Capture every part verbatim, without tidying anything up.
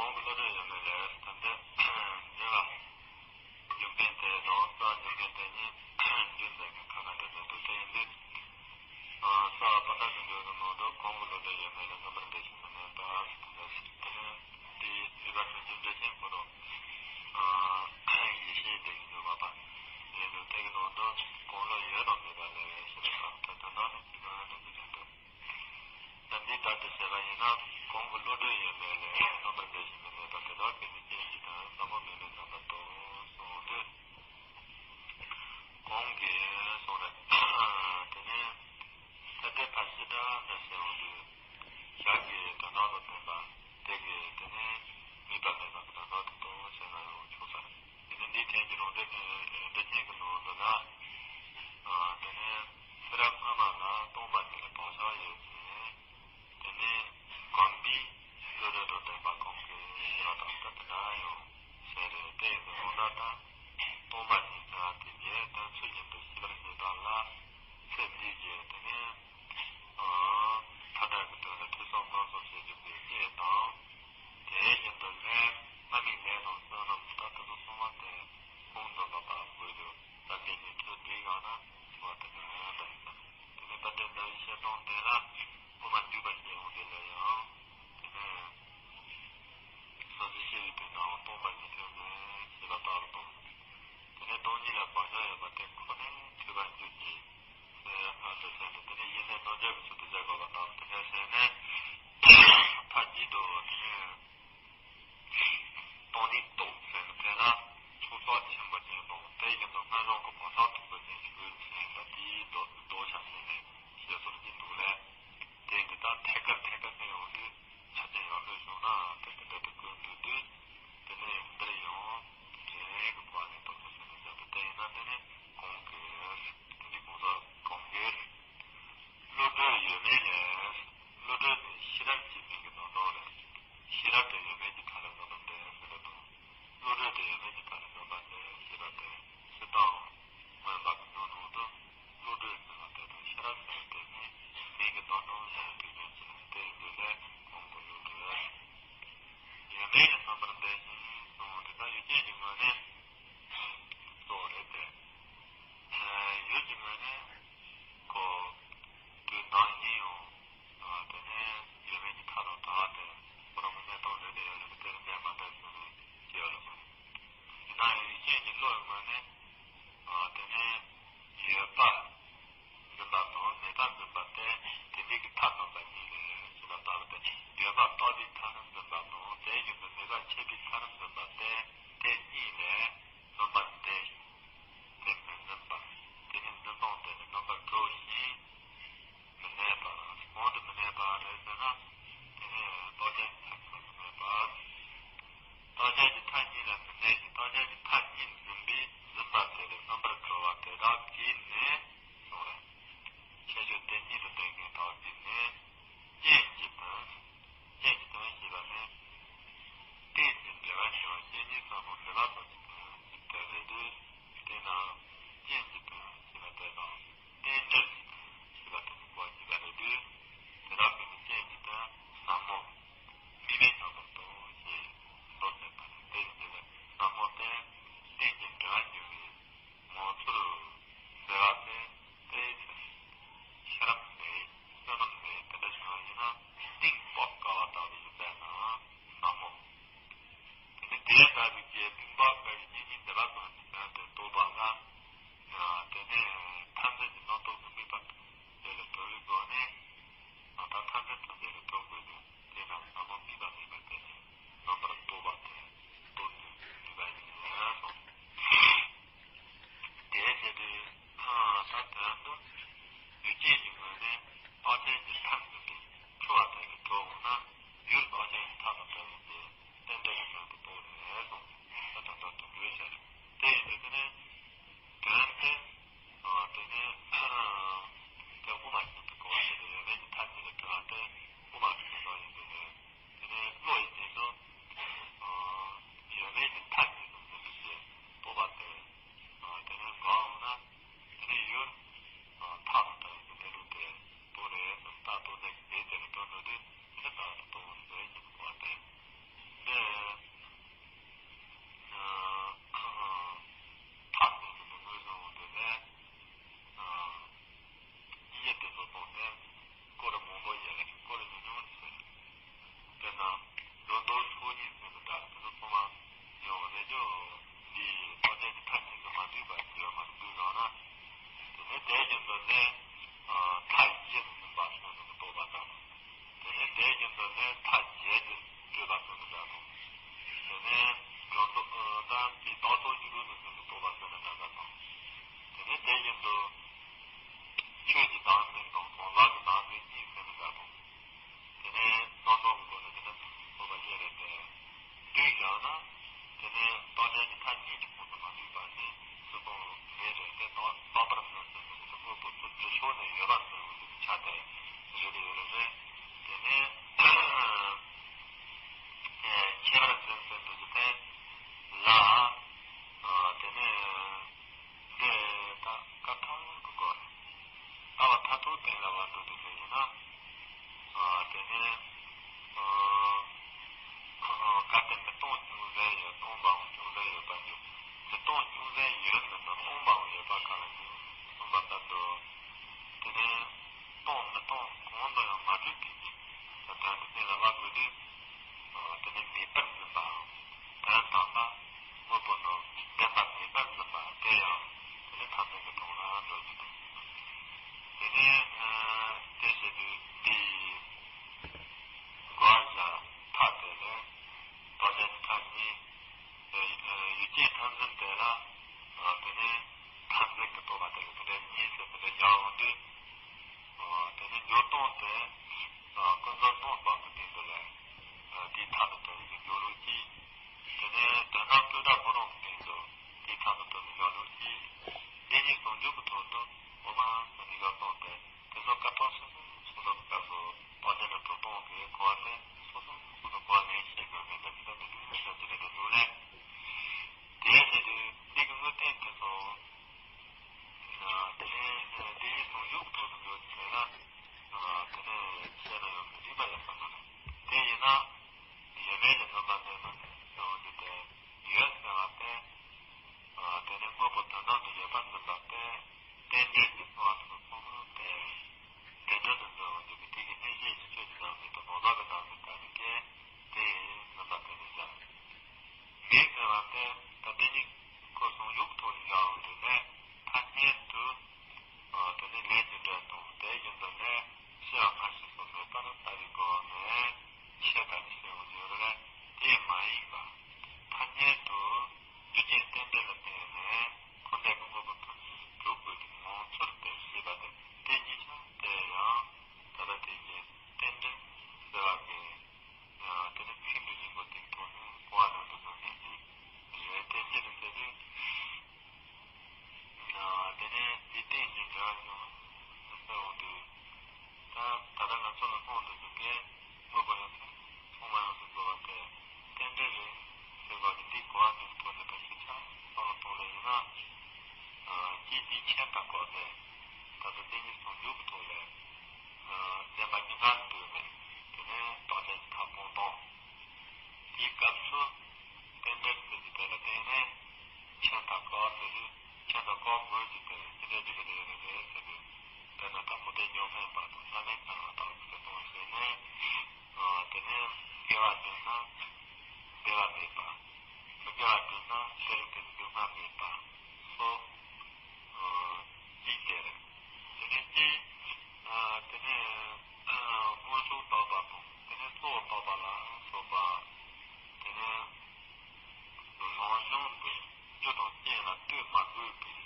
གོང་གི་བློ་གྲོས་ཡོད་མེད་ལས་ད་ལྟ་འདི་ལ་རྒྱུ་མཚན་དེ་དང་རྩ་རྒྱུ་མཚན་དེ་གཉིས་རྒྱུ་མཚན་གྱི་ཁ་ཁ་འདྲ་འདྲ་འདུག་དེ་ཡིན་དུས། ས་བ་ད་གི་འདོད་དུ་མོ་དོ་གོང་གི་བློ་གྲོས་ཡོད་མེད་ལ་རྣམ་པར་འདོད་ཞིང་མི་གནས་པ་དེ་ནི་འདི་ཡི་བ་གི་རྒྱུ་འབྲས་ཆེན་པོ་དང་། ཡེ་ཤེས་དེ་གི་འདོད་པ་པ། ཡིན་དུས་དེ་གི་ནང་དུ་གོང་བློ་ཡོད་དང་མེད་པ་ལས་ཞེས་པ་དང་ད་དོན་དག་ནི་ཅི་མ་ནི་ཅི་དྲན་དུ། ད་འདི་ལྟར་དུ་བྱས་པ་ཡིན་ན་གོང་གི་བློ་གྲོས་ཡོད་མེད་ལས་རྣམ་པར་འདོད་ཞིང་མི་གནས་པ་དེ་དག་གི་ནི་རྐྱེན་གཞི་དང་ཟབ་མོ་མེད་པའི་རྣམ་པ་དང་གསུངས་ཏེ། གོང་གི་གསུང་རབ་དེ་ནི་ད་ལྟའི་ཕར་ཕྱིན་དྲ་འདྲ་ཟེར་འོང་དུས་ཞག་གི་དོན་དག་དང་ལྡན་པ་དེ་གི་དེ་ནི་དམིགས་པ་མེད་པ་གི་དོན་དག་ཏུ་གཏོང་ཟེར་ན་ཡང་ཆོག་ས་རེད། དེ་ནི་འདིའི་དོན་གྱི་རང་འགྲེལ་འགྲེལ་ཆེན་གྱི་ནང་དུ་ལ། དེ་ནི་ཤེས་རབ་སྔ་མ་ལ་སྟོང་པ་ཉིད་ལ་བག་ཆགས་ཡོད་ཅིང་། དེ་ནས་གོམས་པའི་བློ་གྲོས་དང་ལྡན་པ་གོང་གི་ཤེས་པ་དང་ལྟ་དུ་འདྲ་ཡང་ཟེར་རེད། དེ་ཡིན་དུ་ལོང་ད་ལྟ་སྟོང་པ་ཉིད་ཀྱང་དེ་རྗེས་དོན་ཚུལ་བཞིན་དུ་ཤེས་པར་བྱེད་པ་ལ་ཚེ་འདིའི་རྗེས་དེ་ནས་ཕ་དགྲ་གི་དོན་ལ་ཐོས་བསམ་སྒོམ་གསུམ་བྱེད་བཅུག་པའི་རྐྱེན་དང་། དེ་བཞིན་དུ་ལས་སྔ་མའི་ལས་དང་བསོད་ནམས་ད་དེ་ཚོ་གསུམ་པ་དེ་ཁོང་དུ་ལོག་པ་དགོས་དུས་ད་དེ་ནས་ཐོས་འདི་གང་ན་ཞུ་བ་དེ་ནས་འོང་དང་ཡིན་ན། དེ་ནས་ད་ལྟའི་འདའ་བའི་བཤད་སྟངས་དེ་ལ་དབུ་མ་འདུས་པ་ཞེས་འོང་དེ་ལ་ཡང་དེ་ནས་སོ་སོའི་ཤེས་པའི་དོན་དང་སྟོང་པ་ཉིད་ཐོས་མེད་ཞེས་པ་ལྟ་བུ་དང་། དེ་ནས་སྟོང་ཉིད་ལ་བག་ཆགས་ཡོད་པ་དེ་ཁོ་ནས་ཐོས་པར་འགྱུར་གྱི་ཟེར་ཨ་ཏི་ཟེར་ནས་དེ་ནས་ཡེ་ནས་རྣམ་འཇལ་གྱི་ཚུལ་དུ་བཞག་དགོས་པ་ལྟ་བུ་དེ་ནས་ཟེར་ནས་ཕར་གཅིག་ཏུ་དེ་ནས། སྟོང་ཉིད་རྟོགས་ཟེར་ནས་དེ་ལ་ཚོགས་བསགས་ཆེན་པོ་ཅན་དང་དེ་བཞིན་དུ་སྔར་བྱུང་གི་བག་ཆགས་མཐུག་པོ་ཅན་ཞིག་ཡོད་ཟེར་ན་དེའི་ལྡོག་ལྡོག་བྱ་ཟེར་ནས་ཞེས་སོགས་ཀྱི་འདུག་ལས། དེ་འདི་དག་ཐད་ཀར་ཐད་ཀར་ནས་ཡོང་དུས་ཆ་རྐྱེན་ཡག་ཤོས་བྱུང་ན་དེ་དེ་འདྲ་དེ་ཀུན་འདུག་དུས་དེ་ནས་འདིར་ཡང་རེ་རེ་གི་བར་ནས་རྟོགས་ཚུལ་ཟེར་ནས་བཞག་པ་དེ་ཡིན་ན་དེ་ནི་གོང་གི་དེ་འདི་གོང་ས་གོང་གི་བློ་གྲོས་ཡོད་མེད་ལས། བློ་གྲོས་ནི་ཤེས་རབ་ཀྱི་མིང་གི་ནང་ནང་ལས། ཤེས་རབ་དེ་ཡོད་མེད་ཀྱི་མཐའ་ལ་འཛིན་པ་འདྲ་ཟེར་བ་དང་། བློ་གྲོས་དེ་ཡོད་མེད་ཀྱི་མཐའ་ལ་འཛིན་པ་འདྲ་ཞེས་པ་དེ་སྤྱིར་བཏང་མངོན་པ་གི་ནང་ནང་དུ་བློ་གྲོས་ཟེར་བ་དེ་དང་ཤེས་རབ་ཟེར་བ་དེ་ནི་མིང་གི་ནང་ནང་ལས་དུས་རྒྱུན་གྱི་ལུགས་དེ་ཡིན་དུས་ལས་གོང་གི་བློ་གྲོས། ཡོད་མེད་ཀྱི་རྣམ་པར་འདོད་ཅིང་གསུངས་པ་དེ་དག་ཡུལ་ཅན་གྱི་ངོས་ནས་གཙོ་བོ་རེད་དེ། ཡུལ་གྱི་ངོས་ནས། ཁོ། དུས་ནམ་ཡིན་ཡང་། དེ་ནས་ཡོད་མེད་ཀྱི་མཐའ་དང་བྲལ་བ་དེ་ཁོ་རང་གི་གནས་སྟངས་རེད་དེ་ཡོད་ལ་དེར་འདས་མ་འདས་ཟེར་ནས་ཤེས་ཡོད་ལ་སོང་། ཡིན་ན་ཡང་ཡུལ་ཅན་གྱི་བློ་ཡི་ངོས་ནས། དེ་ནས་ཡོད་པ་འཛིན་པ་དང་མེད་པ་འཛིན་པ་སྟེ་དེ་འདྲའི་གི་མཐའ་སྟོན་པ་གཉིས་ལས་ཞེས་པ་ལྟ་བུ་སྟེ་ཡོད་པ་རྟོགས་པའི་མཐའ་རྣམས་འཛིན་པ་དང་དེ་བཞིན་དུ་མེད་པ་ཆད་པའི་མཐའ་རྣམས་འཛིན་པ་སྟེ་དེ་གཉིས་ལས། རྣམ་པར་འདོད་ཅིང་དེ་མི་འཛིན་པ། དེ་ནི་འཛིན་སྟངས་དེ་ནི་རྣམ་པར་གྲོལ་ཞིང་མི་གནས་པ། གང་དུ་མི་གནས་པ་རེད་ཟེར་ན། དེ་ནི་རྟོགས་བྱའི་མཐའ་གཉིས་ལ་མི་གནས་པ། རྟོགས་བྱའི་མཐའ་གཉིས་ལ་མི་གནས་ཤིང་རྟོགས་བྱའི་མཐའ་གཉིས་འཛིན་པའི་འཛིན་པ་དེ་ལས་རྣམ་པར་གྲོལ་བ་དེ་དག་གིས་ནི་གསུངས་རེད། ཁྱད་ཆོས་དེ་གཉིས་ལ་ལྡན་མཁན་དག་གིས་ནི། རྐྱེན་གྱི་དོན། རྐྱེན་གྱི་དོན་ཞེས་པ་ནི། རྟེན་གྱི་འབྲེལ་བ་ཞེས་པ་རྐྱེན་གཉིས་ཙམ་ལ་འབྲེལ་བ་དང་གཅིག་ཏུ་འཇུག་པ་རེད་དེ། འདི་རྟོགས་ལྡན་གྱི་མཐའ་གཉིས་སུ་མ་འདུས་པ་ཡོད་མ་རེད། འདུས་རང་ན། དེ་ནས་དེ་བཞིན་དུ་ནི་མཐའ་བཞི་སུ་འཛིན་པ་སོང་ནས་རྟོགས་པ་དང་། དེ་ནས་དེ་བཞིན་དུ་ནི་མཐའ་བརྒྱད་ཀྱི་སྤྲོས་པ་སོང་ནས་འདྲ་དང་། དེ་ནས་སྦྱོར་མདོ་དང་དེའི་བདག་སོགས་ཀྱི་ལུགས་ནས་སོང་ནས་རྟོགས་པ་སོང་ནས་འདྲ་འདྲ་དང་། དེ་ནས་དེ་བཞིན་དུ་ཆོས་ཀྱི་བདག་འཛིན་དང་གང་ཟག་གི་བདག་འཛིན་གཉིས་སོང་ནས་འདྲ་དང་། དེ་ནས་རྣམ་གྲངས་ཀྱི་སྒོ་ནས་དེ་ནས་རྟོགས་པ་བརྒྱད་རེད་དེ། འདུས་བཞག་ན། དེ་ནས་རྟོགས་ལྡན་གྱི་མཐའ་གཉིས་ཀྱི་ཁོངས་སུ་མ་འདུས་པ་ནི་སུ་དང་མེད་རེད་དེ། རྟོགས་པར་མངོན་སུམ་དུ་དངོས་པོ་ཚུར་དེ་ཕྱོགས་ནས་ཡོད་པར་མངོན་པའི་ཆ་དེ་རེད་ཡོད་རེད། དེ་ནས་ཁྱད་པར་འཛིན་ཟེར་འདུག་གི་དེ་ལ། དེ་ནས། འདི་ད་སྐབས་ཐོག་གི་སྐོར། ལྟ་བ་མཐར་ཐུག་གཏན་ལ་བ་འགྲོ་དུས་ལས་ཡིན་ན། ཨ་དེ་ནས་ཨ་ཁོ་རང་གལ་ཏེ་མི་སྟོང་ཅུང་ཟད་ཡོད། སྟོང་པའང་ཅུང་ཟད་ཡོད་པར་འགྱུར། མི་སྟོང་ཅུང་ཟད་ཡོད་ཟེར་ན་སྟོང་པའང་ཡོད་པ་གང་ལ་འགྱུར་གསུངས་པ་ལྟར་དུ། དེ་ནས་སྟོང་མི་སྟོང་གང་དུ་ཡང་མ་གྲུབ་པའི་གཉིས་ཀྱི་དོན་དུ་གཏན་ལ་བ་དགོས་དུས། དེ་ནི་མེད་པར་འཛིན་པའམ། དོན་དམ་པ་དངོས་པོ་རྣམས་བདེན་པ་མེད་པར་འཛིན་པ་དེ་ཡང་དེ་ནི་ཐ་དད་ཀྱི་དོན་ལ་འགྲོ་རྒྱུ་དང་། དེ་ནི་དེ་བྱེད་དུས་འདིའི་དགོས་པ་ཐ་དད་ལས་རྟོགས་ལྡན་གྱི་མཐའ་གཉིས། ཡུལ་ཅན་མཐར་འཛིན་དེ་ལ་དེ་ནི་མཐར་འཛིན་གྱི་རྟོགས་པ་དེ་ལ་དེ་འདྲ་གཉིས་སུ་དེ་འདྲ་སྦྱར་འོང་དུས། དེ་ནི་འཇོག་སྟངས་དེ། ཀུན་རྫོབ་སྟོང་པ་གི་སྟེང་དུ་ལ། དེའི་མཐའ་དང་བྲལ་བའི་འཇོག་ལུགས་ཀྱིས། དེ་ནས་དོན་དམ་སྤྲོས་བྲལ་ཁོ་རང་གི་སྟེང་དུ་དེའི་མཐའ་དང་བྲལ་བའི་འཇོག་ལུགས་ཀྱིས། བདེན་གཉིས་ཟུང་འཇུག་གི་ཐོག་ཏུ་འོ་མ་ཟེར་ནས་འཇོག་སྟངས་དེ། དེ་ཚོ་ག་ཐོག་སོ་སོ་སོ་སོ་གི་སྐབས་སུ་རྟོགས་ལྡན་ལ་གྲུབ་སྟངས་ཀྱི་གོ་བ་དེ་སོ་སོ་སོ་སོ་གི་གོ་བ་ལེན་ཤེས་དགོས་མིན་ལ་ཇི་ལྟར་མི་འདུག་ཟེར་གྱི་རེད་དེ་འདུག་ལས། དེའི་ཆེད་དུ་འདི་གི་དངོས་བསྟན་དེ་ཚོ། དེ་ནས་བདེན་གཉིས་ཟུང་འཇུག་གི་ཐོག་ཏུ་འགྲོ་བྱས་ན། དེ་ནས་བཤད་ན་ཡང་མི་འགྲིག་པ་ཡོད་པ་མ་རེད། དེ་ཡིན་ན། ཡོད་མེད་ཀྱི་སྣང་བ་ལྡན་པ་ཟེར་བ་འདི་དེ་ཡོད་ཟེར་བ་སྟེ། དེ་ནས་དངོས་པོ་དོན་དམ་དུ་ཡོད་པར་འཛིན་པ་སྟེ། རྟེན་འབྲེལ་གྱི་སྣང་བ་སོགས་ཚང་མ་སྟེ། རྟེན་འབྲེལ་དུ་འཛིན་པ་འདི་གི་དེ་གི་གནས་ཤེས་ཀྱི་ཆོས་ཀྱི་བདག་མེད་དང་ནོར་བདག་གི་བདག་མེད་ལྟ་བུའི་སྐད་དེ་ཡིན་འཛིན་པ་དེ་ནི་བཞག་མེད་ཟེར་བ་སྟེ་ད་བདེན་གཉིས་ཀྱི་ཟུང་འཇུག་གི་ཐོག་ནས་བཞག་འོང་དུས་ནས་ཐ་སྙད་དུ། དེ་ནི་ལས་ཀྱི་འབྲས་དང་དེ་བཞིན་དུ་ནི་ཕྱི་ཡང་སྔ་ཕྱི་སོགས་མེད་པར་ལྟ་བའི་སྒོ་ནས་ཆད་པ་ནི་ཞེས་པ་ཡོད་རེད། དེ་མ་ཡིན་པ། ཐ་སྙད་དུ་རྒྱུ་རྐྱེན་རྟེན་འབྲེལ་ལ་བརྟེན་ནས་འཁོར་འདས་ཀྱི་དངོས་པོ་ཐམས་ཅད་གྲུབ་དགོས་ཀྱི་ངོ་མཚར་ཏེ་ཞེས་པ་དེ་དེ་གཉིས་ཆ་དེ་ཡང་ད་ལྟ་དེ་གཉིས་རྟེན་འབྲེལ་ཟེར་བ་གི། དེ་ནི་ཚིག་འདི་བཞིན་པ་དེའི་ཐོག་ནས་གོ་བ་ནང་དུ་བཟུང་ནས་ཀྱི་རེད་དེ་ཅི་རེད་ཟེར་དུས། དེ་ནས་འཇིག་རྟེན་གྱི་འབྲེལ་བ་ཡང་ཟེར་འོང་དུས། ད་ད་ལྟ་ང་ཚོ་ལ་མཐོང་དུ་འཇུག་པའི་དངོས་པོ་ཡོད་ཚད་ཚང་མ་ཡོངས་སུ་རྫོགས་པ་དེ་རྟེན་འབྲེལ་རེད་ཟེར་བ་གི་འདིའི་གོ་བ་འདི་ཐོག་ནས་ད་ཞིབ་ཆ་བསམ་བློ་གཏོང་ལེ་ཡིན་ན། ཅིའི་དེའི་ཁྱད་པར་སྐོར་ནས་ད་ལྟ་བདེན་གཉིས་ཟུང་འཇུག་གི་ཐོག་ལས། བདེན་པ་གཉིས་ཀ་འདུས་ནས་དེ་ནས་རྟོགས་ལྡན་གྱི་མཐའ་སྤོང་སྟངས། དེའི་སྐབས་སུ་རྟེན་འབྲེལ་ཟེར་གྱི་དེ་ལ་བརྟེན་ནས་ཁྱད་མཐའ་སྐོར་ཟེར་དུས་ཁྱད་མཐའ་སྐོར་དགོས་ཀྱི་དེ་ཅི་འདྲ་ཅིག་གི་རེད་རེད་རེད་ཟེར་དུས། དཔེར་ན་ད་མུ་སྟེགས་རྙོག་འཛིང་བར་དུ་ལྷ་མིན་སྣང་ལ་བརྟགས་པའི་དོན་བྱས་ནས། དེ་ནས་དགེ་བ་བསྒྲུབས་ན་བདེ་བ་མེད་པ། མི་དགེ་བ་བསྒྲུབས་ན་དེ་རིང་དེ་ནི་སྡུག་བསྔལ་མེད་པ་སོགས། ཨ་གཅིག་དེ་རེད། དེ་ནས་གཅིག་ཨ་དེ་ནས་ཨ་དངོས་སུ་རྟོགས་པ་དང་དེ་ནས་གཙོ་བོར་རྟོགས་པ་ལ་སོགས་པ། དེ་ནས་རང་བྱུང་གི་རྒྱུ་དང་རྐྱེན་ལ་ལྟོས་མ་དགོས་པའི།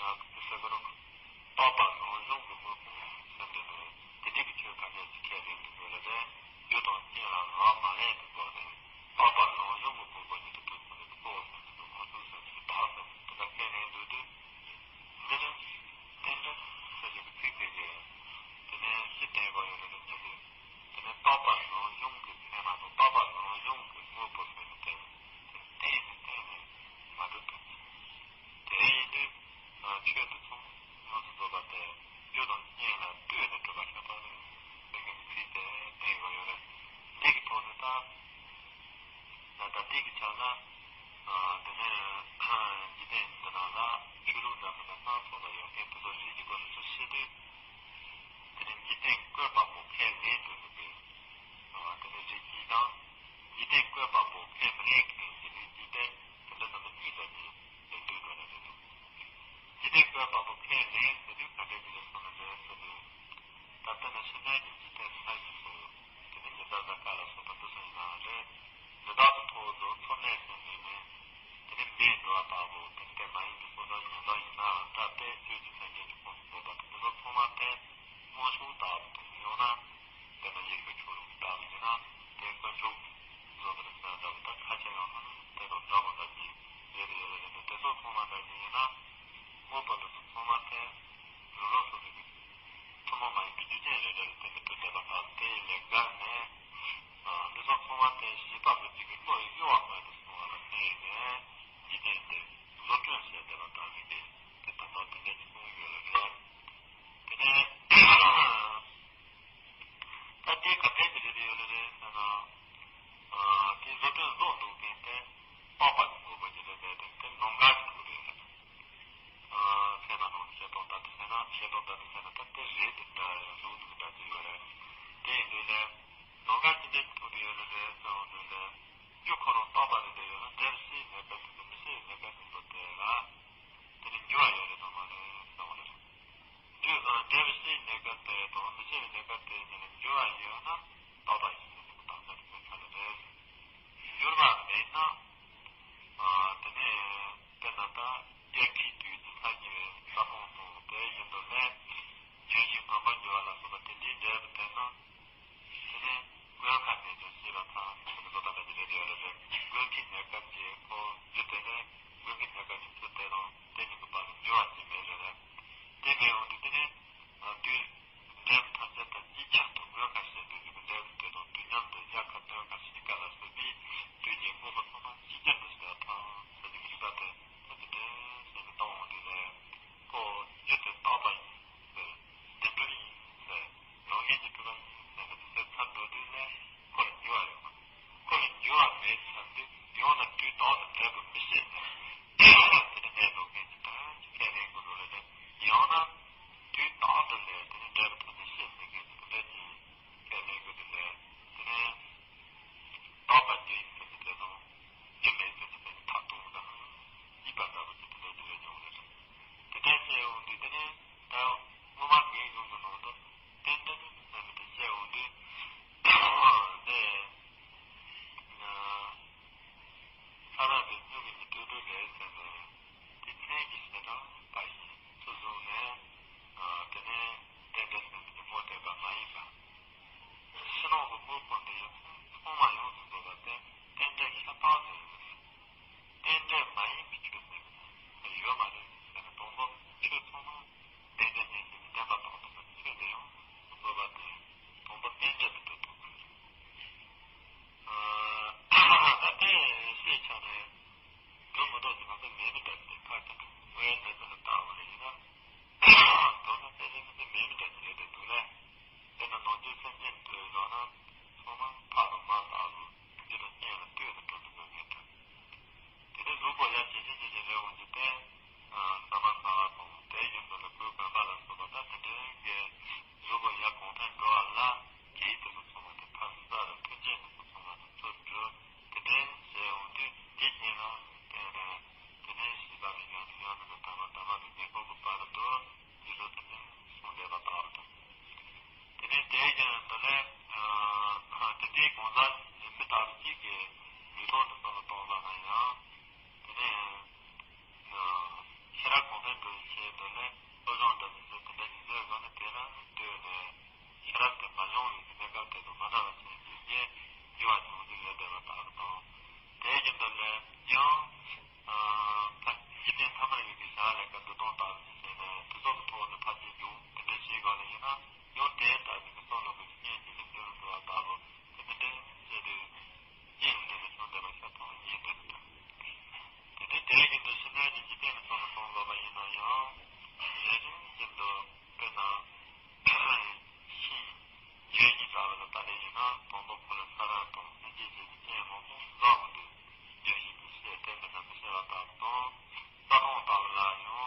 ཡང་དེ་ཟེར་བ་རེད། རྟོགས་པ་རང་བྱུང་གི་དངོས་པོ་ཟེར་འདི་ནི་དེ་འདྲའི་གི་ཆོས་ཐམས་ཅད་ཀྱི་ཁས་ལེན་དགོས་པ་ལས་རྒྱུ་དང་རྐྱེན་ལ་རག་མ་ལས་དུ་འགོག་ནས་རྟོགས་པ་རང་བྱུང་གི་དངོས་པོ་ཉིད་དུ་གྲུབ་པ་ནི་གཙོ་བོ་ཟེར་ནས་ང་ཚོས་ཟེར་ནས་བདག་ཟེར་ནས་དེ་འདྲ་ཁས་ལེན་འདུག་དུས། འདི་ནི་རྟེན་འབྲེལ་ཟེར་བའི་ཚིག་དེ་གས་དེ་ནས་ཅི་བསྟན་དགོས་ཡོད་རེད་ཟེར་ན། དེ་ནི་རྟོགས་པ་རང་བྱུང་གི་མཚན་མ་དང་རྟོགས་པ་རང་བྱུང་གི་དངོས་པོ་ཟེར་ནས་དེ་བརྟེན་ནས་བརྟེན་ནས་མ་གྲུབ་ཐུབ་ཀྱི། དེ་ཡིན་དུས་ཆོས་འདི་ཚོ་ཡོངས་སུ་རྫོགས་པ་དེ་རྒྱུ་དང་རྐྱེན་ལ་ལྟོས་ནས་གྲུབ་པ་ཁྱད་པར་ཟེར་མཁན་གྱི་ཚིག་དེ་བསྟན་དགོས་ཡོད་རེད། འདི་གི་ཐོག་ནས་ད། ད་ལྟ་དེ་གི་ཆ་ལ། དེ་ནས་འཇིག་རྟེན་འདི་ནང་ལ་ཆོས་ལུགས་འདྲ་མི་འདྲ་སྣ་ཚོགས་པ་ཡོད་མཁན་དེ་ཚོ་རིགས་ཀྱི་སྐོར་ལ་ཚུར་བཤད་དུས། དེ་ནས་འཇིག་རྟེན་བཀོད་པ་པོ་ཁས་ལེན་དགོས་ཀྱི། དེ་ནས་རིགས་གཅིག་དང་། འཇིག་རྟེན་བཀོད་པ་པོ་ཁས་མི་ལེན་མཁན་གྱི་རིགས་གཅིག་སྟེ། དཔང་པོ་ཁས་ལེན་ཟེར་དུས་ག་འདྲ་ཅིག་ལ་སོང་ན་རེད་ཟེར་དུས། ད་ལྟ་ནས་ཕྱི་ནང་གི་འཇིག་རྟེན་ས་ཡི་སོ། དེ་ནི་ཉི་ཟླ་གཟའ་སྐར་ལ་སོགས་པ་འདི་ཚོ་ཡིན་ནའང་རེད། འདི་དག་གི་ཐོག་ཏུ་འཚོ་གནས་ཟེར་ནས་ནི། དེ་ནི་མེ་འགྲོ་བ་ལྟ་བུ་དེ་ནི་དེ་མ་ཡིན་པའི་སོ་སོ་ཡོན་བདག་ཡིན་ནའང་འདྲ་སྟེ་ཆོས་ཀྱི་སེམས་ཅན་གྱི་ཁོངས་སུ་འདུ་བ་དང་འདི་ཚོ་ཚང་མ་སྟེ། དངོས་ཤུགས་ལྟ་བུ་དང་ཡང་ན། དེ་ནི་ཡེ་ཤུ་ཆོས་ལུགས་ལྟ་བུ་ཡིན་ན་དེ་དཀོན་མཆོག་བཟོ་འདི་ལ་ཟེར་ལྟ་བུ་དང་ཁ་ཆེ་ཡང་ན་དེ་དང་འདྲ་བ་ལྟ་བུ་ཡོད་དེ་ཡོད་ལ་ཡིན་ན་དེ་ཚོ་ཚང་མ་ལྟ་བུ་ཡིན་ན། དངོས་པོ་འདི་ཚོ་ཚང་མ་སྟེ། རང་རང་སོ་སོ་གི་ཐུན་མོང་མ་ཡིན་པའི་རྒྱུ་རྐྱེན་རེ་རེ་ལ་བརྟེན་ནས་གྲུབ་བསྡད་པ་དང་དེ་ཡི་ལས་འགལ་ནས། ཨ། འདི་ཚོ་ཚང་མ་དེ་བྱེད་པ་པོ་གཅིག་གི་བློ་ཡི་གཡོ་བ་སྔོན་དུ་སོང་བ་ལ་བརྟེན་ནས་འཇིག་རྟེན་འདི་བཟོ་སྐྲུན་བྱས་བསྡད་པ་དང་མི་དེ་དེ་ད་ལྟ་དེ་འདྲ་ཅིག་གསུངས་ཡོད་ལ་རེད། དེ་ནས་ད་དེ་ག་འདྲ་ཅིག་རེད་ཡོད་ལ་རེད་ཟེར་ན། ཨ། དེ་བཟོ་སྐྲུན་བཟོ་འདུག་མཁན་དེ་རྟོག་པ་གི་དངོས་པོ་ཅིག་རེད་དེ་དེ་ནང་འགལ་ཞིག་རེད། ཚད་མ་ནང་ཤེས་རྟོགས་ལྟ་དུས་ཟེར་ན་ཤེས་རྟོགས་ལྟ་དུས་ཟེར་ན་ད་དེ་རེད་དེ་འདྲ་ཡང་གཟུགས་འདུག་འདྲ་ཅིག་ཡོད་རེད། དེ་ཡིན་དུས་ནས་ནང་འགལ་ཅི་འདྲ་ཐུག་དུ་ཡོད་ནི་རེད་ཟེར་འོང་དུས་ནས་རྒྱུ་ཁོ་རང་རྟོག་པ་རེད་དེ་ཡོད་ན་འབྲས་བུ་སྤྱིའི་གནས་སྐབས་དེ་མི་སྤྱིའི་གནས་སྐབས་དེ་ཚོ་དེ་ལ་དེ་ནི་འགྱུར་བ་ཡོད་རེད་དམ་མ་རེད་ཟེར་འོང་ནི་རེད། རྒྱུ་འབྲས་བུ་སྤྱིའི་གནས་སྐབས་དེ་དང་མི་སྤྱིའི་གནས་སྐབས་དེ་གཉིས་ལ་འགྱུར་བ་ཡོད་ན་རྟོག་པ་ཡིན་ཟེར་ནས་བཏང་ས་དེ་ཚོ་ཆ་ལ་རེད། འགྱུར་བ་མེད་ན། ཨ། དེ་ནས་དཔེར་ན་ད་དབྱར་ཁའི་དུས་ཀྱི་ཚ་གྱང་ས་ཁོངས་དང་དེ་བཞིན་དུ་ནས་ལྗོན་ཤིང་སྔོན་པོ་འགྱུར་བ་ལ་སོགས་པ་དེ་འདྲའི་འབྲས་བུ་ཐོན་ན། དེ་ནས་མགོན་ཁ་ནས་ཀྱང་ཤེས་པ་ཚང་ཟེར་ནས་བཟོ་ལྟ་བ་དེ་འདྲ་ཡོད་རེད། མགོན་ཁའི་གནས་སྐབས་ཀྱི་ཁོ་རྒྱུ་དེ་ནས་མགོན་ཁའི་གནས་སྐབས་ཀྱི་ཚུལ་དེ་དང་དེ་གཉིས་ཀྱི་བར་ལ་འགྱུར་བ་ཅིག་མེད་རེད། དེ་མེད་འོང་དུས་དེ་ནས་དུས། འབྲས་བུ་ཐམས་ཅད་དང་ཅིག་ཅར་དུ་མགོན་ཁ་ཟེར་དུས་ཀྱི་འབྲས་བུ་དེ་དང་དུས་མཉམ་དུ་དབྱར་ཁ་སྟོན་ཁ་ཤིང་ཁ་ལ་སོགས་པའི་དུས་ཀྱི་དངོས་པོ་ཚང་མ་ཅིག་ཅར་དུ་ཟེར་བ་དང་ཟེར་གྱི་རིག་པ་དེ་ད་དེ་འདྲའི་ཟེར་ནས་བཏང་འོང་དུས་ལས་ཁོ་རྒྱུ་དེ་རྟོག་པ་ཡིན་ཟེར། བདེན་གྲུབ་ཡིན་ཟེར། རང་བཞིན་གྱིས་གྲུབ་པ་ཡིན་ཟེར་ནས་དེ་ཚོའི་ཚར་འགྲོ་དུས་ལས་ཁོ་ལ་འགྱུར་བ་ཡོད་མ་རེད། ཁོ་ལ་འགྱུར་བ་མེད་ཚར་དུས་ཡང་ན་དུས་རྟག་ཏུ་འབྲས་བུ་མི་ཤེས་ཟེར། དེ་ནི་གནས་ལུགས་ཀྱི་ཁས་ལེན་དགོས་འགྲོ་ལ་ལས་ཡང་ན། དུས་རྟག་ཏུ་ལས་དེ་ནི་འབྲས་བུ་ཐམས་ཅད་ཤེས་ཟིན་མཁན་དེ་འདྲ་ཅིག་ཁས་ལེན་དགོས་དེ་ལས་དེ་ནི་རྟོག་པ་དེ་ཡིན་ཟེར་ནས་དེ་དང་རྒྱུ་མེད་ཟེར་ནས་དེ་ནི་ཐག་གཏོང་དང་སྐྱིད་པ་འདྲ་བོ་ཅིག་དེ་འདྲ་དེ་འདྲ་ཡོང་གི་རེད། དེ་འདྲ་བཤད་འོང་དུས་དེ་ནི་ད་སྔོན་མ་ངའི་ཡོང་གི་ནང་དུ་རྟེན་འབྲེལ་ཟེར་ནས་དེ་བཤད་འོང་དུས་དེ། ས་ར་དེ་སྨྱུ་གུ་གཉིས་སྤྲོས་བྲལ་ལས་ཟེར་ནས་དེ་མཚན་གྱི་བྱེ་བྲག་པ་ཡིན་ཚུལ་བཟུང་ནས། ཨ། དེ་ནས་རྟེན་འབྲེལ་ཟེར་ནས་དེ་ངོ་སྤྲད་པ་མ་ཡིན་པ། ཕྱི་ནང་གི་དངོས་པོ་འདི་ཡང་ཚང་མ་ཡོངས་སུ་རྫོགས་པ་སྟེ་རྟེན་འབྲེལ་ཁྱད་པར་ཟེར་ནས། རྟེན་འབྲེལ་མ་ཡིན་པའི་ཆོས་ཟེར་ནས་ཡོད་མ་རེད་ཟེར་ནས་དང་པོ་ཆོས་ཚང་མ་རྟེན་འབྲེལ་ནས་ཡིན་བདེན་པ་དང་དུ་ཆོས་འདི་ཡོངས་སུ་རྫོགས་པ་སྟེ་དང་པོ་རྟེན་འབྲེལ་དུ་གྲུབ་ཐུབ་པ་རེད། ད་ལྟའི་ཤེས་བྱ་ནས་སྒྲུབ་མི་ཐུབ་ཀྱི་ང་ཚོ་མེད་མི་འདྲ་ཞིག་ཕར་ཕྱིན་དངོས་ཡོད་གནས་ཚུལ་ལ་བལྟ་བ་ལ་ཡིན་ན། མདོར་ན་དཔེ་ཆ་ནི་མེད་མི་འདྲ་ཞིག་རེད་འདུག་ལས། དཔེར་ན་ནང་རྒྱུད་སེམས་ཅན་ལྟོས་ལོག་ན་ཚང་མ་ཕ་དང་མ་ལྟ་བུ་རྒྱུ་དང་རྐྱེན་ལ་ལྟོས་ནས་འགྲོ་ཐུབ་པ་མེད་དྲ། དེ་ནས་གཟུགས་པོ་ཡར་ཇེ་ཆེ་ཇེ་ཆེ་སླེབས་འོང་དུས་ཏེ། ཟ་མ་ཟ་བ་དང་དེ་བཞིན་དུ་ལུས་པོའི་གོན་པ་ལ་སོགས་པ་ད་དེ་འདྲའི་གི་གཟུགས་པོ་ཡར་གོང་འཕེལ་འགྲོ་བ་ལ་གེགས་དེ་ཚོ་ཚང་མ་དེ་ཕར་ཟ་རུ་མཐུན་རྐྱེན་དེ་ཚོ་ཚང་མ་དེ་ཚུར་འགྲོ་དེ་འདྲའི་བྱས་འོང་དུས་དེ་རྐྱེན་ལ་བརྟེན་ནས་དེ་ནས་བྱིས་པ་ནས་ཡང་ནས་ཡང་ནས་ད་མ་ད་མ་དེ་ངེས་པར་དུ་བར་དུ་ཡིད་བཟོ་དེ་འདྲའི་གསུངས་བསྡད་པ་ལྟ་བུ་དང་། དེ་ནས་དེའི་རྒྱུན་དུ་ལས་དེ་འདྲའི་གང་ཟག་མི་ལྟ་བུ་གཅིག་གི་ལུས་ཐོག་ཏུ་ལྟ་བ་ལྟ་བ་ལ་ན་ཡང་དེ་ནས་ཤེས་རབ་གོང་འཕེལ་འགྲོ་བའི་ཆེད་དུ་ལས་སློབ་སྦྱོང་འདྲ་མི་འདྲ་དེ་འདྲ་ཞིག་བཟོས་ཡོད་ན་དེ་ལ་ལྟོས་ནས་ཤེས་རབ་དེ་མ་སྦྱོང་བའི་གནས་སྐབས་དེ་དང་མ་འདྲ་བ་ཅན་གྱི་རྐྱེན་འགྱུར་བ་བྱུང་རྒྱུ་ཡོད་བསྡད་པ་ལྟ་བུ་དང་། དེའི་རྒྱུན་དུ་ལས་ཡང་། ཨ། ད་འཇིག་རྟེན་ཐ་མལ་ཡུལ་གྱི་བྱ་ལས་ཀ་འདུ་སྟངས་ལྟ་བུ་ཞིག་བྱས་ནས་དུས་ཚོད་ཀྱི་ཐོག་ནས་ཕར་ཕྱིན་འགྱུར་དེ་འདྲ་བྱེད་དགོས་ལ་ཡིན་ན་ཡང་དེ་ལྟ་བུའི་གི་བསམ་བློ་གི་རྐྱེན་གྱིས་ལས་འགྱུར་འགྲོ་བ་ལྟ་བུ་དེ་འདྲ་བྱས་ཏེ་རྐྱེན་འདི་ལས་བྱུང་བསྡད་པ་ཤ་ཚ་བ་ཡིན་ཏེ་འདུག་དེ་འདྲའི་དེའི་རྒྱུན་དུ་ཕྱི་སྣོད་ཀྱི་འཇིག་རྟེན་གྱི་བསམ་བློ་གཏོང་དགོས་པ་ཡིན་ན་ཡང་རེ་རེ་བཞིན་དུ་དཔེར་ན། ཤིང་། ལྗོན་ཤིང་ལྟ་བུ་ལ་ལྟ་ལས་ཡིན་ན་དང་པོ་ཁོ་ལ་ས་ར་དང་སེམས་ཅན་བཅས་ཀྱི་རྐྱེན་མང་པོ་བཟང་མི་འདུག་ལྗོན་ཤིང་གི་ཤེས་བསྟན་པའི་ནང་དུ་བཤད་པ་ལྟ་བུ་དང་། རྩྭ་ཐང་ལྟ་བུ་ལ་ཡང་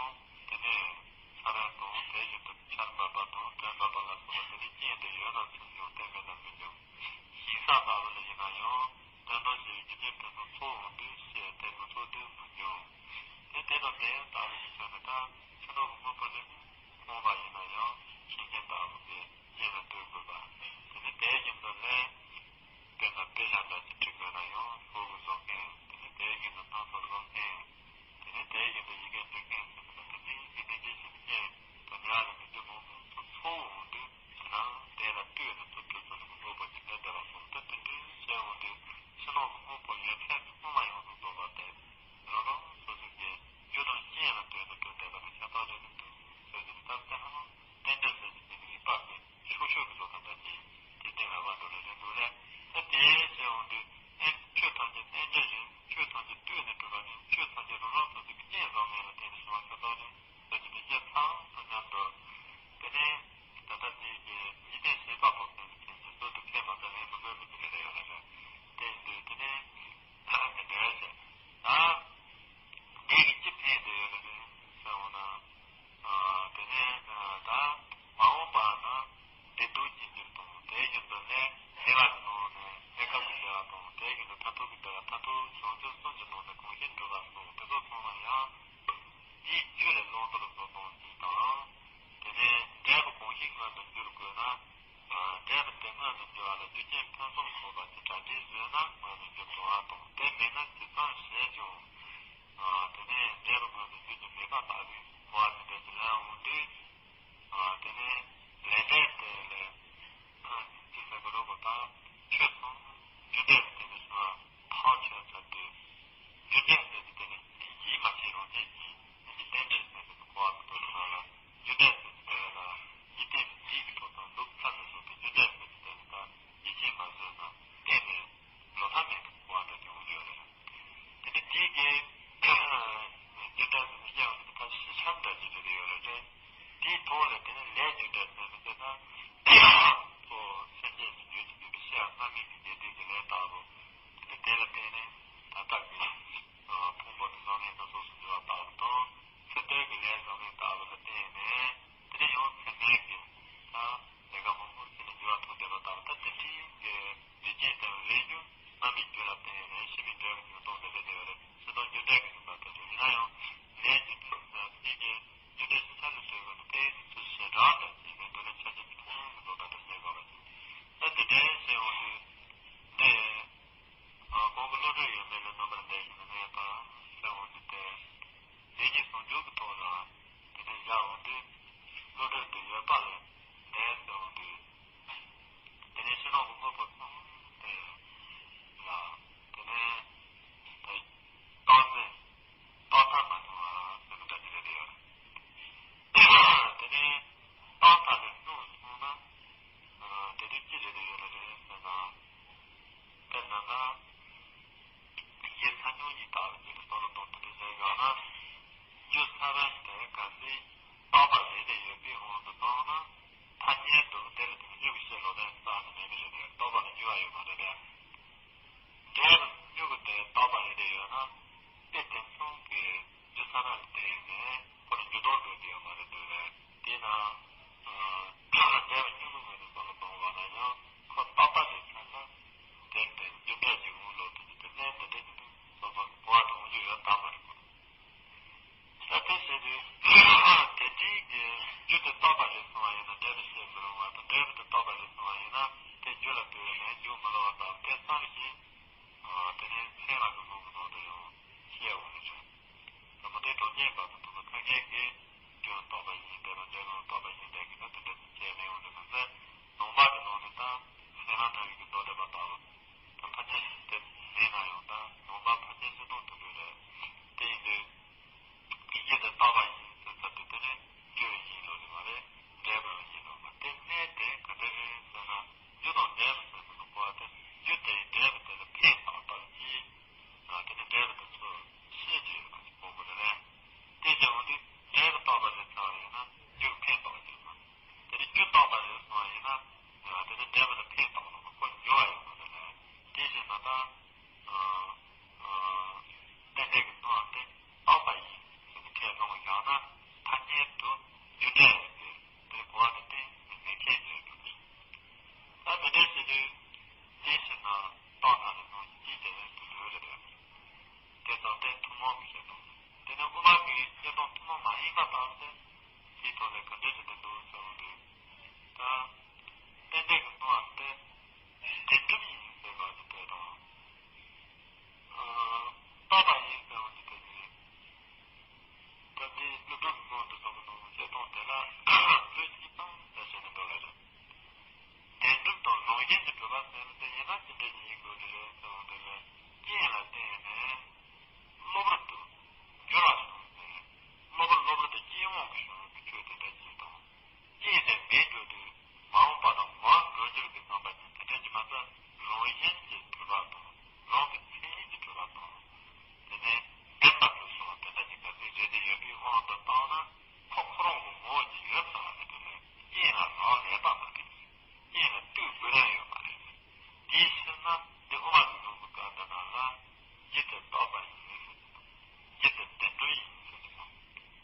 དེ་ནས་ས་ར་དང་དེ་བཞིན་དུ་ཆར་འབབ་པ་དང་དྲོད་འབབ་པ་ལ་སོགས་པ་དེ་ནི་རྐྱེན་དེ་ཡོད་ན་ཚུལ་འབྱུང་བསྟན་པའི་ནང་མི་འབྱུང་། ཤིང་བཟའ་ལྟ་བུ་ལ་ཡིན་ན་ཡང་དོན་དམ་ཞེས་པའི་རྒྱུ་རྐྱེན་དེ་ཚོ་ཚོགས་འོང་དུས་ཤེས་བསྟན་མི་ཚོགས་དུས་མི་འབྱུང་། དེ་དེ་དང་དེ་ལྟ་བུ་ཞིག་བྱུང་ན་ད། ཕྱི་ནང་གི་དངོས་པོ་ལས་མི་མཐོང་བ་ཡིན་ན་ཡང་ཤེས་ལྡན་ལྟ་བུ་གི་རྐྱེན་ལ་ལྟོས་དགོས་པ། དེ་ནི་དེ་བཞིན་དུ་ལས། དཔེར་ན་དཔེ་ཆ་འདྲ་ཅིག་བྲིས་དགོས་ན་ཡང་ཤོག་གུ་བཟོ་མཁན། དེ་ནི་དེ་བཞིན་དུ་སྣ་ཚོགས་བཟོ་མཁན། དེ་ནི་དེ་བཞིན་དུ་ཡི་གེ་འབྲི་མཁན་ཟེར་ན་དེ་ནི་ཡི་གེ་འབྲི་ཤེས་མཁན་དང་ཉག་ལ་མི་རྒྱུ་མང་པོ་ཚོ་ཚོ་འོང་དུས་ཟེར་ན་དེ་ལ་ལྟོས་ནས་ཚུར་འབྲི་ཚུལ་གྱི་དངོས་པོ་ཅིག་ལས་བདེ་བ་སོང་སྟེ་དེ་འདྲའི་བཤད་འོང་དུས་ཕྱི་ནང་གི་དངོས་པོ་ཡོད་ཚད་ཚང་མ་ཡོངས་སུ་རྫོགས་པ་སྟེ། རང་རང་སོ་སོ་གི་རྒྱུ་དང་རྐྱེན་ལ་ལྟོས་ནས་གྲུབ་བསྡད་པ་ལ་ཁྱད་པར་རེ་མི་འདུག་ཟེར་གྱི་འདུག་ད་དེ་ཧ་ལམ་རྟེན་འབྲེལ་ཟེར་གྱི་དེ་ནི་རིགས་པ་གི་ཕྱོགས་ཆོས་ཀྱི་བཟོ་ལྟ་འདྲ་ཅིག་དེ་གཏན་ལ་དབབ་འགྲོ་ལ་རེ་འདུག་ལས། ད་དེ་ཟེར་འོང་དུས་ཨེ་ཆོས་ཐམས་ཅད་རྟེན་འབྲེལ་རེད། ཆོས་ཐམས་ཅད་ལྟོས་ནས་གྲུབ་པ་རེད། ཆོས་ཐམས་ཅད་རང་རང་སོ་སོ་གི་རྐྱེན་བཟོ་མཁན་ལ་བརྟེན་ནས་བྱུང་བ་ཁྱད་པར་རེད་ཟེར་གྱི་འདུག་ཅེས་ཚང་དང་མཉམ་དུ། དེ་ནས་ད་ལྟ་དེ་གི་འཇིག་རྟེན་བྱེད་པ་པོ་ཟེར་གྱི་དེ་ཚོ་དུ་ཁས་མ་བླངས་ལན་མི་དགོས་མི་དེ་རེ་རེ་ཡོད་ལ་རེད། དེ་ཡིན་དུས་དེ་ནས་དེ་འདྲ་ཟེར། ད་འདི་གི་ཅི་ཕན་བདེ་ཡོད་ལ་རེད་ཟེར་འོང་ན། དེ་ནས་ད་མ་འོངས་པ་ན་བདེ་སྡུག་གཅིག་གྱུར་དང་དེ་བཞིན་དུ་ནས་ལྷན་ཁག་གི་ནང་ནས་ལྷན་ཁག་གི་བདེ་བ་དང་དེ་བཞིན་དུ་མཐར་ཐུག་གི་བདེ་བ་མཐར་ཐུག་བྱང་ཆུབ་གསུམ་གྱི་ནང་ནས་གང་ཞིག་འགྲུབ་པ་སོགས་དེ་ཚོ་ཚང་མ་ཡང་དེའི་རྒྱུ་ལས་བླང་དོར་བཟོ་སྟངས་གཅིག་དང་། དེ་ནས་འབྲས་བུ་གང་ཞིག་མངོན་དུ་འགྱུར་དགོས་ན། འབྲས་བུ་དེ་མངོན་དུ་འགྱུར་བ་ལ་རྒྱུ་རྐྱེན་ཕུན་སུམ་ཚོགས་པ་གྱི་གྲ་སྒྲིག་བཟོས་ན་མངོན་དུ་འགྱུར་འགྲོ་བ་དང་དེ་མེད་ན་ཇི་ཙམ་བྱས་ཀྱང་། དེ་ནས་འབྲས་བུ་མངོན་དུ་འགྱུར་རྒྱུ་མེད་པ་ལྟ་བུའི་གོ་བ་དེ་འདྲ་ཞིག་ལེན་འོང་དུས། དེ་ནས་ལས་འབྲས་དེ་ལས་ཅི་ཟེར་དགོས་རེད་གོ་ད་ཆོས་ཚང་རྒྱུ་འབྲས་དེ་འདྲ་ཞིག་ལ་ཐག་ཆོད་ཚར་དུས། རྒྱུ་འབྲས་ཟེར་གྱི་དེ་ནི་ཡིད་མ་ཆེས་རང་བཞིན་གྱིས་ཡིད་ཀྱི་རྟེན་འབྲེལ་ཟེར་གྱི་གོ་བ་མི་འདུག་ལ། རྒྱུ་འབྲས་ཟེར་གྱི་དེ་ལ་ཡིད་བརྟན་ཡིད་ཀྱི་ཐོག་དང་ལུགས་མཐའ་ནས་བཟུང་སྟེ་རྒྱུ་འབྲས་ཟེར་གྱི་དེ་ལ་ད་ཡིད་ཆེས་མ་བཟོད་ན་གཏན་ནས་བློ་ཐག་མེད་པའི་གོ་བ་འདྲ་ཅིག་འོང་རྒྱུ་ཡོད་རེད། དེ་ནི་དེའི་གི་རྒྱུ་འབྲས་ཟེར་ནས་བཤད་འོང་དུས་ད་ཞི་འཆམ་འདྲ་ཅིག་རེད་ཡོད་རེད་དེ། དེའི་ཐོག་ལ་དེ་ནི་ལས་རྒྱུ་འབྲས་ཟེར་ནས་བཤད་ན། གཙོ་བོ་སེམས་ཅན་གྱི་རྒྱུད་ཀྱི་ནུས་པའི་ཤེས་རབ་རྣམ་སྨིན་གྱི་རྒྱས་འབྲིང་གི་ལས་ལྟ་བུ། དེ་ནི་དེ་ལ་བརྟེན་ནས་ད་ལྟ་གི་ཕུང་པོ་དང་བཟང་ངན་སྣ་ཚོགས་སུ་འགྱུར་བ་ལྟ་བུ་དང་། ཚུལ་གཏེར་གྱི་ལས་བཟང་ངན་ལྟ་བུ་ལ་བརྟེན་ནས་དེ་ནི་ཡང་ཚད་མའི་གི་ད་ལས་ཀ་མང་པོ་བྱས་ནས་འགྱུར་བ་ཐོབ་བསྡད་པ་ལྟ་བུ་ད་དེ་འདྲའི་གི་ལུས་ཅན་ལྟ་བུ་ལས་རྒྱུ་རྣམ་སྨིན་རྒྱུ་ལ་བརྟེན་ནས་ཕྱི་མའི་འབྲས་བུ་འབྱུང་སྟངས་དེ་འདྲ་དེ་བས་ཕྱི་དོན་རྒྱུ་འབྲས་ཀྱི་རིམ་པ་དེ་འདྲ་ཡིན་ན་ཡང་ལས་རྒྱུ་འབྲས་ཟེར་ཚིག་གི་རྒྱུ་འབྲས་ཕྱི་ཆ་ལ་ཟེར་བ་ནི་དེའི་ཚུལ་ཞེ་དྲག་འདྲ་ཞིག་མེད་འདུག་ལ་ཆ་ཅིག་གི་ཐུན་མོང་གི་བཟོ་ལྟ་འདྲ་ཟེར་དགོས་པ་ཞིག་ད་དེ་འདྲའི་ཟེར་འོང་དུས་འདི་ཨ་ཁོང་གི་བློ་གྲོས་ཡོད་མེད་ལ་རྣམ་པར་འདྲ་ཞིག་མི་གནས་པ་ཟེར་འོང་དུས་ཏེ། ལས་ཀྱི་ཟུང་འཇུག་གི་ཐོག་ལ་དེ་འདྲའི་བཞག་འོང་དུས་བློ་གྲོས་འདི་ཡོད་པ་ལས་འདས་ཟེར་འོང་དུས། དེ་ནས་ཕྱི་ནང་གི་དངོས་པོ་ཚང་དེ་ལ་དེ་ནས་ད་རྟག་འཛིན་རྟག་མཐའ་མ་བྱུང་བ་ཟེར་ན་འདྲ་ཅིག་རེད་དེ་ཡོད་རེད། དེ་ནས་རྟག་མཐའ་ལས་ལྷུང་སོང་ན་དེ་དུས་ཅི་རེད་དེ་ཡོད་རེད་ཟེར་ན། དཔེར་ན་ན། ཡིད་ཆེས་ཐ་སྙད་གཉིས་ལྟ་བུ་གཉིས་ཀྱི་བསམ་བློ་གཏོང་དུས་འདི་ཟེར་ཡོང་ན། རྒྱུ་ས་བོན་དེ་ག་ཚོད་དག་པ་རེད་དེ་ཡོད་པའི་དབང་དུ་བཏང་ན། ཐ་སྙད་དུ་དེ་ལ་དེ་རྒྱུ་གི་ཕྱིར་ལོག་ལྟ་ས་ནི་མེད་ཀྱི་རེད་དེ་དག་པ་ལ་འགྱུར་བ་ཡོད་མ་རེད་དེ། འབྲས་བུ་རྒྱུ་གི་དེ་དག་པ་རེད་དེ་ཡོད་ན། དེ་དེ་མཚུངས་ཀྱི་རྒྱུ་ས་བོན་ལ་བརྟེན་ནས་ཁོ་ལ་འགྱུར་ལྡོག་འགྲོ་གི་ཡོད་མ་རེད་འདུག་ལས། དེས་ན། འབྲས་བུ་རྒྱུ་གི་ངོས་ནས་བསམ་བློ་གཏོང་བ་ན་ཡང་ཁོ་རྟག་པ་རེད་ཚར་ན། དེ་ལྟར་རྒྱུ་འབྲས་ཀྱི་དབང་ལོག་ཏུ་གྱུར་ཏེ་གནས་འདི་འདྲ་ཡིན་དུས་སོ་སོ་གི་གོ་བ་དང་འོང་རྒྱུ་ཡོད་དམ་མ་རེད་གོ། ད་དེ་བྱས་དུས་དེ་འདྲའི་གི་རྒྱུ་དེ་རྟག་པ་རེད་གསུང་བ་ཡིན་ན་འབྲས་བུ་བཤད་མི་རུང་བ་དང་འབྲས་བུ་དེ་རྟག་པ་རེད་གསུང་བ་ཡིན་ན་དེ་རྒྱུ་ལ་ལྟོས་ནས་རྒྱུ་མི་སླུ་བ་དང་དེ་ཙམ་ཞིག་དེ་ནས་ཚེ་རབས་ཀྱི་ལུགས་ཀྱི་ནང་དུ་ཡང་བཤད་འོང་ནི་རེད། དང་པོ་དེ་གྲོང་ཁྱེར་བར་དུ་དུ་མ་ཁ་ཁྱེར་གྱི་སྐྱོན་རྟོགས་པ་ཡིན་པས་ན་འབྲས་བུ་རྟོགས་པ་ཡིན་པས་ཀྱི་ན་དེ་འདྲ་བྱས་ནས་འོང་དུ་མ་ཟད། ནང་པ་གི་ནང་ནས་ད་ཧེ་མ་འདྲ་བའི་གི་མདོ་སྡེ་པ་དག་ལ་ད་ཕལ་ཆེར་དེ་མེད་ན་ཡང་ད་ནང་པ་ཕལ་ཆེར་སྤྱི་སྟོང་དུ་འདུག་རེད། དེ་ཡིན་དུས་ཀྱི་ཡིད་དེ་རྟག་པ་ཡིན་ཟེར་ཚར་དུས་དེ་ནས་སྐྱོན་ཡིན་ལོ་ནི་མ་རེད། འབྲས་བུ་ཡིན་ལོ་མ་དེ་གནས་དེ་ག་འདྲ་རེད་ཟེར་ན་རྒྱུ་དང་འབྲས་བུ་ཟེར་ཚུལ་དུ་གོ་བ་དེ་རྒྱུ་དེ་འབྲས་བུ་དེ་ལ་ཕན་བཏགས་པར་གྱིས། དེ་ནི་འབྲས་བུ་དེ་ཚོ་ཤེས་ཀྱི་ཡོད་པ་ཞིག་དགོངས་པ་རེད། དེ་ཡིན་དུས་འབྲས་བུ་རྟག་པ་རེད་ཟེར་བ་ཡིན་ན་རྒྱུ་ཕན་ཐོགས་ཀྱི་མ། དེ་ནི་རྒྱུ་རྟག་པ་རེད་གསུངས་པ་ཡིན་ན། དེ་ནི་འབྲས་བུ་ལ་ཕན་ཐོགས་ལ་ཁོ་འགྱུར་བ་ཡོད་པ་རེད། དེ་བཞིན་ན་ད། རྟེན་འབྲེལ་གྱི་དོན་དེ་རྟག་པ་ཡིན་ཟེར་ནས་ཁས་བླངས་བཞག་ན་ཐ་སྙད་དུ་རྒྱུ་འབྲས་ཡོད་དེ་དེ་གོ་བ་དེ་གཏན་ནས་མེད་ཁས་ཡོད་པ་རེད། ད་དེ་འདྲ་བྱེད་དུས་དེ་ཕྱིར་ན་རྟག་མཐའ་ལ་ནང་གཅིག་དེ་ལས་དུ་ལོས་རེད། དེ་ཙམ་དེ་ཐུན་མོང་གི་བཤད་སྟངས། དེ་ནས་དབུ་མ་གི་བཤད་སྟངས་ཐུན་མོང་མ་ཡིན་པ་ལྟ་བུ་དེ། དེའི་ཐོག་ལ་ག་འདྲ་ཞིག་བསྟན་འདུག་ཟེར་བ་དེ། ད། རྟེན་འབྲེལ་གྱི་སྣང་བ་སྟེ། བདེན་གྲུབ་ཡིན་ཟེར་བ་ཅིག་དེ་དང་། ཨ། རྟོགས་པ་ཡིན་ཟེར་བ་ཅིག་དེ་ཡིན། ད་འདི་ཀླུ་སྒྲུབ་ཀྱི་དབང་དུ་སོང་གི་ནང་བཤད་སྟངས་དེ་ལ་ལུགས་གཅིག་སྟངས་ཟེར་བྱས་ནས་འགྲོ་ལ་རེད། བདེན་གྲུབ་དང་རང་བཞིན་གྱིས་གྲུབ་པ་ཟེར་ན་དེ་ཡིན་ན་ཅི་འདྲ་ཞིག་ཡིན་དགོས་ཀྱི་རེད་ཟེར་བ་དེ་ལ། རྐྱེན་ལ་བརྟེན་ནས་གློ་བུར་དུ་འགྱུར་བ་བྱུང་ནས། གློ་བུར་གློ་བུར་དུ་རྐྱེན་དབང་གིས་བྱུང་བའི་ཆོས་དེ་འདྲ་ཞིག་དང་། རྐྱེན་དེ་མེད་འགྲོ་དུས་མ་འོངས་པ་དང་མར་འགྲོ་འགྱུར་གྱི་བསམ་པ་ཅན་དེ་འདྲ་ཅིག་མ་ཚད་རང་བཞིན་གྱིས་གྲུབ་པ་དང་རང་གི་མཚན་ཉིད་ཀྱིས་གྲུབ་པ་དང་། དེ་ནས་བདེན་པར་གྲུབ་སོང་བ་དེ་འདྲ་ཅིག་ག་ཚོད་རེད་དེ་ཡོད་པའི་དབང་དུ་བཏང་ན། ཁོ་ཁོ་རང་གི་ངོ་བོ་ཅིག་ཡོད་ཚར་བ་དེ་དེ་ལས་རྐྱེན་ལ་རག་ལས་པ་མ་རེད། རྐྱེན་ལ་ལྟོས་དགོས་རན་ཡོད་མ་རེད། དེའི་ཕྱིར་ན་འདི་དབུ་མ་གི་ལུང་གི་སྐབས་འདི་ནང་ལ། རྒྱུ་དེ་རྟོགས་པ་ཡིན། རྒྱུ་དེ་བདེན་གྲུབ་ཡིན་ཟེར་གྱི་སོང་།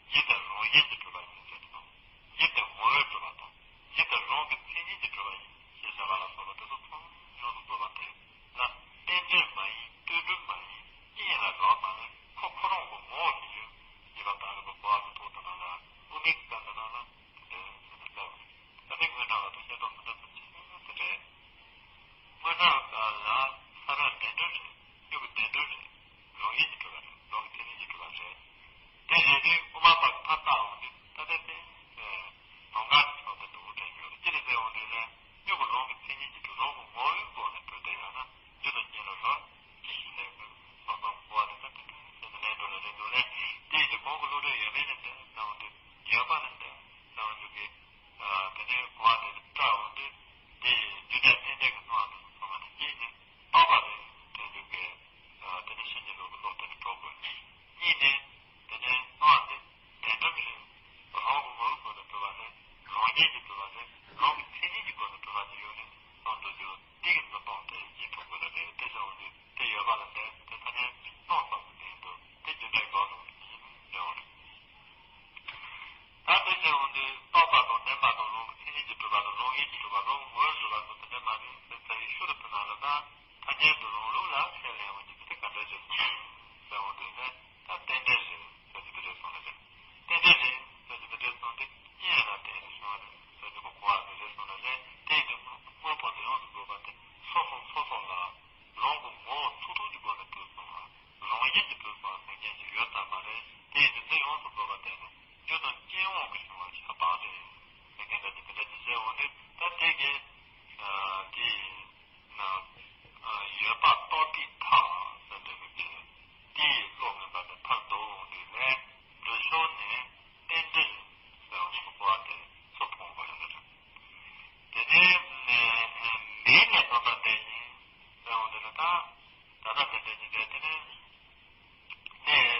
རྒྱུ་དེ་རང་བཞིན་གྱིས་གྲུབ་པ་ཡིན་ཟེར་གྱི་སོང་། རྒྱུ་དེ་ངོ་བོས་གྲུབ་པ་དང་། རྒྱུ་དེ་རང་གི་མཚན་ཉིད་ཀྱིས་གྲུབ་པ་ཡིན་ཞེས་བྱ་བ་ལ་སོགས་པ་དེ་ཚོ་ཚང་མ་ཡོངས་སུ་རྫོགས་པ་དེ་ལ་རྟེན་འབྲེལ་མ་ཡིན། ལྟོས་གྲུབ་མ་ཡིན། རྐྱེན་ལ་རག་མ་རེད། ཁོ་ཁོ་རང་གི་ངོ་བོ་ཞིག་ཡོད་ཅེས་པ་ལྟ་བུའི་གོ་བ་གི་ཐོག་ཏུ་ན་ལ། དབུ་མའི་སྐབས་འདི་ནང་ལ་དེ་འདྲ་ཟེར་ནས་བཀླགས་པ་རེད། ད་ལྟའི་དངོས་གྲུབ་ལ་དང་བཤད་སྟངས་མི་འདྲ་ཚུལ་ཆེན་པོ་དེ་རེད། དངོས་གྲུབ་ལ་ས་ར་བདེན་གྲུབ་རེད། རྒྱུ་གི་བདེན་གྲུབ་རེད། རང་བཞིན་གྱིས་གྲུབ་པ་རེད། རང་གི་མཚན་ཉིད་ཀྱིས་གྲུབ་པ་རེད། དེ་རེད་དུས་དབུ་མ་པ་གི་ཕར་བལྟ་འོང་དུས་ད་ལྟ་དེ། དོན་དག་གི་ཕྱོགས་དེ་འདུག་དྲན་རྒྱུ་རེད། ཅི་རེད་ཟེར་འོང་དུས་ལ། རྒྱུ་གི་རང་གི་མཚན་ཉིད་ཀྱིས་གྲུབ། རང་གི་ངོ་བོའི་སྒོ་ནས་གྲུབ་བསྡད་ཡོད་ན་རྒྱུ་དང་རྐྱེན་ལ་རག་ཅི་ཞིག་ལས་ཀྱི་སོང་ཙང་གོ་བ་དེ་ལྟ་དེ་འདྲ་ཟེར་ནས་ལན་འགྲོ་ལ་ལན་འགྲོ་ལས། དེ་ཡིན་དུས་གོང་གི་བློ་གྲོས་ཡོད་མེད་ལ་འདྲ་ཟེར་འོང་དུས་ཡོད་པ་ལ་འདྲ་ཟེར་འོང་དུས་ཀྱི། དེ་ནས་གོ་བ་དེ་བཀྲལ་འོང་དུས། དེ་རྒྱུ་འབྲས་རྟེན་འབྲེལ་གྱི་སྣང་བ་དེ་ཚོ་ཚང་མ་ནི་གཅིག་ནི་རྟོགས་པ་རེད་དྲན་རྒྱུ་གི། དེ་ནས་ཕྱིན་ཅི་ལོག་གི་བློ་དེ་ནི་གྲོལ་དགོས། གཉིས་ནི། དེ་ནས་སྣང་བ་དེ་བདེན་གྲུབ་རེད། རང་གི་ངོ་བོའི་སྒོ་ནས་གྲུབ་པ་རེད། རང་རྒྱལ་གྱིས་གྲུབ་པ་རེད། རང་གི་མཚན་ཉིད་ཀྱི་སྒོ་ནས་གྲུབ་པ་ཅིག་ཡོད་རེད་བསམ་འགྲོ་རྒྱུ་དེ་གི་འཛིན་སྟངས་དེ་རྗེས་ཐོབ་དགོས་ལ་རེད། དེ་ཟེར་འོང་དུས་དེ་ཡོད་པ་ལ་ཟེར་དེ་ཐ་སྙད་སྣང་ཙམ་གྱི་སྟེང་དུ་དེ་རྒྱུ་འབྲས་དགག་ནོར་གྱི་ཡིན་ཟེར་བ་རེད། ད་དེ་ཟེར་འོང་དུས་རྟོགས་པ་དང་བདེན་པ་དང་རང་གི་མཚན་ཉིད་ཀྱིས་གྲུབ་པ་དང་རང་བཞིན་གྱིས་གྲུབ་པ་རང་གི་ངོ་བོས་གྲུབ་པ་དང་དེ་འདྲ་མ་རེད་ཟེར་ཚར་བའི་ཤུགས་རེ་ཕུལ་ན་ལ། ད་ཐ་སྙད་དུ་རང་ལུགས་ལ་ཁས་ལེན་འོང་རྒྱུ་དེ་ག་འདྲ་ཞིག་ཟེར་འོང་དུས་ནི། ད་རྟེན་འབྲེལ་རེད་ཟེར་རྒྱུ་དེ་རེད་སོང་ན་རེད། རྟེན་འབྲེལ་རེད་ཟེར་རྒྱུ་དེ་རེད་སོང་སྟེ་རྐྱེན་ལ་བརྟེན་ནས་བྱུང་བ་རེད་ཟེར་རྒྱུ་གི་གོ་བ་དེ་རེད་སོང་ན་རེད། དེ་ཡིན་དུས་དངོས་པོ་འདི་ཡོངས་སུ་རྫོགས་པ་དེ་སོ་སོ་སོ་སོ་ལ་རང་གི་ངོ་བོ་ཚུགས་ཐུབ་ཀྱི་སྒོ་ནས་གྲུབ་སོང་བ། རང་བཞིན་གྱིས་གྲུབ་སོང་བ་ཟེར་མཁན་ཞིག་ཡོད་ས་མ་རེད། དེ་ཡིན་དུས་འདི་ཡོངས་སུ་རྫོགས་པ་དེ་ནི་རྒྱུ་དང་རྐྱེན་དབང་གིས་བྱུང་བ་ཁྱབ་སྟངས་རེད་ཟེར་མཁན་འདྲ་ཅིག་དེ་འདྲ་ཅིག་བཤད་འོང་དུས། ད་དེ་གི་དེ་ཡིན་ན་ཡོད་པ་རྟོགས་པའི་མཐའ་ཟེར་འདྲ་མི་དེ་དེའི་བློ་ངན་པ་དེ་མཐར་རྫོགས་འོང་དུས་ནས་འགྲོ་ཕྱོགས་ནས་རྟེན་འབྲེལ་ཟེར་བ་ཞིག་གོ་བ་དེ་ཚུར་ཕུང་དགོས་ཡོད་རེད། དེ་ནས་མེད་ནས་བསམ་པ་དེ་ཡིན་ཟེར་འོང་དུས་ནས་ད། ད་ལྟ་དེ་འདྲ་ཅིག་རེད། དེ་ནས་ནས་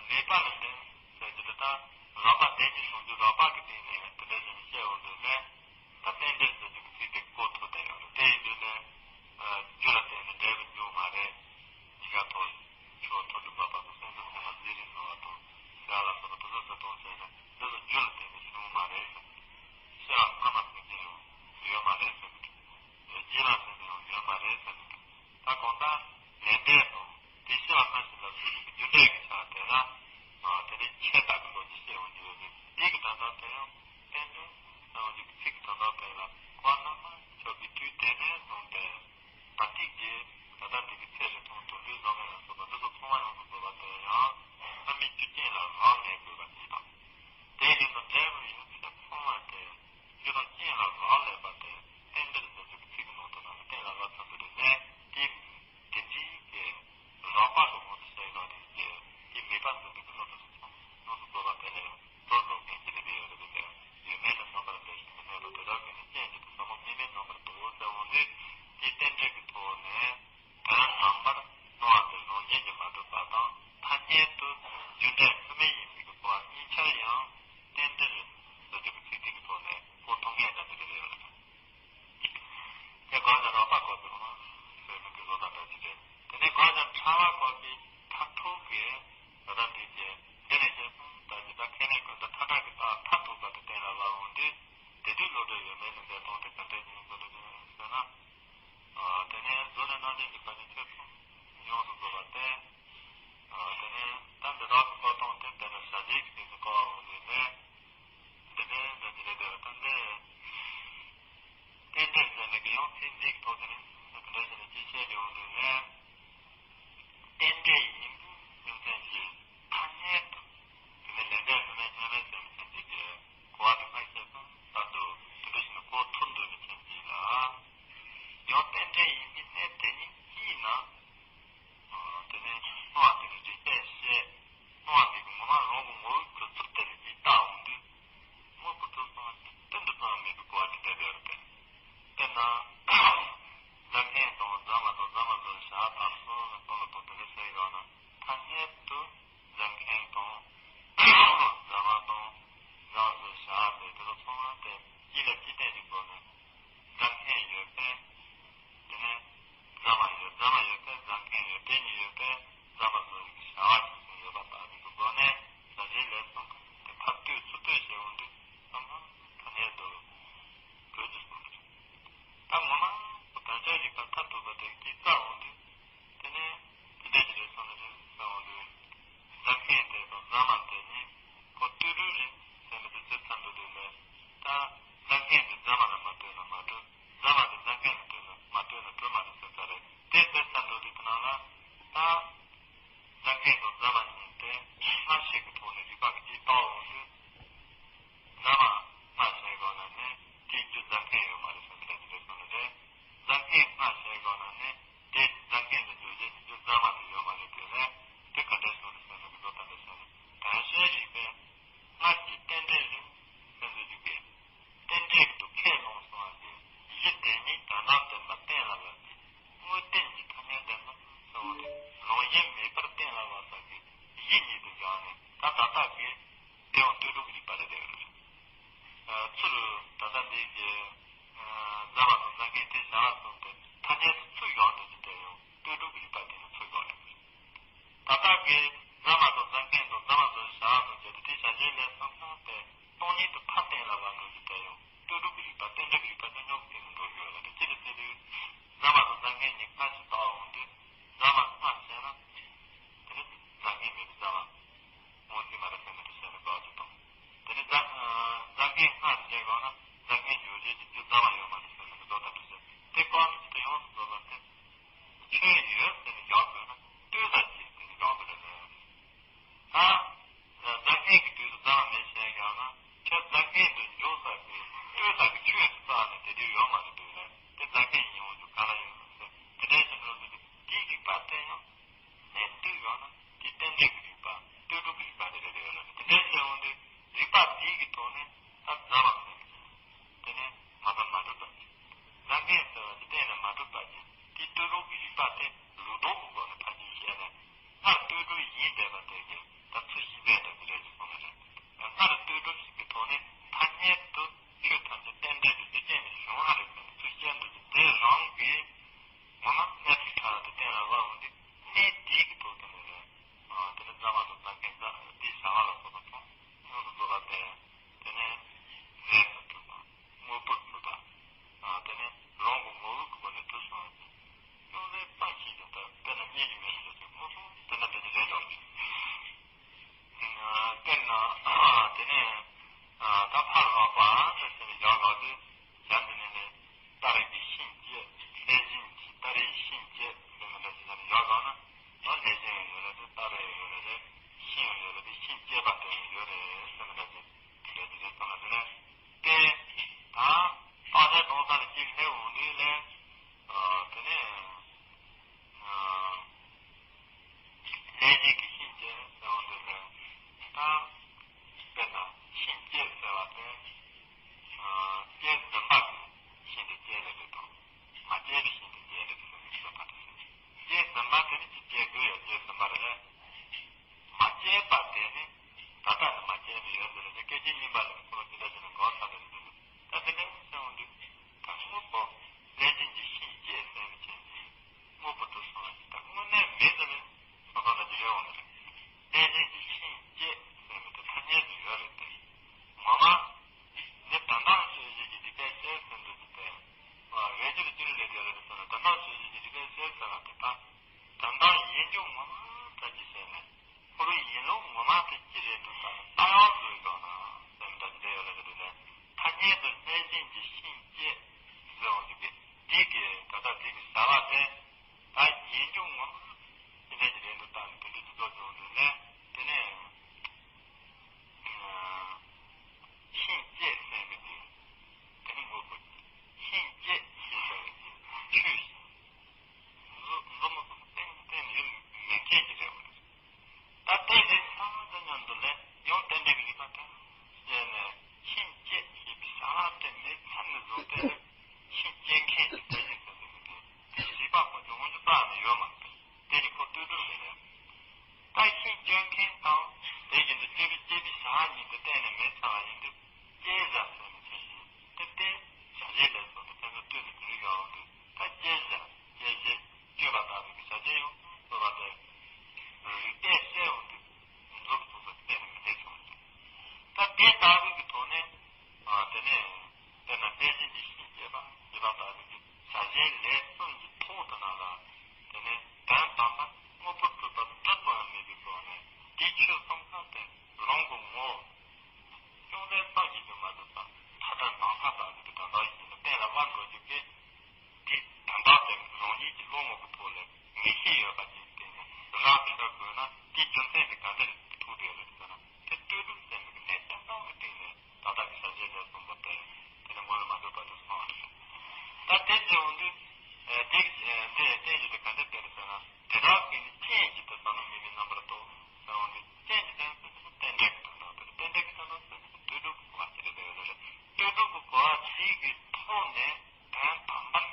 མེད་པ་ལ་འདྲེན་ཟེར་རྒྱུ་དེ་ད་རགས་པ་དེ་ཉིད་བྱུང་རྒྱུ་རགས་པ་གི་སྟེང་ནས་དེ་འདྲ་ཞིག་བཤད་འོང་དུས་ནས། ད་རྟེན་འབྲེལ་ཟེར་རྒྱུ་གི་ཚིག་དེ་གོ་ཐུབ་བསྡད་ཡོད་རེད། དེ་ཡིན་དུས་ནས་རྒྱུ་ལ་བརྟེན་ནས་འབྲས་བུ་འབྱུང་མ་རེད། འཆི་ཁ་ཐོབ། ཆོས་ཐོབ་གྲུབ་པ་བར་དུ་སེམས་ཙམ་ཚང་མ་མཛད་རིམ་ནོར་བ་དང་ཟེར་བ་ལ་སོགས་པ་དེ་ཚོ་ཟེར་སྟངས་བྱས་ནས་འདི་ཚོ་རྒྱུ་ལ་བརྟེན་ནས་བྱུང་མ་རེད་ཟེར། ཤེས་རབ་སྔ་མ་ཟེར་མཁན་ཡང་ཡོད་མ་རེད་ཟེར་གི་འདུག་རྗེས་ལ་ཟེར་ནས་ཡང་ཡོད་མ་རེད་ཟེར་གི་འདུག་ད་གང་ལྟར་ལས་འབྲས་དང་དེ་ཤེས་པ་སྔ་ཕྱི་ལ་སོགས་པའི་རྒྱུ་འབྲས་ཀྱི་ཆ་དེ་ལ། དེ་ནས་ཆད་ལྟ་གི་ལོ་རྒྱུས་བཤད་འོང་རྒྱུ་ཡོད་རེད། དེ་གི་དོན་དག་དེ་ཡང་རྟེན་འབྲེལ་ཟེར་འོང་རྒྱུ་གི་ཚིག་གི་དོན་དག་དེ་ལ་གོ་བ་རྣམ་པར་ཆགས་པའི་དུས་དེ་ནས་བཟུང་སྟེ། ད་ཐེངས་ཀྱི་ད་ལྟ་འདི་གི་ཚེ་རིང་ཐུང་དུམ་བུའི་བཟོ་མཁན་ལ་སོགས་པ་འདི་ཚོ་ཚང་མ་ཡོངས་སུ་རྫོགས་པ་དེ་ཡང་སྔ་མའི་རྒྱུ་རྐྱེན་ལ་རག་ལས་དགོས་པ་ཞིག་དང་། དེ་བཞིན་དུ་འབྲས་བུ་ཡིན་ཚད་ཚང་མ་དེ་རྒྱུ་དང་རྐྱེན་ལ་རག་ལས་པ་དེ་རྟེན་འབྲེལ་ཟེར་རྒྱུ་གི་ཚིག་གི་ནང་དུ་ན་ལ་གཏན་ལ་དབབ་ཚུལ་དེ་རེད་ནས་དེ། དེ་འདྲའི་གི་རགས་པ་སོགས་ངོ་སྤྲོད་བྱས་ཡོད་རེད་ཅེས་དེ་མེད་པར་འཛིན་པའི་བློ་དེ་སོགས་ཡོངས་སུ་རྫོགས་པ་དེ་ལས་གྲོལ་འགྲོ་མཁན་ཅི་ནས་མེད་ཡོད་རེད་པས། ཡོད་མེད་ལ་བསམ་པར་འདོད་ཞིང་མི་གནས་པ་དེ་དག་གིས་ནི་རྐྱེན་གྱིས་ཟབ་མོ་དམིགས་མེད་རྣམ་པར་རྟོག་ཟེར་འོང་དུས་དེའི་རྟེན་འབྲེལ་གྱི་ཐོག་ནས་དོན་དམ་པར་སྣང་བ་དེ་རང་བཞིན་གྱིས་མ་གྲུབ་པ་དང་ཐ་སྙད་དུ་རྒྱུ་འབྲས་དངོས་མེད་ཡིན་པའི་གོ་བ་གཉིས་ཆར་ཡང་རྟེན་འབྲེལ་ཟེར་རྒྱུ་གི་ཚིག་དེ་གི་ཐོག་ནས་གོ་ཐུབ་མཁན་འདྲ་དེ་རེད་ཡོད་ལ། དེ་གང་ལ་རགས་པ་བཀོད་པའི་ལུང་ཟེར་མི་གི་བཟོ་ལྟ་ལྟ་ཅི་རེད། དེ་ནས་གང་ལ་ཕྲ་བ་བཀོད་པའི་མཐར་ཐུག་གི་ད་ལྟ་འདི་རྗེས་དེ་ནས་རྗེས་སུ་ད་ཅི་ད་ཁས་ལེན་ཀུན་ཏུ་མཐའ་དག་གི་རྟགས་མཐར་ཐུག་པ་དེ་གཏན་ལ་དབབ་འོང་དུས་དེ་དུས་བློ་གྲོས་ཡོད་མེད་ལ་འདས་སྟངས་དེ་ག་འདྲ་ཡིན་དགོས་ལ་ཟེར་ན། དེ་ནས་གཟུགས་ནས་རྣམ་ཤེས་ཀྱི་བར་ནས་ཆོས་གསུམ་ཡོངས་སུ་རྫོགས་པ་སྟེ། དེ་ནས་ད་འདི་དག་གི་བཀོད་སྟངས་དེ་དེ་ལ་བྱ་བྱེད་ཀྱི་དུས་སུ་བཀོད་པ་འོང་དུས་ནས། འདི་ནས་འདི་འདི་རེད་དེ་ད་འདི། རྟེན་འབྲེལ་ཟེར་ནས་ཀྱི་ཡང་ཚིག་འདིའི་ཐོག་དེ་ནས་འདི་འདྲ་ཞིག་ནས་ཅི་བཤད་ཀྱི་འོང་དུས་ནས། རྟེན་འབྲེལ་ཡིན་པའི་རྒྱུ་མཚན་གྱིས་ཐ་སྙད་དུ་དེ་ནས་ལེགས་ལྡན་ལྷ་མོའི་སྙེ་མའི་ཟེར་མི་ཅན་གྱི་གི་གོ་བ་དེ་ཁ་བཤད་ཙང་ད་དུ་དེ་འདྲ་ཞིག་ནས་གོ་ཐུབ་འདོད་མི་ཅན་གྱིས་ལ། ཡང་རྟེན་འབྲེལ་ཡིན་པའི་གནས་དེ་ཉིད་ཀྱིས་ན། དེ་ནས་སྣང་བ་དེ་ལ་རིགས་པས་དཔྱད། སྣང་བ་དེ་གི་ངོ་མ་རང་གི་ངོ་བོའི་གྲུབ་ཚུལ་དེ་ལ་ཡིད་བལྟ་འོང་དུས། དངོས་པོ་གྲུབ་སོང་བ་ཞིག་གཏན་དུ་སྤང་བ་མེད་པའི་གོ་བ་དེ་འདྲ་རེད་པས། དཔེར་ན། རྫ་མཁན་དང་རྫ་མ་དང་རྫ་མ་བཟོ་བྱ་བ་དང་སོགས་ལ་སོགས་ལ་དང་དེ་འདྲ་ཟེར་ཡོང་ན་ཐ་སྙད་དུ་རྫ་མཁན་དང་། རྫ་མ་དང་། རྫ་མ་བཟོ་བྱ་བ་དེ་དེ་ཚོ་ཚང་མ་དེ་གཅིག་ལ་གཅིག་བརྟེན་གྱི་སྒོ་ནས། རྫ་མཁན་ཡོད་པས། དེ་ནས་རྫ་མ་ཡོད། རྫ་མ་ཡོད་པས་རྫ་མཁན་ཡོད། དེ་གཉིས་ཡོད་པས་རྫ་མ་བཟོ་བའི་བྱ་བ་ཞིག་གསུངས་ཡོད་པ་ལྟ་བུའི་སྒོ་ནས་བྱ་བྱེད་ལས་གསུམ་ཀ་དེ་ཕར་ལྟོས་ཚུར་ལྟོས་བྱས་འོང་དུས་ཚང་མ་ཐ་སྙད་དུ་གྲོལ་གྱི་གསུངས་པ་རེད། ད་ངོ་མ་དོན་དམ་རིག་པ་མཐར་ཐུག་པ་དེ་གཅིག་བལྟ་འོང་དུས། དེ་ནས་དེ་འདྲ་ཞིག་རེད་སོང་ན་རེད་གསུངས་འོང་དུས། རྫ་མཁན་དེ་དང་རྫ་མ་དེ་གཉིས་ཁོ་ལྟོས་གྲོལ་རེད་ཟེར་ནས་དེ་ཚོའི་མཚམས་འདུ་དེ་ལས་ད་རྫ་མཁན་དེ་རྫ་མ་ལ་མ་ལྟོས་ན་མ་གྲོལ། རྫ་མ་དེ་རྫ་མཁན་ལ་ལྟོས་ན་མ་ལྟོས་ན་གྲོལ་མ་རེད་ཟེར་ས་རེད། དེ་ཚོའི་མཚམས་འདུ་དེ་དེ་ནང་ལ་ད་རྫ་མཁན་དང་རྫ་མ་གཉིས་དེ་སྔ་ཕྱི་གི་ཐོག་ནས་རིགས་པ་གི་དེ་ལྟ་འོང་དུས། རྫ་མ་སྔ་ཕྱི་གོང་ན་ནི་དེའི་རྒྱུ་རྫ་མཁན་ཡོད་མ་རེད་ཟེར་ནས་དེ་འདྲ་གསུངས་ནི་རེད། རྫ་མཁན་སྔ་ཕྱི་གོང་ན་ནི་དེ་རྫ་མཁན་དུ་འཇོག་བྱེད་ཀྱི་རྒྱུ་རྫ་མ་དེ་ཡོད་མ་རེད་དེ་ལས་དེ་ག་འདྲ་གསུངས་ནས་ཟེར་ན་གི་བཟོ་ལྟ་འདྲ་བྱས་ནས་དོན་བྱེད་རིགས་པས་སྔར་གྱི་རྟེན་འབྲེལ་རིགས་ཟེར་འདུག་རྒྱུ་གི་རྟེན་འབྲེལ་དུ་ཁས་བླངས་སོང་བ་དེ་གཞི་དེ་ཉིད་དོན་དམ་བདེན་པ་གཏན་ལ་ཕབ་ཀྱི་དངོས་བསྟན་གྱི་ཐ་སྙད་བདེན་པ་གསལ་བོ་དེ་རང་བཞིན་མེད་པར་གཏན་ལ་ཕབ་ས་གི་གཞི་ཉིད་དུ་བཞག་ནས་ད་ད་ལྟ་གི་དེའང་ལྟོས་གྲུབ་ཀྱི་རིགས་པ་རེད་དེ། ཚུར་ད་ལྟ་འདི་གི་རྫ་མ་དང་རྫ་མཁན་དེ་བྱ་བ་གསུམ་དེ་ཐ་སྙད་དུ་ཚུར་ཡོང་འདོད་ཀྱི་དེ་ཡང་ལྟོས་གྲུབ་ཀྱི་རིགས་པ་དེ་ནི་ཚུར་ཡོང་འདོད་ཀྱི། ད་ལྟ་གི་རྫ་མ་དང་རྫ་མཁན་དང་རྫ་མ་བཟོ་བྱ་བ་གསུམ་བྱས་ཏེ་དེ་བྱ་བྱེད་ལས་གསུམ་ཀ་དེ་སྟོང་ཉིད་དུ་ཕར་གཏན་ལ་ཕབ་འདོད་ཀྱི་དེ་ཡང་ལྟོས་གྲུབ་ཀྱི་རིགས་པ་རྟེན་འབྲེལ་གྱི་རིགས་པ་ཉམས་མྱོང་གི་སྟེང་ནས་འགྲོ་རྒྱུ་ཡོད་ལ་དེ་ཅི་སྟེ་ཟེར་དུས། རྫ་མ་དང་རྫ་མཁན་གཉིས་སྔ་ཕྱི་ལྟ་འོང་དུས་རྫ་མ་སྔ་བྱས་ན། དེ་ནི་རྫ་མཁན་མེད་པའི་རྫ་མ། ངོ་མཚར་མ་རེད་ཟེར་ནས་དེ་བཤད་ན་དགའ་ཚོད་དང་། དེ་ནི་རྫ་རྫ་མཁན་སྔར་བྱས་གོང་ན་རྫ་མཁན་འཇོག་བྱེད་ཀྱི་རྒྱུ་རྫ་མ་ཡོད་མ་རེད་ཟེར་ནས་མི་ལྡོག་ལྟ་འདྲ་བཤད་དེ་བཀག་ནས་ཅི་ལྟར་ཡོངས་སུ་རྫོགས་པ་སྟེ། ཆོས་ཡོད་ཟེར་ནས་བཞག་དགོས་ན་ལྟོས་ས་ཅིག་ཟེར་ནས་བཞག་དགོས་རེད་ལ། ད་རྫ་མཁན་གྱི་དུས་སུ་རྫ་མ་མེད་བྱས་ཀྱང་ན་ཁྱོད་རྫ་མཁན་དུ་འཇོག་ས་དེ་ལྟོས་ས་གི་ཆོས་སུ་བསགས་ནས་དེ་དུས་ཡོད་མ་རེད་འདུག་ལ་དེ་རྫ་མཁན་ཡིན་འོང་རྒྱུ་ག་ལ་ཡོད་ཟེར་དེ་འདྲའི་ཕྱིར་རོ་འདི་དེའི་རིགས་པ་དེ་ཡང་། གནས་དུས་ཡོད་ན་དེ་རྟེན་འབྲེལ་གྱི་རིགས་པ་ལྟོས་གྲུབ་ཀྱི་རིགས་པ་དེ་འདྲ་རེད་ཡོད་ལ་དེ་འདྲའི་ཕྱིར་འོང་དུས་རིགས་པ་དེའི་གི་ཐོག་ནས་ད་རྫ་མ་ཟེར་གི་དེ་ནས་མ་ད་མ་གྲུབ་པ་ཅིག་རྫ་མཁན་ཟེར་བ་དེ་གཏན་ནས་མ་གྲུབ་པ་ཅིག་དེ་ལྟོས་གྲུབ་ཀྱི་རིགས་པ་དེ་ལུགས་ལྡོག་གི་སྒོ་ནས་ཕར་ཕྱིན་བྱས་ནས་སྔར་ལྟོས་གྲུབ་ཡིན་བསྡད་པ་དེ་གི་ད་ཚུར་ཤེས་བྱས་འདྲ་གི་རེད་ཅེས་གསུངས་པ་རེད། སྔར་ལྟོས་གྲུབ་ཞིག་གི་ཐོག་ནས་ཐ་སྙད་དུ་ཆོས་ཐམས་ཅད་རྟེན་འབྲེལ་དུ་རྒྱུ་རྐྱེན་ནས་བྱུང་བ་རེད་ཟེར་ནས་ཚུར་བཤད་འདུག་ཅིང་དེ་རང་གི་ངོ་མ་གནས་ཚུལ་ཕྲ་རབ་ཏུ་གཏན་ལ་དབབ་འོང་དུས་གནས་དེའི་གི་ཐོག་ཏུ་ནས་རེད། དེ་ནས་རྫ་མ་དང་རྫ་མཁན་རྫ་དེའི་བྱ་བ་ལ་སོགས་པ་དང་ཡོངས་སུ་རྫོགས་པ་སྟེ། དེ་ནས་རྫས་སུ་གྲུབ་པ། དངོས་པོར་གྲུབ་པ། དེ་ནས་རང་གི་ངོ་བོ་གི་སྒོ་ནས་གྲུབ་སོང་བ་ཅིག་ཅུང་ཟད་སྤང་ཞིག་ཀྱང་ད་དཔེར་ན་རྙེད་ཀྱི་མེད་པ་ཅིག་དངོས་སུ་དེ་ན་དེ་ནི་རེད་འགྲོ། དཔེར་ན་དེ་ནས་ད་ཕར་རགས་པ་ཟེར་ནས་ཡར་རགས་དུས་ཡར་འདི་ནས་ནི་སྟ་རེ་གི་ཤིང་བཅད་ལྷས་བྱིན་གྱི་སྟ་རེའི་ཤིང་བཅད་ཟེར་ནས་འདྲ་ཞིག་ཡར་རགས་ན་ཡང་ལྷས་བྱིན་ཡང་ཡོད་ལ་དེ་སྟ་རེ་ཡང་ཡོད་ལ་དེ་ཤིང་ཡང་ཡོད་ལ་དེ་ཤིང་བཅད་པ་དེ་ཡང་ཡོད་རེད་ཟེར་ནས་འདྲ་ཞིག་དེ་འདྲ་ཞིག་རེད་སོང་ན་དེ་ནས་དེ་ད་རྟགས་གསལ་གཏོང་ས་ལ་གཅིག་སླེབས་འོང་དུས་ལས་དེ་ནས། ལྷས་བྱིན་གྱི་ཤིང་བཅད་ཟེར་བ་འདི་ལས་ད་དཔེར་ན་ཤིང་བཅད་ཟེར་བ་དེ་ ཡོད་མ་རེད། དེ་ནི་ཁོ་ལྟོས་གྲུབ་རེད། ད་ཤིང་གཅོད་མཁན་དང་དེ་བཞིན་དུ་གཅོད་པའི་གཅོད་པའི་བྱ་བ་གཉིས་དེ་གཏན་ནས་མེད་ཚར་བ་ཡིན་དུས་གཅད་བྱ་ཟེར་ནས་བྱས་ཤིང་དེ་ལྟའི་བྱ་བྱེད་ལས་སོགས་དེ་ཕན་ཚུན་ལྟོས་ནས་རིགས་ཡོང་དུས་ད་གཅད་བྱ་གཅད་བྱེད་གཅོད་པ་ལྟ་བུའི་གི་བྱ་བྱེད་ཡང་གསོལ་བ་དེ་རིགས་གཏད་བཤད་འོང་དུས་མཛོ་གི་ཚོགས་སུ་གཏན་ནས་མི་ལེགས་སོང་ཟེར། ད་དེ་ལྟ་བུའི་གི་ཐོག་ནས་དེ་ནས། དཔེར་ན་ལྷས་བྱིན་གྱི་ཤིང་གཅོད་པ་ཞེས་པ་ལྟ་བུའི་བྱ་བྱེད་ལས་གསུམ་གྱི་ཐོག་ཏུ་ན་ལ། དེ་ནས་དོན་དམ་པར་དངོས་པོར་གྲུབ་པ་གྲུབ་པའང་མེད་པའི་སྒོ་ནས་དེའི་ཆོས་གསུམ་ཀ་དེ་རང་གི་ངོ་བོ་ཅུང་ཟད་ཙམ་ཞིག་ཏུ་མ་གྲུབ་པ་ཐ་དད་ནང་ཐ་ལྟ་བུའི་གི་དོན་དག་ཞིག་ནི་གཏན་ལ་དབབ་འགྲོ་རྒྱུ་དེ། དེ་དོན་དག་དེ་རང་ཉིད་ཀྱི་བློ་ངོ་བོའི་ཐོག་ལ་ངེས་ཤེས་ཡོད་པ་ཅིག་བརྟེན་ནས་རང་ཐོས་པ་དགོས་ན་དེའི་རྒྱུ་མཚན་དེ་ག་འདྲ་ཐུག་བསྡད་ཡོད་ལ་ཟེར་ན། དེ་ལྟོས་གྲུབ་ཟེར་མི་གི་གནས་ཚད་སྣང་གི་སྟེང་ནས་ད་ལྟ་གི་བྱ་བྱེད་ལས་གསུམ་པོ་དེ་དེ་ནི་ངོ་བོས་མ་གྲུབ་པ་དུ་སོང་བ་རེད། ད་དེ་ཟེར་འོང་དུས་དེ་དེ་རྟེན་གཞི་དེ་ག་འདྲ་བསྟན་ཟེར་ན། དེ་དག་གིས་ནི་རྐྱེན་གྱིས་དེ་བསམ་གནས་མེད་པའི་རྣམ་པར་རྟོག་ཟེར་འོང་དུས་རྐྱེན་གྱི་དོན་ཟེར་ན་རྟེན་འབྲེལ་གྱི་དོན་དག་དེ་རེད། རྟེན་འབྲེལ་གྱི་དོན་དག་ཟེར་ན་ལྟོས་གྲུབ་ཀྱི་གོ་བ་དེ་རེད་དེ་ཡོད་ལ་རེད། ལྟོས་གྲུབ་ཀྱི་གོ་བ་དེ་གི་ཐོག་ནས། དོན་དམ་པར་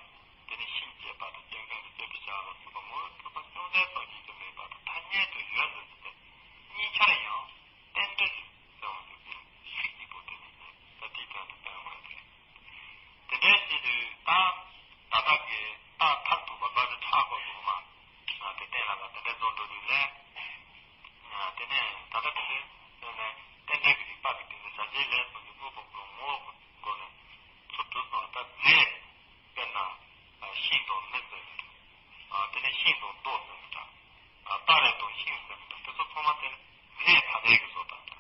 དེ་ནི་ཤིང་གཅོད་པ་དང་གཅོད་མཁན་གྱི་གཅོད་པའི་བྱ་བ་ལ་སོགས་པ་དངོས་གྲུབ་པ་ཅུང་ཟད་ཙམ་ཞིག་ཏུ་མེད་པ་དང་ཐ་སྙད་དུ་ཡོད་ཟེར་ཏེ་གཉིས་ཆར་ཡང་རྟེན་འབྲེལ་ཟེར་བ་ཞིག་གི་ཡིག་གཉིས་པོ་དེ་ནི་ད་དེའི་དོན་དུ་བསྟན་དགོས་རེད། དེ་འདྲའི་ཕྱིར་དུ་ད་ད་ལྟ་གི་རྟགས་མཐར་ཐུག་པ་དགག་སྒྲུབ་ཕྲག་དགུ་པ་དེ་གཏན་ལ་ཕབ་དེ་འདྲ་རྫོགས་འགྲོ་དུས་ལས། དེ་ནས་ད་ལྟ་དེ་ནས་རྟེན་འབྲེལ་གྱི་རིགས་པ་གི་སྟེང་ནས་བྱ་བྱེད་ལས་གསུམ་གྱི་དངོས་པོ་ཀུན་ངོ་བོ་གི་སྒོ་ནས་ཚུར་གྲུབ་སོང་བ་ད་རྫས། དཔེར་ན་ཤིང་དང་མེ་ཟེར་ནས་འདྲ། དེ་ནས་ཤིང་དང་རྡོ་ཟེར་ནས་འདྲ། སྟ་རེ་དང་ཤིང་ཟེར་ནས་འདྲ། དེ་ཚོ་ཚང་མ་དེ་ནི་རྫས་ཐ་དད་ཀྱིས་བཟོས་པ་དང་།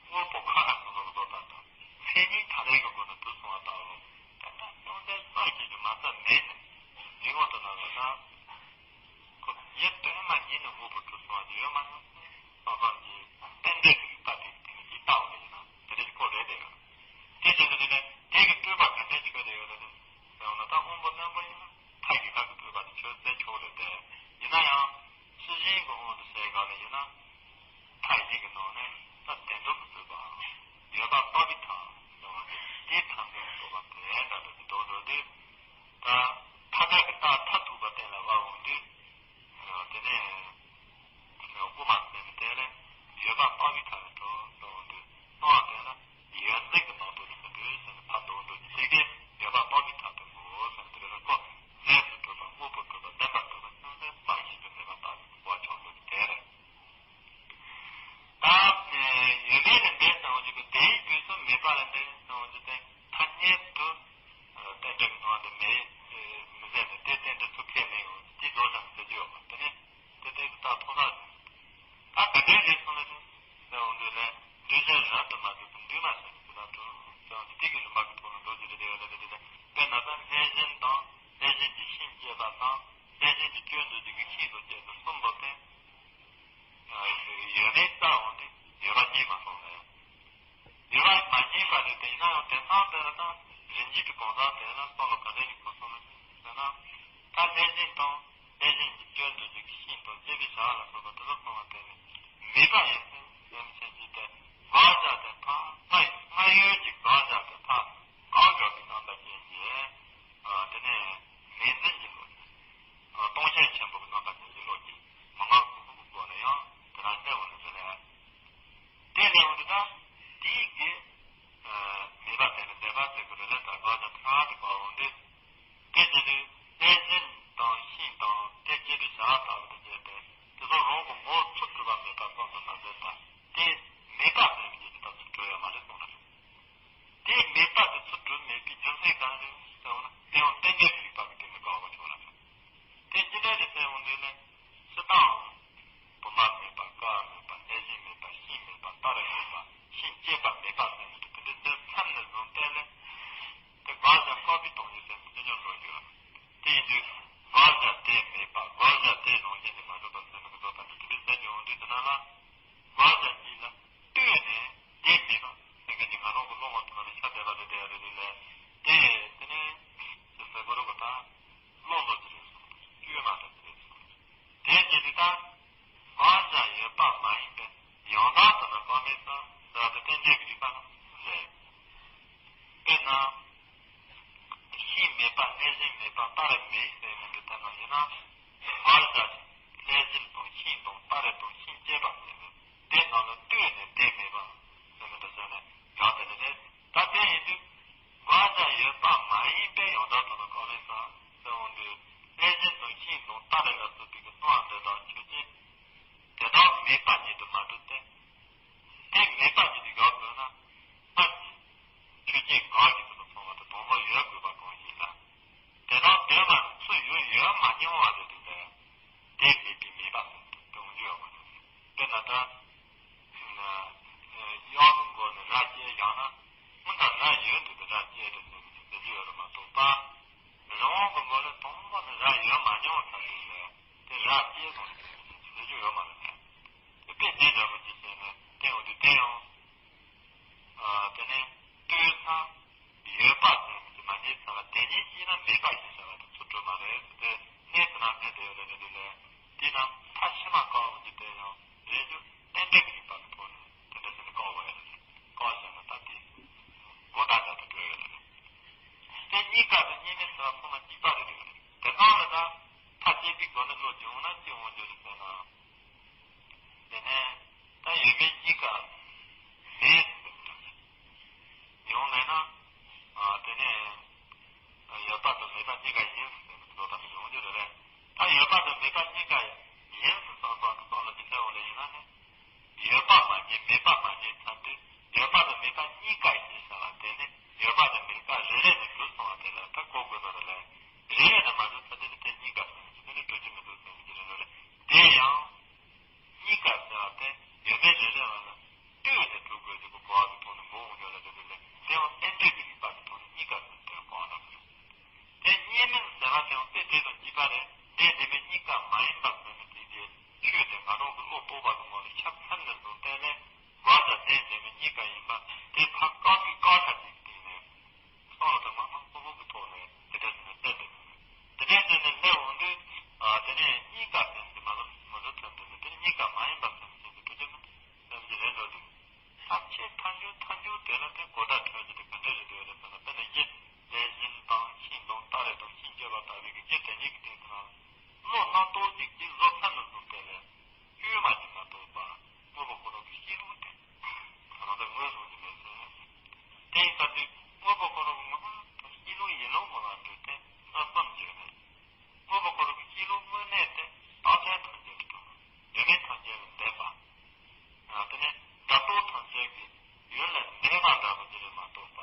དངོས་པོ་ཁ་ཁ་སོ་སོར་བཟོས་པ་དང་། མཚན་ཉིད་ཐ་དད་ཀྱི་སྒོ་ནས་གྲུབ་སོང་བ་ལྟ་བུ། དེ་ལྟར་ཅུང་ཟད་ཙམ་ཞིག་གི་མ་རྩ་མེད་ནས་འདི་ངོ་དུ་ན་ལ་ད། ཁོ་ཡེ་དོན་མ་ཡིན་ནས་དངོས་པོ་གྲུབ་སོང་བ་ཡོད་མ་རེད། སོང་ཙང་གི་རྟེན་འབྲེལ་གྱི་རིགས་པ་དེ་དེ་ནི་ཇི་ལྟ་བ་ལ་ཡིན་ན་དེ་འདྲ་ཞིག་ཁོ་རེད་དེ། དེ་བཞིན་དུ་དེ་ནས་དེ་གི་སྤྲོས་པ་ག་འདྲ་ཞིག་ཁོ་རེད་ཡོད་ལ་ནི་ཟེར་བ་ན། ད་དབང་པོ་རྣོན་པོ་ཡིན་ན་མཐའ་ཡི་གེ་ཁ་གི་སྤྲོས་པ་དེ་ཆོད་ཟེར་ཆོག་རེད་དེ། ཡིན་ན་ཡང་ཕྱི་གཞན་གྱི་དབང་དུ་བྱས་ག་ལ་ཡིན་ན། མཐའ་གཉིས་ཀྱི་ནང་ནས་ད་བདེན་གྲུབ་ཀྱི་སྤྲོས་པའམ་ཡོད་པ་རྟོགས་པའི་མཐའ་ཟེར་བ་དེ་དེའི་མཐའ་མཚོན་གྱི་སྤྲོས་པ་དེ་འདྲ་འདྲ་ཞིག་འདོགས་འགྲོ་དུས། ད་མཐའ་དག་གི་རྟགས་མཐར་ཐུག་པ་གཏན་ལ་དབབ་འོང་དུས། དེ་ནས་དབུ་མ་ཟེར་ནས་དེ་ལས་ཡོད་པ་རྟོགས་པའི་མཐའ་ལ་འགྲོ་འགྲོ་འོང་དུས་སྣང་བ་དེ་ལ་ཡོད་ཚད་ཀྱི་སྣང་སྟོབས་ཀྱིས་མི་འདུལ་ཟེར་ནས་ཕར་འདོགས་འགྲོ་དུས་དེ་གས་ཡོད་པ་རྟོགས་པའི་མཐའ་དེ་ངོ་བོ་ཟེར་ནས་དེ་ལས་ཁོ་རྫས་སུ་གྲུབ་པ་དངོས་པོར་གྲུབ་པ་བདེན་པར་གྲུབ་པ་ཅུང་ཟད་ཙམ་ཞིག་ཏུ་མེད་པ་ལྟ་བུའི་གོ་བ་ཆགས་འགྲོ་དུས་དེ་རེད། ད་ཡོད་མེད་ལ་འདས་སོང་ཞིག་གི་དེའི་དུས་སུ་མེད་པ་ལ་འདས་སོང་ཞིག་སྟེ་ཐ་སྙད་དུ་རྟེན་འབྲེལ་གྱི་སྣང་བ་འདི་མེད་མི་ཟད་ནས་དེ་རྟེན་འབྲེལ་ཚུལ་ཁས་ལེན་ཡོང་དེ་རྫོགས་ཀྱང་ཟེར་རྒྱུ་ཡོད་པ་དེ་ནི་དེ་ལྟའི་རྟགས་མཐོང་ན་ད་ག་འདྲའི་རེད་སོང་ན་དེ་ཟེར་འོང་དུས་ལས་འདུས་བྱས་རབ་ཏུ་མ་གྲུབ་པའི་འདུས་མ་བྱས་ནས་ཇི་ལྟར་གྲུབ་ཟེར་འོང་དུས་དེ་གི་རིམ་པ་གི་ཐོག་ནས་འགྲོ་རྒྱུ་རེད་དེ་ཡོད་ལ་དེ་དེ་དཔེར་ན་ད་ལྷས་བྱིན་དང་ལྷས་བྱིན་གྱི་ཤིང་གཅོད་པ་དང་ལྷས་བྱིན་གྱི་སྐྱོན་འདོད་ཀྱི་ཤིང་དང་བཅས་པ་གསུམ་པོ་སྟེ། ཡོད་མེད་ལྟ་འོང་དུས་ཡོད་པ་རྙེད་མ་སོང་ལ། ཡོད་པ་མ་རྙེད་པ་རེད་དེ་ཡིན་ན་ཡང་དེང་སང་དེ་ལ་ད་རིན་ཆེན་གྱི་གང་ཟག་དེ་ལ་བསམ་བློ་ག་འདྲ་ཞིག་འཁོར་སོང་ལ་ཟེར་ན། ད་ལྷས་བྱིན་དང་ལྷས་བྱིན་གྱི་སྐྱོན་འདོད་ཀྱི་ཤིང་དང་བཅས་པའི་བྱ་བ་ལ་སོགས་པ་དེ་ཚོ་མཐོང་བ་དེ་ནི་མེད་པ་ཡིན་ཟེར་སེམས་ཅན་གྱི་དེ་དགག་བྱ་དེ་ཕར་སྔར་སྔར་ཡོད་ཀྱི་དགག་བྱ་དེ་ཕར་གང་བཞག་པའི་རྣམ་པ་ཅན་གྱི་དེ་ནས་མེད་འཛིན་གྱི་བློ། སྟོང་ཆེན་ཆེན་པོ་གི་རྣམ་པ་ཅན་གྱི་བློ་གྱིས་མི་མངོན་ཁུ་ཁུ་གི་སྒོ་ནས་ཡང་དེ་རང་གསལ་བོ་ལ་རེ་ལས། དེ་ལས་འོང་དུས་ད་དེའི་གི་མེད་པ་དེ་ནི་བདེན་པ་ཟེར་གི་རེ་ལས་ད་དགག་བྱ་ཕྲ་དེ་བར་འོང་དུས། དེ་དེ་ནི་ལྷས་བྱིན་དང་ཤིང་དང་དེ་སྐྱེད་པའི་བྱ་བ་ལྟ་བུ་དེ་བྱས་ཏེ་དེ་ཚོ་རང་གི་ངོ་བོ་ཚུལ་གྲུབ་པ་མེད་པ་ཙམ་དུ་མ་ཟད་པ་དེ་མེད་པ་ཟེར་མི་ཉིད་ཀྱི་ད་ཚུལ་གྲུབ་ཡོད་མ་རེད་གསུངས་ན། དེ་མེད་པ་དེ་ཚུལ་གྲུབ་མེད་པའི་རྒྱུ་མཚན་གང་རེད་ཟེར་བ་ན་དེ་ཡང་རྟེན་འབྲེལ་གྱི་རིགས་པ་གི་སྟེང་ནས་དགག་པ་བྱུང་ལ་སོང་། དེ་ཅི་འདྲ་རེད་ཟེར་འོང་དུས་ནི་སྤྱིར་བཏང་བུམ་པ་མེད་པ་ཀ་མེད་པ་ལྷས་བྱིན་མེད་པ་ཤིང་མེད་པ་སྟ་རེ་མེད་པ་ཤིང་གཅོད་པ་མེད་པ་ཟེར་ནས་དེ་འདྲའི་དོན་མཚམས་ནས་བཟུང་སྟེ་ནི་དེ་དགག་བྱ་བཀག་པའི་སྟོང་ཉིད་ཟེར་ནས་ཅི་ཉམས་འགྲོ་རྒྱུ། དེ་ཡིན་དུས་དགག་བྱ་དེ་མེད་པ་དགག་བྱ་དེ་རང་བཞིན་གྱིས་མ་གྲུབ་པ་ཟེར་ནས་མི་རྫོགས་པ་འདི་དེ་འདྲའི་ཟེར་གྱི་འོང་དུས་དེ་ན་ལ། དགག་བྱ་གཉིས་ལ་ལྟོས་ནས་དེ་མེད་པ་ཟེར་མཁན་གྱི་ང་རང་གི་བློ་ངོ་ཐུག་པ་ལ་ཤ་དེ་ལ་རེ་དེ་ཡ་རེ་རེ་ལས་དེ་དེ་ནས་ཅི་ཟེར་དགོས་རེད་གོ་ད་བློ་ལོ་ཅི་རེད་སོང་བཅོས་མ་ཐུབ་ཅི་རེད་སོང་། དེ་དེ་དེ་ད་དགག་བྱ་ཡོད་པ་མ་ཡིན་པའི་ཡང་དག་ཏུ་ན་དགག་མེད་ས་ཟེར་བ་དེ་རྟེན་འབྲེལ་གྱི་རིགས་པ་ན་རེད། དཔེར་ན། ཤིང་མེད་པ་ལྷས་བྱིན་མེད་པ་སྟ་རེ་མེད་ཟེར་མི་འདི་ལྟར་ན་ཡིན་ན། དགག་བྱ་ ཐོག་ནས་ལས་རྒྱུ་ཡོད་མ་རེད། དེ་དཔེ་དེ་འདྲ་པོ་ཅིག་བྱས་ནས་བསྟན་འོང་དུས་བསྟན་ཡང་། དེ་ནས་ལྟོས་ཙང་ཡོད་པ་ཟེར་ནས་མ་བྱས་ཙང་ལ་དེ་ཉིད་ཤེས་ན་མེད་པ་ཞེས་བྱ་བ་དེ་ཚུར་གྲུབ་མ་རེད་ཟེར་ཏེ། གནས་དེ་ན་གནས་དེ་ཡོད་རེད་དེ་ལས། དེས་ན་མཐའ་ཕྱི་མ་བཀག་འོང་གི་དེ་ཡང་རེད་རྒྱུ་རྟེན་འབྲེལ་གྱི་རིགས་པ་གི་ཐོག་ནས་དེ་འདྲ་ཟེར་ནས་བཀག་པ་ཡོད་རེད། བཀག་བྱས་ན་ད་དེ་གོ་བརྡ་འདྲ་དེ་འགྲོ་ཡོད་རེད། དེ་གཉིས་ཀ་དང་གཉིས་མེད་ཟེར་བ་ཚང་མ་གཅིག་པ་རེད་འདུག་དེ་སྒང་ལ་ད་མཐའ་དཔྱད་པའི་སྒོ་ནས་བློ་སྦྱོང་ན་ཅི་འོང་རྒྱུ་རེད་ཟེར་ན། དེ་ནས་ད་ཡོད་མེད་གཉིས་ཀ་མེད་ཟེར་འདུག་ཡོང་མེད་ན། ཨ་དེ་ནས་ཡོད་པ་དང་མེད་པ་གཉིས་ཀ་ཡིན་ཟེར་ནས་བཟོ་ལྟ་དེ་ཡོང་རྒྱུ་རེད་རེད། ད་ཡོད་པ་དང་མེད་པ་གཉིས་ཀ་ཡིན་ཟེར་བསམ་བསམ་གི་སྟོང་ལ་ཅི་ཟེར་འོང་ལེ་ཡིན་ན་ནི། ཡོད་པ་མ་རྙེད་མེད་པ་མ་རྙེད་ཚར་དུས་ཡོད་པ་དང་མེད་པ་གཉིས་ཀ་ཡིན་ཟེར་བ་དེ་ནི་ཡོད་པ་དང་མེད་པ་རེ་རེ་ནས་གྲུབ་སོང་བ་དེ་ལ་ད་གོ་དགོས་པ་རེད་ལ། རེ་རེ་ནས་མ་གྲུབ་ཚར་དུས་ནི་དེ་གཉིས་ཀ་ཟེར་ནས་དེ་ནི་གྲུབ་ཀྱི་མི་འདུག་ཟེར་ནས་ཀྱི་རེད་ལ། དེ་ཡང་གཉིས་ཀ་ཟེར་བ་དེ་ཡོད་མེད་རེ་རེ་བ་ལ་ལྟོས་ནས་གྲུབ་དགོས་ཀྱི་གོ་བ་གི་ཐོག་ནས་འགྲོ་འོང་ཡོད་ལ་དེ་དེ་ལས་དེ་ཡང་རྟེན་འབྲེལ་གྱི་རིགས་པ་གི་ཐོག་ནས་གཉིས་ཀ་ཟེར་དེ་གོ་བ་ལ། དེ་གཉིས་མིན་ཟེར་བ་དེ་ཡང་དཔེ་དེ་དང་གཅིག་པ་རེད། དེ་དེ་མིན་གཉིས་ཀ་མ་ཡིན་པ་ཟེར་ནས་དེ་དེ་ཆོས་དེ་ང་རང་གི་བློ་རྟོག་པ་གི་ངོ་ལ་ཁྱབ་ཚར་ནས་བཟུང་བལྟས་ནས་བར་དང་དེ་དེ་མིན་གཉིས་ཀ་ཡིན་པ་དེ་ཕར་བཀག་པའི་བཀག་ཆ་དེ་སྟེང་ནས་བསམ་བློ་དང་མ་མ་ཕུ་ཕུ་གི་ཐོག་ནས་དེ་འདྲ་ཟེར་ནས་བསྟན་དེ་དེ་འདྲ་ཟེར་ནས་སླེབས་འོང་དུས། ཨ་དེ་ནས་གཉིས་ཀ་ཟེར་ནས་མ་ལ་མ་ལ་ཐོན་དེ་ནས་དེ་ནས་གཉིས་ཀ་མ་ཡིན་པ་ཟེར་ནས་ཟེར་དུས་དེ་འདྲ་མི་འདུག་ཟེར་གྱི་རེད་འགྲོ་འདུག་ཐམས་ཅད་ཐལ་འགྱུར་ཐལ་འགྱུར་དེ་ལ་དེ་གོ་བརྡ་འཕྲོད་ཀྱི་དེ་ག་འདྲ་རེད་འདོད་རེད་ཟེར་ན། དཔེར་ན་ཡིད་ལས་གཞན་དང་ཤིང་དང་སྟ་རེ་དང་ཤིང་སྐྱོ་ལ་ལྟ་བུའི་གི་རྒྱུ་དེ་ཉིད་ཀྱི་སྟེང་དུ་ན་བློ་སྣ་ཏོག་ཅིག་གིས་བཟོ་ཚར་ནས་བཟུང་སྟེ་ལས་དཀྱུས་མ་ཅིག་མ་གཏོགས་པ་དངོས་པོ་ཁོ་རང་གི་ཤེས་རུང་དེ་ང་རང་ཚོ་ངོས་བཟུང་གི་མེད་ཟེར། དེ་ཡིན་ས་དུས་དངོས་པོ་ཁོ་རང་གི་ངོ་བོ་དང་ཤེས་རུང་ཡིན་ལུགས་ངོ་ལ་འདྲུད་དེ་ས་མཚམས་བརྗོད་མེད། དངོས་པོ་ཁོ་རང་གི་སྤྱི་ལུགས་དངོས་གནས་དེ་རྟག་ཆད་ཐམས་ཅད་ཀྱི་དོན། ཡོད་མེད་ཐམས་ཅད་ལས་འདས་པ། དེ་ནས་སྒྲ་རྟོག་ཐམས་ཅད་ཀྱི་ཡུལ་ལས་འདས་པ་འདྲ་པོ་ཅིག་རེད་མ་གཏོགས་པ།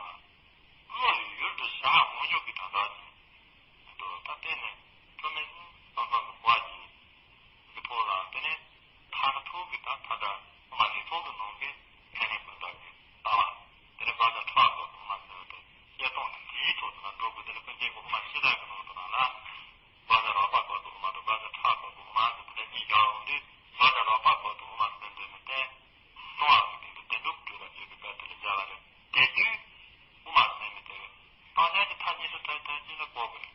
བློ་ཡི་ཡུལ་དུ་བཞག་འོང་ཉོག་གི་དྲན་པ་ཅིག་འདུག་ད་བལྟས་ནས་ཐོག་མའི་བསམ་བསམ་གྱི་བ་ཅིག་གི་ཐོག་ལ་དེ་ནས་ཐག་ཐུག་གི་ད་ཐ་ད་ཁོ་མ་རིག་ཐོག་གི་ནང་གི་ཁས་ལེན་ཀུན་བཏགས་ཀྱི་ལྟ་བ། དེ་ནས་བཛྲ་ཁྲ་གོ་ཐུག་མ་ཟེར་བ་དེ་བཤད་སྟངས་དེ་དེའི་ཐོག་ཏུ་ན་འགྲོ་དགོས། དེ་ནས་ཀུན་མཁྱེན་གོ་མ་ཤེས་དག་གི་ནང་དུ་ན་ལ། བཛྲ་རོགས་པ་གོ་ཐུག་མ་དང་བཛྲ་ཁྲ་གོ་ཐུག་མ་ཟེར་དེ་འདྲ་གཉིས་སྦྱར་འོང་དུས་བཛྲ་རོགས་པ་གོ་ཐུག་མ་ཟེར་འདོད་མི་བསྟན། སྣང་བ་གི་སྟེང་དུ་བདེན་གྲུབ་སྤྲོས་པ་བརྗོད་པའི་སྐབས་དེ་ལ་སྦྱར་བ་རེད། དེ་དུས་དབུ་མ་ཟེར་མི་དེ་རྟག་ཆད་ཀྱི་མཐའ་གཉིས་སུ་ཐལ་ཐལ་གཅིག་ལ་བཀོད་དགོས་རེད།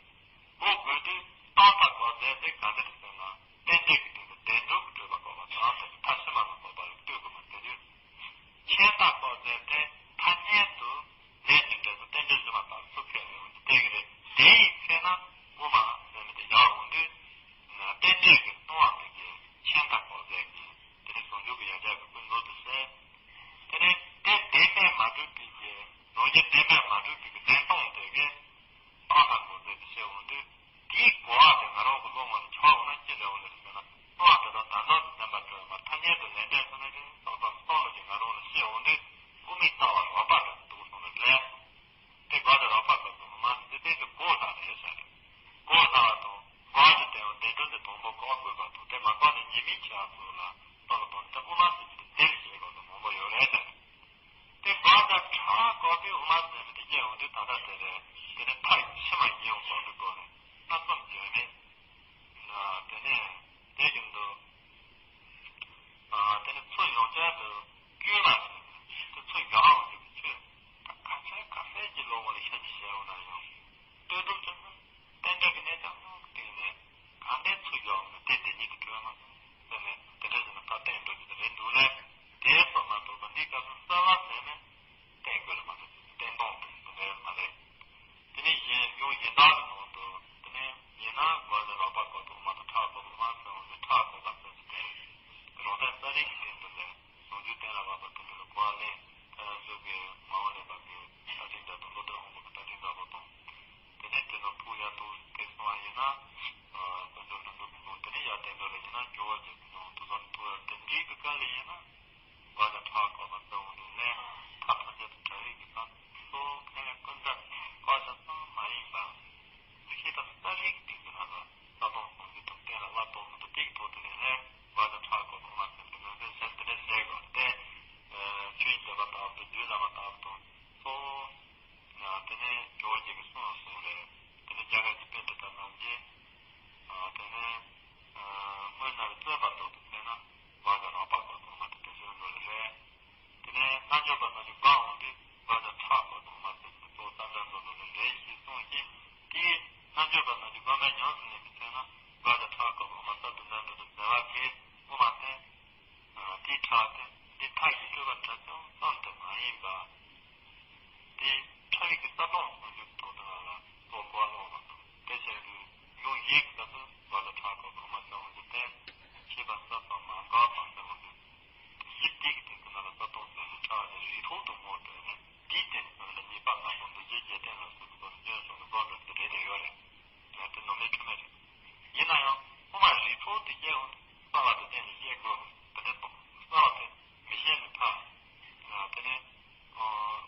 བཀོད་དགོས་དུས་རྟག་མཐའ་བཀག་རྫས་དེ་ག་འདྲ་རེད་ཟེར་ན། རྟེན་འབྲེལ་གྱི་སྟེང་དུ་བདེན་གྲུབ་ཀྱི་སྤྲོས་པ་བཀག་པ་དང་ཟེར་ཏེ་མཐའ་ཕྱི་མ་ལ་སོགས་པ་ལ་ལྟོས་དགོས་པ་དེ་དུས། ཁྱད་མཐའ་བཀག་རྫས་དེ་ཐ་སྙད་དུ་ལས་ཀྱི་འབྲས་བུ་རྟེན་འབྲེལ་གཞི་མ་ལྟར་སུ་ཕལ་བའི་འོན་ཏེ་གི་རེད། དེ་ཡི་ཚེ་ན་དབུ་མ་ཟེར་མི་དེ་ཡར་འོང་དུས། རྟེན་འབྲེལ་གྱི་སྣང་བ་མིག་གི་ཁྱད་མཐའ་བཀག་རྫས་ཀྱི་དེ་ནི་ཟུང་འཇུག་གི་ཡང་ཆ་གི་ཀུན་རྫོབ་ཏུ་ཟད། དེ་ནི་དེ་བདེན་པས་མ་གྲུབ་པའི་གི་རང་རྒྱུ་བདེན་པས་མ་གྲུབ་པའི་གི་བདེན་སྟོང་དེ་གི་རྟག་མཐའ་བཀག་རྫས་ཀྱི་བཤད་འོང་དུས། དེའི་གོ་བ་དེ་ང་རང་གི་བློ་ངོ་ལ་འཆར་འོང་ན་ཅི་འདྲ་བོ་ལ་རེད་ཟེར་ན། སྣང་བ་དེ་དག་ད་ལྟ་དུ་བདེན་པར་གྲུབ་པ་ཐ་སྙད་དུ་ལས་འབྲས་སོང་ན་ཅི་རྟག་པར་སྟོང་ལོ་ཅིག་ང་རང་ལ་བཤད་འོང་དུས་དབུ་མའི་ལྟ་བ་རོགས་པ་དང་འདུག་སོང་ན་ལས། དེ་བཛྲ་རོགས་པ་གོ་ཐུག་མ་ཟེར་དེ་དེ་གོ་ས་རེད་ཟེར། གོ་ས་བ་དང་གོ་ཞིག་དེ་ཡང་བདེན་གྲུབ་དེ་དང་པོ་གོ་དགོས་པ་དང་དེ་མ་གོ་ནས་ཉེས་དམིགས་ཆགས་ཚུལ་ལ་ལྟ་ལ་དང་དེ་དབུ་མ་ཟེར་གྱི་དེ་དེ་ལ་བཤད་དགོས་དོན་མང་པོ་ཡོད་རེད་ཟེར། དེ་བཛྲ་ཁྲ་གོ་པའི་དབུ་མ་ཟེར་མི་དེ་སྐྱེ་འོང་དུས་ད་ལྟ་དེ་རེད། དེ་ནི་མཐའ་ཡི་ཕྱི་མ་ཡིན་ཡང་སོགས་པའི་སྒོ་ནས་སྣ་ཚོགས་འཇོན་མེད། དེ་ནས་དེ་བཞིན་དུ། ཨ་དེ་ནི་ཚུར་ཡོང་བྱ་དུ་དཀྱུས་མ་ཟེར་ནས་དེ་ཚུར་ཡོང་འོང་གི་ཆོས་ད་ག་ཚད་ག་ཚད་ཀྱི་ལོ་ངོ་ལ་ཤ་གཅིག་བཤད་འོང་ན་ཡང་ལྟོས་གྲུབ་ཀྱི་རྟེན་འབྲེལ་གྱི་གནས་སྟངས་ཀྱི་སྟེང་ནས་གང་འདྲའི་ཚུར་ཡོང་ནས་དེ་དེ་ཉིད་ཀྱི་སྤྲོས་མ་ཟེར་ནས་དེ་འདྲ་ཟེར་ན་ད་བསྟན་འགྲོ་རྒྱུ་དེ་རེད་འདུག་ལས། དེ་ཙམ་མ་གཏོགས་པ་འདི་སྐབས་སུ་གསལ་བ་ཟེར་ནས་བསྟན་དགོས་ལ་མ་གཏོགས་བསྟན་སྟངས་དེ་རེད་མ་རེད། དེ་ནས་གཞན་ཡང་གཞན་དག་གི་ནང་དུ་དེ་ནས་ཡིན་ན་བཛྲ་རོགས་པ་གོ་ཐུག་མ་དང་ཁྲ་གོ་ཐུག་མ་ཟེར་བ་ནི་ཁྲ་གོ་ལ་ཟེར་གྱི་དེ་རེད། རང་དོན་གསལ་རིག་གི་སྟེང་དུ་ལས་ཟུང་འཇུག་གཏན་ལ་དབབ་པ་དེ་འདྲ་ལ་གོ་བ་ལེན། ད་གཟུགས་ཀྱི་ངོ་བོ་ལེན་པ་གི་ལྟ་ཅན་དག་དང་བློ་ལྡན་དབང་པོ་གི་ལྟ་ཅན་དག་པོ་དང་། དེ་ནས་དེ་ནང་ཕུགས་ཡར་ཐུག་དེ་སོང་བ་ཡིན་ན། དཔལ་འབྱོར་ལྷུན་གྲུབ་ཀྱི་ངོ་བོ་དེ་ནས་ཡར་བསྟན་འགྲོ་ལ་ཡིན་ན་ཇོ་བོ་རྗེ་གི་ངོ་བོ་དེ་ཚོ་ནི་ཐུག་ཡར་དེ་འདྲའི་གི་སྐབས་ལ་ཡིན་ན། བ་དང་ཁྲག་གོ་བ་གསལ་འོང་དུས་ནས་མཐའ་ཐམས་ཅད་དུ་བྲལ་བའི་གི་ས་གཙོ་བོ་ཁས་ལེན་ཀུན་བཏགས་བཀག་ཆ་ཙམ་མ་ཡིན་པ། ཤེས་པ་གསལ་རིག་གི་སྟེང་དུ་ན་ལ་ལྟ་སྟངས་ཟུང་འཇུག་དང་གཏན་ལ་དབབ་སྟངས་མི་འདུག་དེ་གི་ཐོག་ཏུ་ནས་ལས་བ་དང་ཁྲག་གོ་ཐུག་མ་ཟེར་གྱི་ནང་དོན་གསལ་དེ་འདྲ་བཤད་དགོས་ཏེ། ཆོས་ཉིད་བསྟན་པ་ལྟ་བུ་དང་རྒྱུད་བླ་མ་ལྟ་བུ་དང་གཙོ་བོ། དེ་ནས་ཇོ་བོ་རྗེ་གི་གསུང་གསུང་རེད། དེ་ནས་རྒྱ་གར་གྱི་པཎྜི་ཏ་རྣམས་ཀྱིས། དེ་ནས་སྔོན་ན། བ་དེ་གཏན་ནས་བཤད་དགོས། དེ་འདྲ་གསལ་བ་དེ་མི་བཤད་ནས་ཕར། དེ་ནས་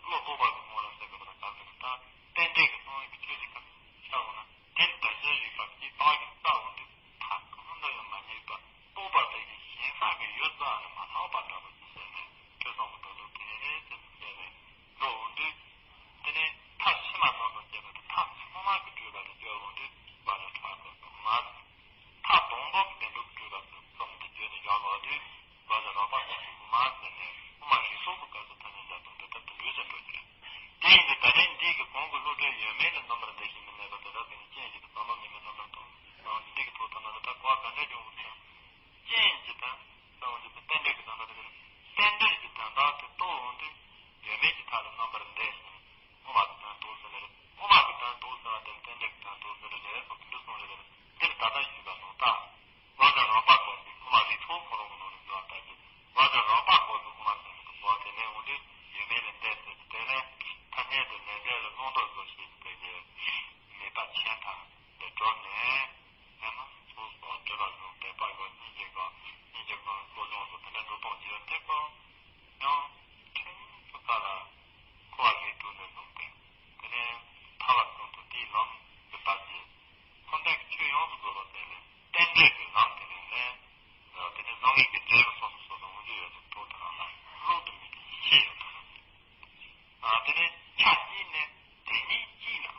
བློ་རྟོག་པ་གི་སྔོན་ལ་ཟེར་དགོས་པ་དང་གང་ཟེར་ན། ད་རྟེན་འབྲེལ་གྱི་སྣང་བའི་ཆོས་ཅིག་གང་ཤར་འོང་ན། དེ་ནི་བདག་གཞན་རིག་པ་ཇི་ལྟ་བ་ཡིན་ས་འོང་དུས། ཐག་གང་དུ་ཡང་མ་ཉེས་པ། རྟོགས་པ་དེ་ཡི་གཞན་དག་གི་ཡུལ་རྩ་ནས་མ་ལྷག་པ་འདྲ་བ་ཞིག་ཟེར་ནས། ཐོས་བསམ་གྱི་འགྲོ་ལུགས་དེ་ནས་དེ་ནས་བཤད་ནས་འགྲོ་འོང་དུས། དེ་ནས་མཐའ་ཕྱི་མ་ཙམ་དུ་བྱས་པ་དེ་མཐའ་ཚང་མ་གི་སྤྲོས་པ་དེ་སྐྱོར་འོང་དུས། བཛྲ་ཁྲ་ཀོ་ཀ་མ། མཐའ་དང་པོ་གི་བདེན་གྲུབ་སྤྲོས་པ་ཙམ་དུ་བརྗོད་ནས་བཞག་ལོག་དུས། བཛྲ་རོལ་པ་ཀོ་ཀ་མ་ཟེར་ནས། དབུ་མ་རིགས་ཚོགས་ཀྱི་སྐབས་སུ་ཐ་སྙད་སྦྱར་སྟངས་དེ་ལྟར་དུ་ལུས་སུ་འགྲོ་གི་རེད། དེ་ཡིན་དུས་ད་རེས་འདི་གི་གོང་གི་བློ་གྲོས་ཡོད་མེད་ལ་རྣམ་པར་འདས་ཤིང་མི་གནས་པ་དེ་དག་གི་ནི་རྐྱེན་གཞི་དང་ཟབ་མོ་མིན་པའི་རྣམ་པར་རྟོག་ནའང་འདི་གི་ཐོག་ཐ་ན་ནི་ད་གོ་བ་ག་འདྲ་བྱུང་བ་དང་། རྐྱེན་གཞི་དང་ཟབ་མོ་འདི་ཚོ་རྟེན་འབྲེལ་གྱི་དོན་དག་དེ་རེད། རྟེན་འབྲེལ་གྱི་དོན་དག་དེ་རྟོགས་འོང་དུས་ཡོད་མེད་ཀྱི་མཐའ་ལ་རྣམ་པར་འདས་ཤིང་། དབུ་མ་གི་དོན་རྟོགས་ཟེར་ནི་རེད། དབུ་མ་གི་དོན་རྟོགས་ཟེར་བ་དེ་རྟེན་འབྲེལ་གྱི་དོན་རྟོགས་ཟེར་ནི་རེད་ཟེར་དེ་འདྲ་གསུངས་རེད། དེ་ལ་ད་ལྟ་ཞུས་པ་ནང་ལྟར། བཛྲ་རོལ་པ་ཀོ་ཀ་དབུ་མ་རིགས་ཚོགས་ཁོ་རང་གི་ནང་ནས་འགྲོ་བ་ལྟར་གྱི། བཛྲ་རོལ་པ་ཀོ་ཀ་དབུ་མ་ཟེར་ནི་གི་གོ་བ་དེ་ལེན་འོང་དུས་ཡོད་མེད་ལས་འདས་ཟེར་གྱི་དེ་ནས་ཐ་སྙད་དུ་ལས་འདས་ལ་བླང་དོར་བཟོ་ཞེས་པའི་གི་མེད་པ་ཆད་མཐར་དེ་གྲོལ་ནས། ཡང་ན་ཚོགས་སོགས་སྤྲོས་པ་བཟུང་དད་པ་ཡོད་སྙིང་རྗེ་དགའ་སྙིང་རྗེ་དགའ་བློ་སྦྱོང་སོགས་དེ་འདྲ་འགྲོ་སྟངས་ཀྱི་ཡོད་དེ་ཀོ། ཡང་ཕྲན་ཚེགས་ཀ་ལ་འཁོར་བ་ལས་གྲོལ་ནས་བཟུང་སྟེ། དེ་ནས་ཐར་བ་གསུམ་དུ་དེའི་ལམ་གྱི་བར་གྱི་འཁོར་འདས་ཀྱི་ཆོས་ཡོངས་སུ་རྫོགས་པ་དེ་ནི་རྟེན་འབྲེལ་གྱི་ལམ་དེ་ནས་ནས། དེ་ནས་བཟང་ངན་གྱི་འབྲས་བུ་སོ་སོ་སོ་སོ་མངོན་གྱུར་ཡོད་དེ་ཐོག་དེ་རང་ལ་བློ་དུ་མེད་པའི་ཡིད་ཆེས་ཡོད་དོ། དེ་ནས་ཆ་གཅིག་ནས་དེ་ཉིད་གཅིག་ལ།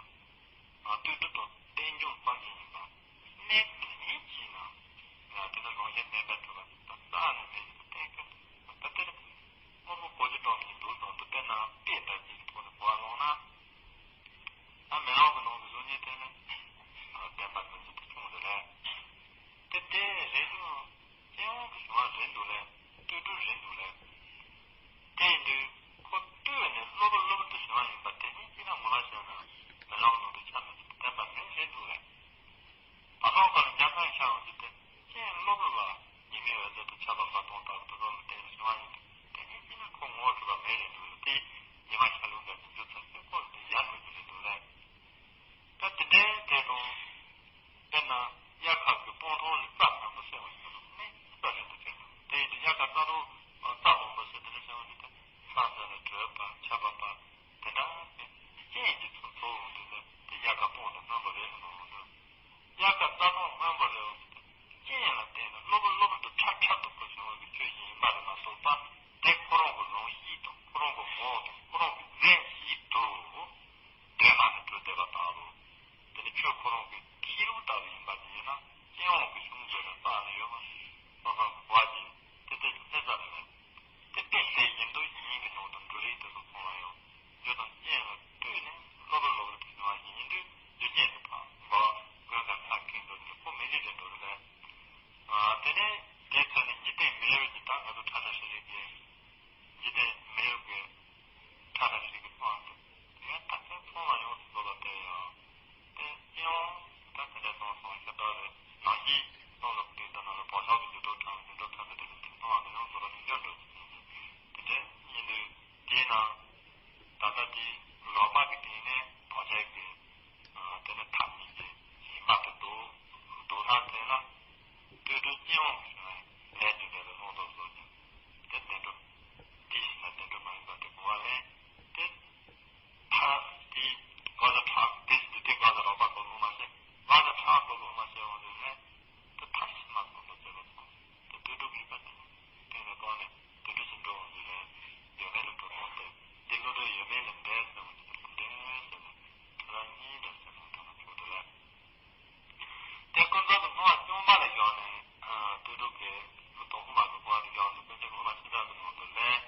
ལྟོས་གྲུབ་དང་རྟེན་འབྱུང་ཙམ་ཞིག་ཡིན་པ། གནས་དེ་ཉིད་ཀྱིས་ན། དེ་ལ་རང་བཞིན་མེད་པར་གྲུབ་པ་ཞིག་དང་རྩ་ནས་མེད་ཅིང་གཏན་འཁེལ་དུ། ད་དེར་དངོས་པོ་གོ་རྒྱུ་གྲངས་ཀྱི་འདུག་ཙམ་དུ་དཔེར་ན་དཔེ་ལྟ་ཅིག་གི་ཐོག་ནས་གོ་བ་ལོངས་ན། ད་མེ་ལོང་གི་ནང་གི་གཟུགས་བརྙན་དེ་ནི་བདེན་པ་མིན་ཅིག་ཏུ་མཚུངས་རེད། དེ་དེ་རེད་ཀྱང་སྤྱི་ཡོངས་ཀྱི་བྱུང་བ་རེད་འདུག་ལས། ལྟོས་གྲུབ་རེད་འདུག་ལས། དེ་ཡིན་དུས་ཁོ་ལྟོས་ནས་གློ་བུར་གློ་བུར་དུ་བྱུང་བ་ཡིན་པ་དེ་ཉིད་ཀྱིས་ན་ངོ་མ་བྱས་ན་མེ་ལོང་ནང་དུ་ཆ་མེད་ཅིང་བདེན་པ་མིན་རེད་འདུག་ལས། བར་སྟོང་ཁ་ལ་འཇའ་ཚོན་ཤར་འོང་དུས་དེ་རྐྱེན་གློ་བུར་བ་ཉི་མའི་འོད་ཟེར་དུ་ཆགས་པ་བར་སྟོང་ལྟ་བུ་དེ་ཚོ་ལ་བརྟེན་ནས་བྱུང་བ་ཡིན་དུས་དེ་ཉིད་ཀྱིས་ན་ཁོ་ངོ་བོ་གྲུབ་པ་མེད་རེད་འདུག་ལས། དེ་ཉི་མ་ཤར་ལུགས་འདྲ་ཞིག་འགྱུར་ཚར་ཚེ་ཁོ་དེ་ཡལ་འགྲོ་རྒྱུ་རེད་འདུག་ལས། ད་དེ་འདྲའི་དེ་དང་། དཔེར་ན་དབྱར་ཁ་གི་སྤང་ཐང་ལ་རྩྭ་སྔོན་པོ་སེ་བ་ཡིན་ནོ་ནི་རྩྭ་རིང་པོ་ཅན་དང་། དེ་ཡིན་དུས་དབྱར་ཁ་རྩྭ་རོ་རྩྭ་སྔོན་པོ་སེ་དེ་འདྲ་སེ་བ་ཡིན་ཏེ་ས་ས་ལ་དྲོད་པ་ཆར་པ་པ་དེ་འདྲ་དེ་རྐྱེན་གྱིས་ཚོ་ཚོ་འོང་དུས་ནི་དེ་དབྱར་ཁ་སྤང་ཐང་སྔོན་པོ་རེད་ནོ་ནོ། དབྱར་ཁ་རྩྭ་ཐང་སྔོན་པོ་རེད་འོང་དུས་རྐྱེན་ལ་བརྟེན་ནས་གློ་བུར་གློ་བུར་དུ་ཁྲ་ཁྲ་དུ་ཁོ་བྱུང་བའི་ཆོས་ཤིག་ཡིན་པ་རེད་མ་གཏོགས་པ། དེ་ཁོ་རང་གི་རང་གཤིས་དང་ཁོ་རང་གི་ངོ་བོ་དང་ཁོ་རང་གི་ངས་ཤེས་དུ་དོན་ལ་ནི་གྲོལ་བསྡད་པ་དང་། དེ་ནི་ཆོས་ཁོ་རང་གི་གཤིས་ལུགས་ལྟ་བུ་ཡིན་པ་དེ་ཡིན་ན་སྤྱི་ཡོངས་ཀྱི་གཞུང་འདི་ལ་རྩ་ནས་ཡོད་མ་རེད། སོ་སོ་གི་གོ་བ་ཅིག་དེ་དེ་ལྷན་ས་ལ་མེད། དེ་དཔེ་དེ་ཡིན་དུས་ཡིན་གྱི་ནང་དུ་འགྲོ་རིགས་དེ་ཚོ་ཚང་བ་ཡང་རྒྱུ་དང་རྐྱེན་ལ་ལྟོས་ནས་གློ་བུར་གློ་བུར་དུ་བྱུང་བ་ཞིག་ཡིན་དུས་རྒྱུ་རྐྱེན་དེ་དང་འགལ་བ་དགོས་པ་ཁ་ཁེངས་འགྲོ་རྒྱུ་ཁོ་མི་ལི་རེད་འགྲོ་རེད་པས། དེ་ནས་དེའི་ཚེ་ནི་འཇིག་རྟེན་མི་ཡུལ་གྱི་ད་ང་ཚོ་ཁྲ་ཁྲ་ཧྲི་ཧྲི་གི་འཇིག་རྟེན་མི་ཡུལ་གྱི་ཁྲ་ཁྲ་ཧྲི་ཧྲི་གི་ཕུང་དུ་ཡང་ད་ལྟའི་ཚོང་ལ་ཡོངས་སུ་རྫོགས་པ་དེ་ཡང་དེ་ཡང་ད་དེ་འདྲ་སོང་སོང་ཤ་སྟག་རེད། ནང་བཞིན་སྟོང་ལ་བསྟན་ད་ན་ལ་བག་ཆགས་ཀྱི་འགྱུར་ལྡོག་གྲངས་འགྱུར་ལྡོག་ཐམས་ཅད་དེ་ཚོ་ཚོང་ལ་ཡོངས་སུ་རྫོགས་པ་དེ་འགྱུར་འགྲོ་གི་དེ་འདྲ་ཡིན་དུས་དེའི་ནང་ད་ལྟ་དེ་རོགས་པ་གི་སྟེང་ནས་བག་ཆགས་ཀྱི་དེ་ནི་ཐབས་ཉིད་ཀྱི་ཞེན་པ་དེ་འདུག་འདུག་ན་དེ་ལ། ལྟོས་གྲུབ་སྤྱི་ཡོངས་ཀྱི་ལས་ཀྱི་ལས་ལ་ལྷུང་དུ་བཟོ་ཅིང་། དེ་བདེན་གྲུབ། དེ་ཡིན་ན་བདེན་གྲུབ་མ་ཡིན་པ་དེ་གོ་བ་ལེན། དེ་ཐ་དེ་ག་ལ་ཁྲག་དེ་དེ་དེ་ག་ལ་རག་པ་གོ་ལུགས་མ་བྱེད། ག་ལ་ཁྲག་གོ་ལུགས་མ་བྱེད་འོང་དུས་ནས་དེ་ཐ་ཤི་མ་གོ་ལུགས་བྱེད་པ་དང་། དེ་ལྟོས་གྲུབ་ཡིན་པ་དེ་ནི་དེ་ནས་གོ་ནས་ལྟོས་གྲུབ་ཀྱི་འགྲོ་འོང་དུས་ནས་ཡོད་མེད་ལ་གྲུབ་འོང་དེ་དེ་བློ་གྲོས་ཡོད་མེད་ལ་འདས་ཟེར་འོང་དུས་འདས་ཟེར་ནས་ཐ་ར་གཉིས་འདྲ་ཟེར་འོང་དུས་ན་ཆོག་དེ་ལས། དེ་ཀུན་རྫོབ་ཏུ་སྣང་བ་བཅོམ་པ་ལ་བཞག་ནས། ལྟོས་གྲུབ་ཀྱི་དོན་དབུ་མ་གི་གོ་བ་ལ་བཞག་ནས་ཀུན་རྫོབ་དབུ་མ་སྤྱི་དག་གི་ནང་དུ་ལས།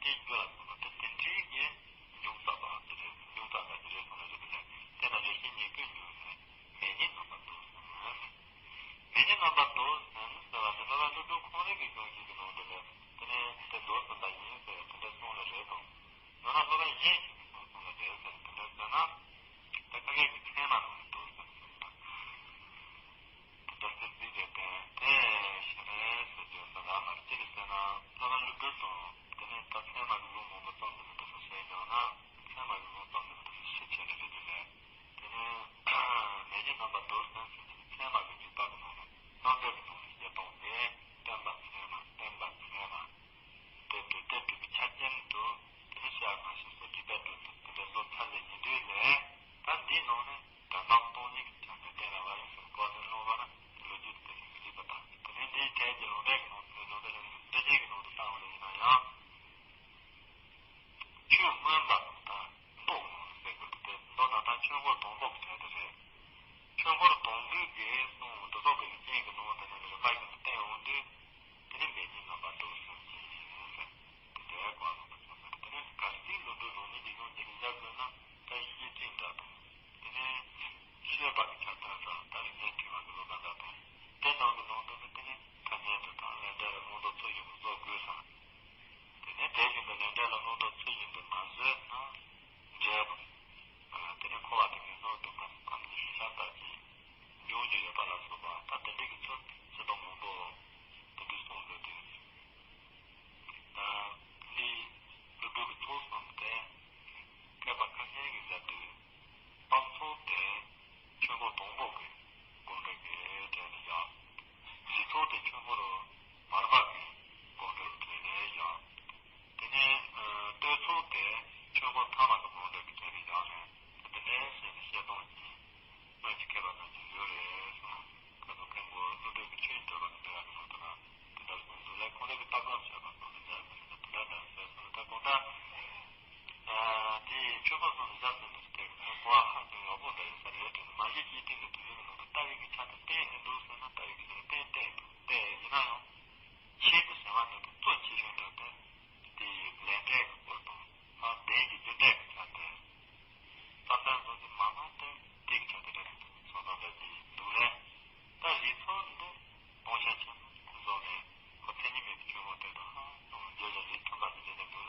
ཞེས་རྒྱུ་ལ་སོགས་པ་དེ་དེ་འདྲའི་གི་འབྱུང་རྩ་བ་དེ་རེད། འབྱུང་རྩ་བ་དེ་རེད་གསུངས་ལ་རེད་དེ། དེ་ན་རེ་ཞིག་ཉེས་ཀུན་འབྱུང་ནས་མེ་ཉིད་རྣམ་པར་འདོར་གསུངས། མེ་ཉིད་རྣམ་པར་འདོར་ཟེར་ཟེར་བ་དེ་ལ་ལ་ལུགས་སྲོལ་ཁོང་རང་གི་གཞུང་ཞིག་གི་ནང་དུ་ལས་དེ་ནས་དེ་འདོར་ཟིན་པ་ཡིན་ཟེར་དེ་འདྲ་གསུངས་ལ་རེད་དང་། ཡང་ན་སློབ་དཔོན་གཞན་ཞིག་གིས་གསུངས་ལ་རེད་ཟེར་དེ་འདྲ་ཟེར་ན། ད་ཁ་སྐད་ཀྱི་ཚད་མ་ལ་འདོར་ཟེར་གསུངས་པ། དེ་ལྟར་སེམས་ཅན་དེ་དེ་ཞེས་རེད་ཟེར་རྒྱུ་ཟེར་ལ་མར་ཅི་རེད་ཟེར་ན། བླ་མ་ཀླུ་སྒྲུབ་དང་དེ་ནས་ད་ཚད་མ་གི་ལུང་མང་པོ་རྩོམ་འདི་མི་འདུག་ཟེར་ཀྱང་ན། ཚད་མ་གི་ལུང་རྩོམ་འདི་མི་འདུག་ཟེར་ཕྱི་ཆེ་རེ་རེ་རེ་ལས། དེ་ནས་མེ་ཉིད་རྣམ་པར་འདོར་ཟེར་ཟེར་ནས་ཚད་མ་གི་འཇུག་པ་གི་ནང་ནས་རྣམ་འགྲེལ་གྱི་ནང་ནས་བཤད་སྟངས་དེ་བསྟན་པ་ཚད་མ་བསྟན་པ་ཚད་མ། དེ་འདྲ་དེ་འདྲ་གི་ཆ་རྐྱེན་དུ་དེ་ནི་ཤར་མ་ཤེས་སོགས་སྒྲིབ་པའི་སྒྲོ་འདོགས་དེ་འདྲ་བཟོ་ཚར་ལས་ཉིན་དུས་ལས། ད་འདིའི་ནང་ནས་དོན་དམ་སྟོང་ཉིད་ཀྱི་ཆ་ནས་གཏན་ལ་བ་ཡིན་ཟེར་བཀའ་དྲིན་སློང་བ་ན་ལོ་རྒྱུས་དེ་ནི་མི་འགྲིག་པ་དང་། དེ་ནས་འདིའི་གྲས་ཀྱི་ལུང་འདྲེན་གྱི་ནང་དུ་ལུང་འདྲེན་ལུང་འདྲེན་གྱི་ནང་དུ་བཏང་བ་ཡིན་ན་ཡང་། ཆོས་མངོན་པ་དང་མདོ་མངོན་ཟེར་དགོས་ཏེ། མདོ་ན་ད་ཆོས་འཁོར་དང་པོ་གི་གྲས་དེ་རེད། ཆོས་འཁོར་དང་པོའི་གི་གསུང་དེ་ཚོ་གི་རིགས་ཅན་གྱི་ནང་དེ་ནས་རིམ་པ་བཞིན་དུ་བསྟན་འོང་དུས། དེ་ནི་མེ་ཉིད་རྣམ་པར་འདོར་གསུངས་ཀྱི་ཡིན་ཟེར། དེ་འདྲའི་བཀའ་གསུངས་པ་ཚོ་ཟེར། དེ་ནི་གལ་སྲིད་ཀླུ་སྒྲུབ་རང་ཉིད་ཀྱི་གཞུང་དེ་གི་ཡར་བཀོད་ན་ད་ཤེར་ཕྱིན་འདྲ་དང་། དེ་ནས་བཤད་པ་གི་ཁྱབ་བདག་ས་ད་རིག་གནས་ཕྲེང་བ་གི་སློབ་མ་འདྲ་དང་། དེ་རྣམས་ཀྱི་ནང་དུ་ནི་དེ་ནི་ཐ་སྙད་དུ་དང་ལན་འདྲ་ལ་ལུང་དང་ཚུལ་བཞིན་དུ་རྫོགས་དགོས་སམ། དེ་ནས་དེ་བཞིན་དུ་ལན་འདྲ་ལ་ལུང་དང་ཚུལ་བཞིན་དུ་མ་བཟོས་ན་འབྲས་བུ། དེ་ནས་འཁོར་བ་དང་ངན་སོང་དུ་ཕམ་ཕམ་གྱི་ཤ་སྟག་ཅིག་འབྱུང་རྒྱུ་ཡོད་པ་ལ་སོགས་པ། ད་དེ་འདྲ་གི་ཚུལ་ཇི་ལྟར་མང་པོ་དེ་འདྲ་གསུངས་ཡོད་དུས། ད་འདི་ཀླུ་སྒྲུབ་ཀྱི་ཚུལ་གསུམ་སྟེ། མཁས་པ་ཁ་ཤས་ཀྱིས་ཟེར་དུས། དཔག་ཚུལ་དེ་ཆོས་འཁོར་དང་པོ་གི་དགོངས་འགྲེལ་གྱི་གྲས་ལ་བཞག་རིགས་ཚུལ་དེ་ཆོས་འཁོར་བར་པ་གི་དགོངས་འགྲེལ་གྱི་གྲས་ལ་བཞག་དེ་ནས་ཨ་ལྟོས་ཚུལ་དེ་ཆོས་འཁོར་ཐ་མ་གི་དགོངས་འགྲེལ་གྱི་གྲས་ལ་བཞག་ནས། དེ་འདྲའི་བཤད་ནས་བཤད་སྟངས་ཀྱི་སྔོན་གྱི་མཁས་པ་རྣམས་ཀྱི་ཡུལ་རེད་གསུངས། ཁ་སང་མཁན་པོ་ཀླུ་སྒྲུབ་ཀྱི་ཆོས་ཀྱི་བགྲོད་པ་གི་འགྲེལ་བ་གི་ནང་དུ་ན་དེ་ལྟར་གསུངས་འདུག་ལས། ཁོང་རང་གི་ལྟ་སྒོམ་བྱས་པ་སོགས་ལ་སྦྱར་ཟིན་ནས་དེ་ལྟར་འདྲ་ཟེར་གསུངས། ད་གང་ལྟར། ཨ་དེ་ཆོས་འཁོར་གསུམ་ལ་སྦྱར་ཟིན་ནས་དེ་གོ་བ་ཧ་ཅང་ཡག་པོ་འདྲ་ཡོད་ས་རེད་དྲན། མ་གཞི་སྐྱེས་ཆེན་གྱི་དུས་ཡུན་གྱི་ནང་དུ་ལྟ་བའི་གི་ཆ་དེ་བསྟན་ཨེ་འདུག་ཟེར་ན། ལྟ་བའི་གི་ཆ་དེ་བསྟན་བསྟན་འདུག་བསྟན་ཡིན་ན་ཡང་ཆེད་དུ་ཟེར་བ་འདི་དེ་གཙོ་ཆེ་ཤོས་འདྲ་དེ་དེའི་ལས་འབྲས་ཀྱི་སྐོར་དང་། ཨ་བདེན་གྱི་རྒྱུ་འབྲས་ཀྱི་ཆ་དེ། བསམ་གཏན་བཟོ་ཅིག་མ་གནང་སྟེ་དེ་གི་ཆ་དེ་འདྲ་རེད་འདུག་སོང་ཙང་འདྲ་ཅིག་འདུག་ལས། ད་རིགས་ཚུལ་འདི་སྟོང་ཆ་ཆེན་པོ་བཟོ་ནས་ཁོ་མཚན་ཉིད་མེད་པའི་ཆོས་འཁོར་དེ་དང་ཧ་ཅང་བརྗོད་བྱ་རིགས་མཐུན་པ་དེ་འདྲ་འདུག་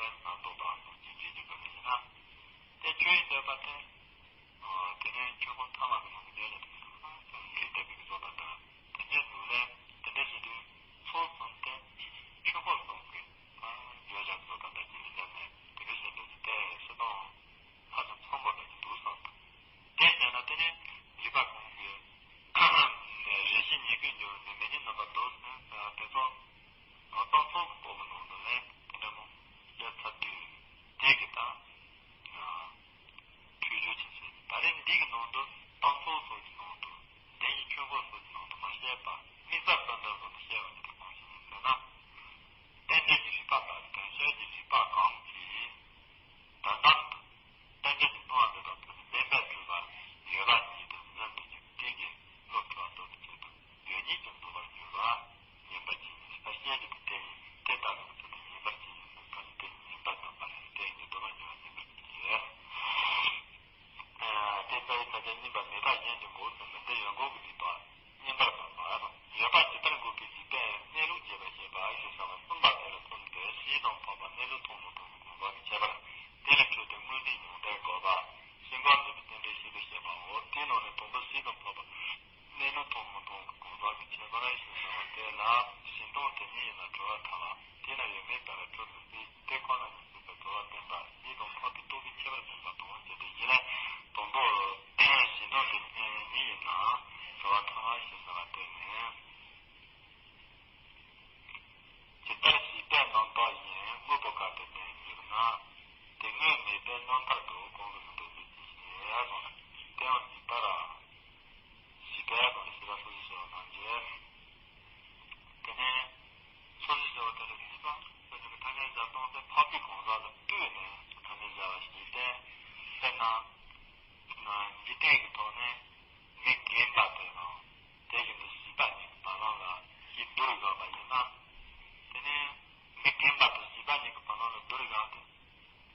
རིགས་རང་དེ།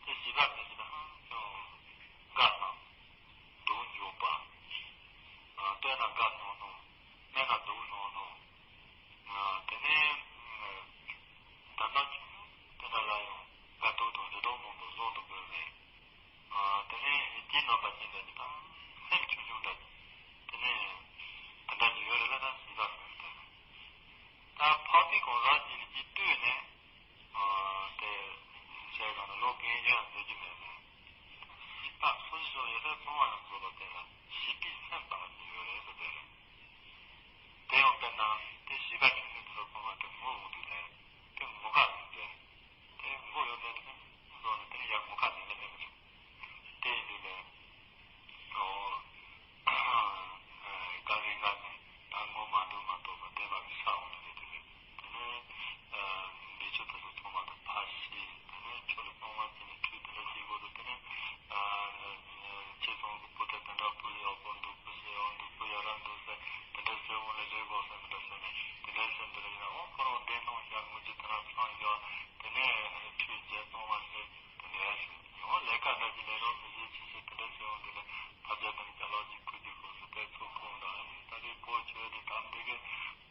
དེ་བྱིས་པ་དེ་ཚོ་ཧང་ཅང་དགའ་སྣང་། སྡུག་འཇོག་པ། ཨ། བལྟས་ན་དགའ་སྣང་སྣང་། སྨྲས་ན་སྡུག་སྣང་སྣང་། ཨ། དེ་ནས་ད་ལྟ་ཆུང་ཆུང་དེ་འདྲ་ལ་ཡང་དགའ་སྟོན་དང་རེ་དོགས་མང་པོ་བཟོ་འདུག་དགོས་རེད། ཨ། དེ་ནས་རྒྱུད་རྣམ་པ་ཅན་དེ་ད་སེམས་ཆུང་ཆུང་འདྲ། དེ་ནས་དེ་འདྲ་ཅིག་ཡོད་རེད་ལ། ད་བྱིས་པ་ཟེར་དེ། ད་འཕགས་པའི་གང་ཟག་ཅིག་ལ་ཅིག་ལྟོས་ནས། ཨ། དེ་བྱས་གང་ན་ལོ་རྒན་གཞོན་འཛིན་རྒྱུ་མེད་ནས། བྱིས་པ་སོ་སོ་ཡོད་ཚད་ཚང་མ་ཡང་བཟོ་ལ་བལྟས་ན་བྱིས་པའི་སེམས་པ་ཅིག་ཡོད་རེད་ཟེར་དེ་རེད། དེ་ཡང་དཔེར་ན་དེ་བྱིས་པ་ཆུང་ཆུང་དེ་ཚོ་ཚང་མ་དེ་ངུ་འོང་དུས་ནས་དེ་ངུ་ཁ་ཟིན་ཏེ། དེ་ངུ་ཡོང་ནས་དེ་བཟོ་ནས་དེ་ཡང་ངུ་ཁ་ཟིན་ནས་མེད་པ་བྱུང་། དེ་ཡིན་དུས་ནས། ཨོ། དཀའ་ངལ་ངང་ནས་ད་ངོ་མ་འདུག་མ་གཏོགས་པ་བདེ་བ་གི་ས་འོང་ནས་དེ་དེ་ནས། དེ་ནས་ཨ། འདས་མཆོད་དེ་ཚོ་ཚང་མ་དང་ཕར་བཤད། དེ་ནས་ཆོས་ལ་གཏོང་བ་བྱས་ནས་ཁྲུས་དེ་འདྲ་བྱེད་དགོས་འདུག་དེ་ནས་ཨ། ཁྱེད་ཚོ་གི་བུ་དེ་དེ་འདྲ་བུ་ཡག་པོ་འདུག་བུ་ཞེ་ཡག་འདུག་བུ་ཡ་རབས་འདུག་ཟེར་དེ་འདྲ་ཟེར་འོང་ལ་རེ་དགོས་ཟེར་མི་འདྲ་ཟེར་ནས་དེ་འདྲ་ཟེར་འདི་འདྲ་ཡིན་ན། འོ་ཁོ་རང་བདེན་གནང་བཞག་ངུ་རྒྱུ་དེ་རང་ཚང་བཞག་དེ་ནས་ཁྲུས་བྱས་གཏོང་བ་བྱས། དེ་ནས་ཡང་ལས་ཀ་འདྲ་ཅིག་ལས་རོགས་མི་བྱེད་ཅི་བྱེད་དེ་འདྲ་བྱེད་འོང་། དེ་ནས་ཕ་རྒྱལ་དང་ཅ་ལག་ཅིག་ཁུར་གྱི་ཁུར་སུ་དེ་ཚོ་ཁོང་དང་ཨ་ནི་ད་རེས་བོད་ཆོས་དེ་དམ་འདི་གི་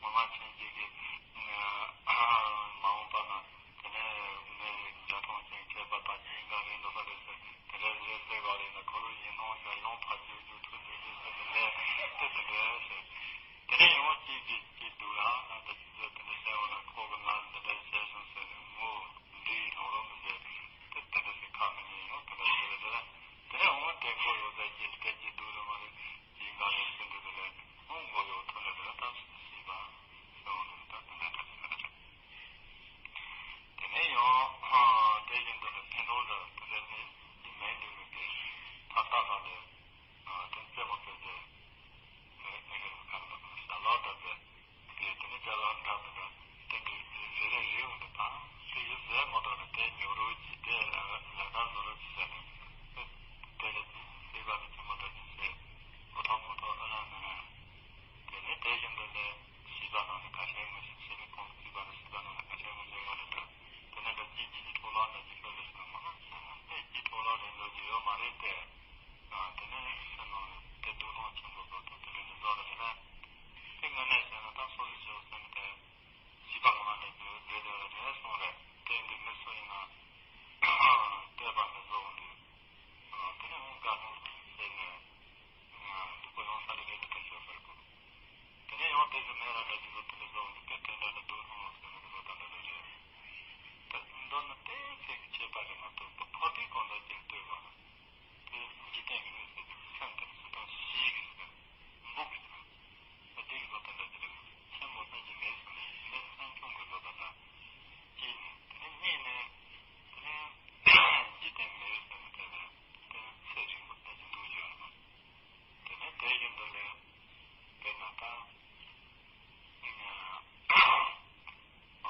ངོ་མ་ཆེན་ཅིག་གི་མ་འོངས་པ་ན་དེ་ནས་མི་འཇའ་ཐང་ཅན་མཁས་པ་དང་ཅི་ཡིན་ག་རེད་འདུག་ས་རེད་ཟེར། དེ་འདྲ་རེད་ཟེར་ག་རེད་ན་ཁོ་རང་ཡིན་ནོ་ཡ་ཡོང་ཕ་རྒྱུད་རྒྱུད་ཐུག་ཟེར་ཟེར་ཟེར་ནས་ལས་དེ་དེ་འདྲ་ཟེར། དེ་ནས་ཡང་གཅིག་གིས་གཅིག་སྡུག་ལ་ང་དང་ཅི་ཟེར་དེ་འདྲ་ཟེར་བ་ན་ཁོ་གི་ང་འདི་འདྲ་བྱས་སོང་ཟེར་ནས་ངོ་འདྲི་ཡི་རང་རང་མི་ཟེར། དེ་དེ་འདྲ་ཟེར་ཁ་མི་ཉན་ཡང་དེ་འདྲ་ཟེར་རེད་ཟེར། དེ་ནས་འོང་དེ་མགོ་ཡོད་ཟེར་གྱི་སྐད་ཀྱི་སྡུག་ལ་མ་རེད་ཅི་འགའ་རེ་ཟེར་འདུག་དེ་ལས་འོང་མགོ་ཡོད་ཐོན་ལ་དེ་ལ་ད་ཤི་བ་ཟེར་འོང་དེ་ད་དེ་འདྲ་འདྲ་ཟེར། དེ་ནས་ཡང་དེ་བཞིན་དུ་ལ་ཕན་ཐོགས་ལ་དེ་ལས་ནི་ཅི་མེད་འདུག་མི་དེ་ད་ལྟ་ལ་ལས། ཨ། དེ་རྩེད་མོ་རྩེ་རྩེ། དེ་ནས་དེ་ནས་ཁ་ལ་ཞྭ་ལག་འདྲ་རྩེ། དེ་དེ་ནས་ཅ་ལག་འདྲ་མི་འདྲ་དེ་འདྲ་རེ་རེ་རེ་ཡོང་དུ་དང་དེ་ཡོད་ཟེར་མོ་འདྲ་ལ་དེ་ཉོ་རོགས་ཀྱིས་དེ་ལ་ལ་ད་བཟོ་རོགས་ཀྱིས་ཟེར་ནས་དེ་དེ་ལ་དེ་སྲིད་པ་ནི་ཆུ་མོ་འདྲ་ཅིག་བྱས། མོ་ཐོག་མོ་ཐོག་ཨ་ལ་ན་ན། དེ་ནས་དེ་བཞིན་དུ་ལས་བྱིས་པ་ནང་ནས་ཁ་ཤས་ངོ་ཤེས་བྱས་ནས་ཁོང་བྱིས་པ་ནི་བྱིས་པ་ནང་ནས་ཁ་ཤས་ངོ་ཤེས་ཡོང་ནས་འདྲ། དེ་ནས་འདྲ་ཅིག་ཅིག་གི་འཕྲོ་ལ་འདྲ་ཅིག་ཤོད་ལས་ཤོད་མ་ཧ་ཅང་ཧ་ཅང་ཅིག་འཕྲོ་ལ་རེ་འདོད་ཀྱི་ཡོད་མ་རེད་དེ། ཨ། དེ་ནས་སེམས་ནང་ནས་དེ་སྡུག་སྣང་ཆེན་པོ་བཟོ་དུས་དེ་འདྲ་ནས་བཟོ་ར་ཡིན་ན། དེ་དངོས་གནས་བྱས་ན་ད་སོ་སོ་སོ་སེམས་དེ་བྱིས་པ་གང་འདྲ་ཅིག་བསྡད་བསྡད་ར་རེད་སོང་རེད། དེ་འདི་མི་སུ་ཡིན་ན་བལྟས་པ་འདི་བཟོ་འོང་དུས། ཨ། དེ་ནས་འོང་དགའ་སྣང་བྱས་ནས། ཨ། སྡུག་པོ་ཡོང་ས་རེད་ལས་དེ་ཤོར་ས་རེད་གོ། དེ་ནས་ཡང་དེ་ཚོ་མེད་ལ་འདྲ་ཅིག་བཟོ་དེ་འདྲ་བཟོ་འོང་དུས་དེ་དེ་འདྲ་ལ་སྡུག་སྣང་ཟེར་ནས་བཟོ་ད་འདྲ་འདྲ་རེད། ད་མདོར་ན་དེ་ཚེ་གི་ཁྱད་པར་རེད་མ་གཏོགས་ད་འཕགས་པའི་གང་ཟག་ཅིག་ལྟོས་པ་ན། དེ་འཇིག་རྟེན་གྱི་མི་ཟེར་དུས་སེམས་དེ་སུ་དང་ཞིག་གི་ཟེར་འབུག་གི་ཟེར། ད་དེ་གི་ལོ་དེ་འདྲ་ཅིག་ལ་ཆེན་མོ་ལྟ་ཅི་མེད་ཟེར་ནས་མི་སེམས་ཆུང་གི་ལོ་ད་ལ་སྐྱེས་ནས། དེ་ནས་རྙེད་ནས་དེ་ནས་འཇིག་རྟེན་མི་ཟེར་ནས་དེ་ལ་དེ་ཚེ་རིང་པོ་ལྟ་ཅི་འདུག་ཡོད་ལ། དེ་ནས་དེ་བཞིན་དུ་ལས་དཔེར་ན་ད།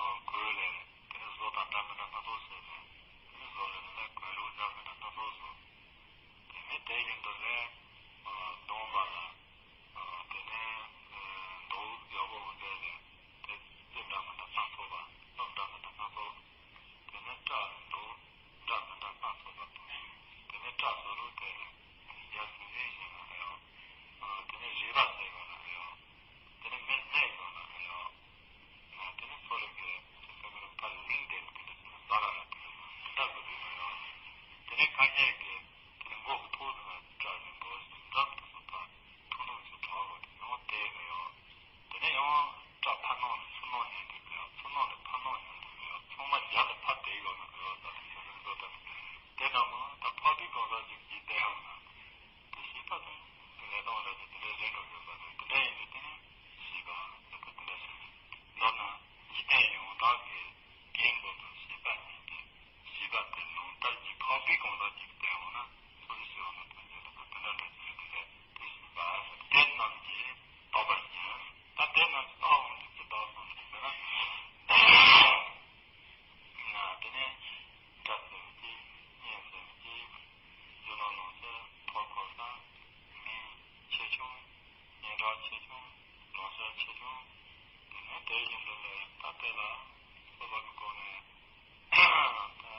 ཨ། གོས་ལས་དེ་ནས་བཟོ་དང་འདྲ་མི་འདྲ་སྣ་ཚོགས་བྱས་ནས་དེ་ནས་བཟོ་ལས་ལ་གོས་ལུགས་འདྲ་མི་འདྲ་སྣ་ཚོགས་བཟོ། དེ་ནས་དེ་བཞིན་དུ་ལས། ཨ། གདོང་པ་ལ། ཨ། དེ་ནས་མདོག་ཡག་པོ་བཟོས་ནས་དེ་རྩེ་འདྲ་མི་འདྲ་སྣ་ཚོགས་པ་སྣུམ་འདྲ་མི་འདྲ་སྣ་ཚོགས། དེ་ནས་སྐྲ་ལ་མདོག་འདྲ་མི་འདྲ་སྣ་ཚོགས་པ་དང་། དེ་ནས་སྐྲ་བཟོ་ལུགས་དེ་ལ་ཡ་སིང་སིང་ཞིག་ལ་ཡང་། ཨ། དེ་ནས་རིལ་བ་ཟེར་བ་ལ་ཡང་། དེ་ནས་མི་སྨད་ཡོང་ལ་ཡང་། ཨ། དེ་ནས་ཚོ་ལས་ཀྱི་ཚེ་སེམས་རུ་ཕར་ལིང་དེ་ནས་དེ་འདྲ་ཟ་ར་ལ་དེ་འདྲ་ཟ་དེ་འདྲ་ཟེར་བ་ཡང་། དེ་ནས་ཁ་ཤས་ཀྱིས་དེ་ནས་མགོ་གི་ཐོག་ཏུ་ན་སྐྲ་རིང་པོ་ཞིག་འཛམ་དུ་སོང་ཐག་ཐུང་ཐུང་ཞིག་གྲགས་པ་དེ་ཡང་དེ་ལ་ཡང་། དེ་ནས་ཡང་སྐྲ་ཕར་ནང་ནས་ཚུར་ནང་ཡོང་དུས་ལ་ཡང་ཚུར་ནང་ནས་ཕར་ནང་ཡོང་དུས་ལ་ཡང་ཚང་མ་རྒྱབ་ལ་ཕར་བསྡད་ཡོད་ན་ཡང་ད་དེ་ཚོ་རིག་བཟོ་ད་དེ་འདྲ་མ་ད་འཕགས་པའི་གང་ཟག་ཅིག་གིས་བསྡད་ཡོད་ན་དེ་བྱིས་པ་དང་ལས་དང་འདྲ་ཅིག་དེ་འདྲ་རེད་འགྲོ་ཡོད་པ་དང་དེ་འདྲ་ཡིན་དུས་དེ་ནས་བྱིས་པ་དེ་ཚོ་དེ་འདྲ་ཞིག་མདོར་ན་འཇིག་རྟེན་ཡོངས་གྲགས་ཀྱི་རྒན་པོ་དང་བྱིས་པ་གཉིས་ཀྱི་བྱིས་པ་དེ་ནང་ལྟར་གྱི་འཕགས་པའི་གང་ཟག་ཅིག་བསྡད་འོང་ན་སོ་སོ་ཞིག་འོང་ན་ཐམས་ཅད་ལ་དེ་འདྲ་འདྲ་ཅིག་རེད་དེ་ལས་དེ་བྱིས་པ་དེ་རྣམས་ཀྱིས། རྟོགས་པར་བྱ། ད་དེ་རྣམས་ཀྱིས་རྟོགས་འོང་དུས་ཅི་ལྟར་སོང་ཞེས་ཟེར་ན། ང་དེ་ནས་སྐྲ་སེར་གྱི། སྙན་སེར་གྱི། རྒྱུ་ནོར་ལོངས་སྤྱོད་ཐོབ་གོ་ས། མི་ཆེ་ཆུང་། སྙན་གྲགས་ཆེ་ཆུང་། ལོངས་སྤྱོད་ཆེ་ཆུང་། དེ་ནས་དེ་བཞིན་དུ་ལས་ད་དེ་ལ་སོགས་པ་གི་སྒོ་ནས་ད།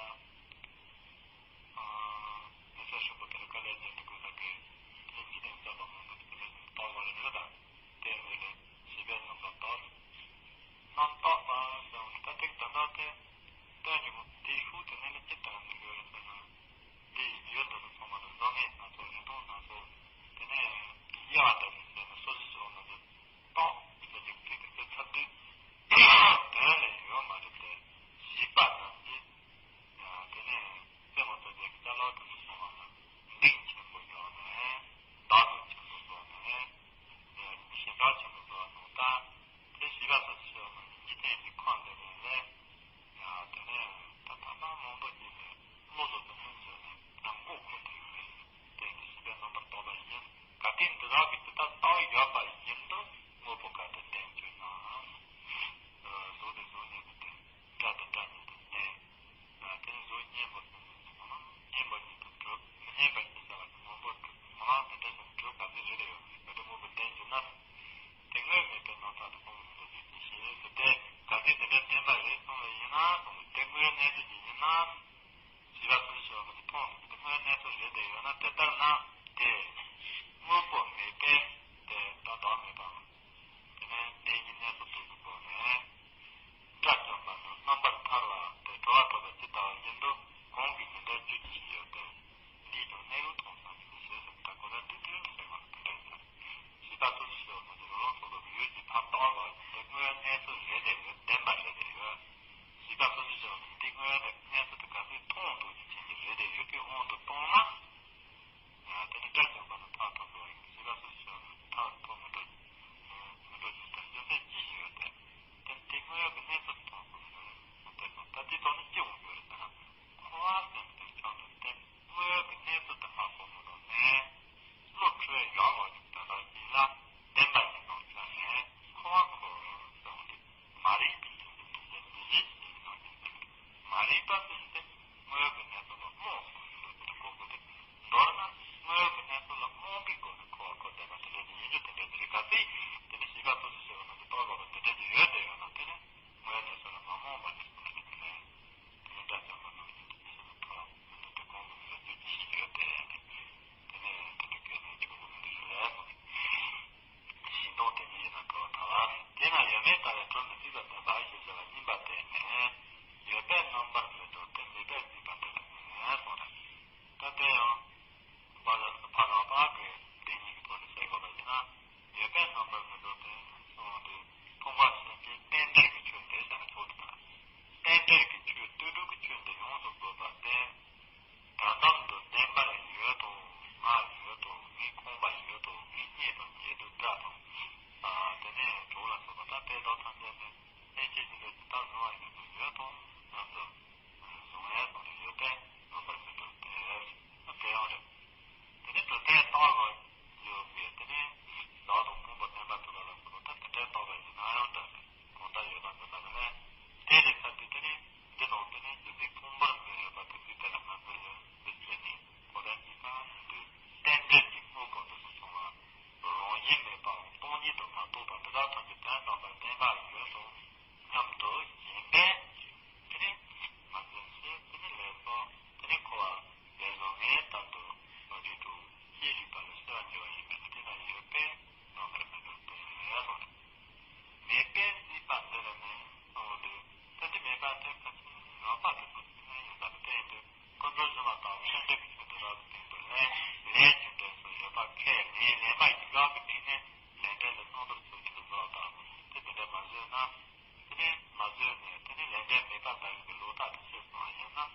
སྔོན་དུ་གཏོང་ན། དེ་ནི་སྒྲ་བརྗོད་པ་ནི་མཐར་ཐུག་འགྲོ་བ་ཡིན། བྱིས་པ་སོ་སོ་ཞིག་ནི་མཐར་ཐུག་མི་འགྲོ། མི་འགྲོ་ཞིང་དེར་རྒྱུ་མཚན་ཅི་ཞིག་ཡོད་དེ། དེ་ནི་དེ་དངོས་ཡོད་ཀྱི་གནས་ཚུལ་དུ་མཐོང་དགོས་ཟེར་ནས་དེ་དང་ད་ལྟའི་ཐོག་ནས་ཅི་འོང་ཡོད་རེད་ཟེར་ན། འཁོར་བ་ཟེར་ནི་དེ་ཆགས་འདུག་སྟེ། དངོས་ཡོད་ཀྱི་གནས་ཚུལ་དུ་ཧ་གོ་མི་འདུག་ནས། བློ་འཁྲུལ་ཡག་ལོག་ཅིག་དེ་དག་ཅིག་ལ་བདེན་པ་ཡིན་ནོ་ཆ་ནས་འཁོར་བ་འཁོར་ཟེར་བ་དེ་མ་རིག་པའི་རྒྱུ་མཚན་དེ་ལས་མི་རིག་ཡིན་ནོ་ཡིན་ཟེར། མ་རིག་པ་ཟེར་ཏེ་དངོས་ཡོད་ཀྱི་གནས་ཚུལ་ལ་རྨོངས་སོང་ཟེར་ནས་དེ་གོ་དགོས་ཏེ། མདོར་ན་དངོས་ཡོད་ཀྱི་གནས་ཚུལ་ལ་རྨོངས་པའི་སྒོ་ནས་འཁོར་བ་འཁོར་བསྡད་པ་དེ་འདྲ་ཅིག་ཡིན་རྒྱུ་དེ་འདྲ་ཅིག་རེད། གལ་སྲིད་དེ་ནི་བྱིས་པ་སོ་སོ་ཞིག་ཡོད་ན་དེ་ལྟ་བུ་དེ་འདྲ་ཅིག་ཡོད་བསྡད་ཡོད་ན། དེ་ནི་དངོས་ཡོད་གནས་ཚུལ་ལ་མ་རྨོངས་པ་ནས་སོང་ནས་དེ་ནས། དེ་ནས་སྒྲ་གསལ་བ་རྣམས་ཡིན་གྱི་ཕྱི་ནས་ཐོག་མི་འདུག་སྟེ། གོང་དུ་མི་ལ་རྒྱུ་ཅི་ཞིག་ཡོད་དེ། དེ་ནས་དེ་འདྲ་སྐད་ནས་ཆོས་སྐུ་མི་འདུག་ལས་སོ། ཤིང་སྡོང་དེ་ཉིད་ཡིན་ན་འགྲོ་བ་ཐལ། དེས་ན་ཡོད་མེད་ལྟ་བའི་གྲོགས་མི་སྲིད་པ་བདེན་པ་ཞེས་བྱ་བ་གཉིས་པ་དེ་ནི། ཡོད་པས་རྣམ་པར་མི་རྟོག་སྟེ་མེད་པས་སྲིད་པ་འདོད་པ་ནས་སོ་རེད། ད་དེ་ཡང་། བ་ལ་ཕ་ར་བ་གི་དེ་ཉིད་ཀྱི་ཐོག་ནས་བཤད་དགོས་པ་ཡིན་ན། ཡོད་པས་རྣམ་པར་མི་རྟོག་སྟེ་གསུངས་ཏེ། མཐོང་བ་ཤེས་བྱའི་རྟེན་འབྲེལ་གྱི་ཆོས་དེ་ཟེར་ན་ཆོག་འདུག་ག། རྟེན་འབྲེལ་གྱི་ཆོས་སྟོང་གྲུབ་ཀྱི་ཆོས་འདི་ཡོངས་སུ་རྫོགས་པ་སྟེ། དོན་དམ་དུ་བདེན་པར་ཡོད་དོ། ང་ཡོད་དོ། ངས་ཁོང་པ་ཡོད་དོ། ངས་རྙེད་དང་རྙེད་དུ་བཀྲ་དང་། ཨ། དེ་ནས་གྲོགས་ལ་སོགས་པ་ད་དེ་དག་ཐམས་ཅད་ནི་ལྷན་སྐྱེས་ཀྱི་ལས་ཀྱི་རྟགས་བཟུང་བ་ཡིན་ནོ། ཡོད་དོ་སྙམ་དུ་བཟུང་བས་སོང་ནས་ཡོད་པས་རྣམ་པར་མི་རྟོག་སྟེ། དེ་ཡང་རེད། དེ་ནས་གྲུབ་མཐའི་རྟགས་ལ་ཡོད་པས་དེ་ནས་བདག་དང་སྔོན་པོ་བདེན་པར་གྲུབ་པ་ལ་གོ། ད་དེ་འདྲའི་རྟོགས་པ་ཡིན་ན་ཡང་འདྲ། གང་ལྟར་ཡོད་པ་འདི་ལ་ནི། དེ་ལས་ཐར་ཏེ་དེ་ནས་འདི་དང་དེ་ནས་རྒྱུ་མཚན་ཕུང་པོར་འཛིན་ཡོད་པ་དེ་ཚོའི་དེ་ལ་མ་འཛིན་ཡོད་པའི་ཚེ་ནི་གོ་ད་གཉིས་ཀ་འདི་རྟེན་འབྲེལ་གྱི་དངོས་པོ་འདི་སོགས་བྱུང་བ། རང་བཞིན་མེད་པའམ་སྟོང་ཉིད་དུ་མ་རྟོགས་པ་འདི་དག་ཐམས་ཅད་དོན་དམ་པར་བདེན་པར་ཡོད་དོ་སྙམ་དུ་ཞེན་པས། དེ་ནས་མ་འཛིན་ཞེས། དེ་ནས་ལས་སོ། དེ་ནས་འཁོར་བ་ལས་སོ། ངའི་ལྟར་དུ་རིགས་དྲུག་ཤེས་རིག་པ་ལ་སྐྱེ་བར་འགྱུར་བ་ཡིན་པས་དེ་ན་ཡོད་པས་རྣམ་པར་མི་རྟོག་སྟེ་སོ། མེད་པས་སྲིད་པ་འདི་ལ་ནི་གསུངས་ཏེ། དེ་འདི་མེད་པ་དེ་ཕལ་ཆེར་ངེས་པ་དེ་ཚོ་ཚིག་ནི་ཡིན་པ་དེ་ཡིན་ཏེ། ཀུན་རྫོབ་གཞི་མ་ལྟ་བུ་ཤེས་འདོད་ཀྱི་ཆོས་དེ་རབ་ཏུ་བསྟན་པའི་ལན་ལས་ཀྱི་འབྲས་སུ་ཡོད་པ་ཁས་ལེན་ལེན་པ་ཡིན་ལག་གི་སྟེང་ནས་ལས་འབྲས་ལ་སྣང་དོར་ཚུལ་གྱི་བཟོ་ལྟ་བུ་དེ་དེ་འདྲ་མ་བཟོས་ན། དེ་ནས་མ་བཟོས་ནས་དེ་ནས་ལས་འབྲས་མེད་པ་ལྟ་བུའི་ལོག་ལྟ་དེ་ཤེས་སོང་བ་ཡིན་ན།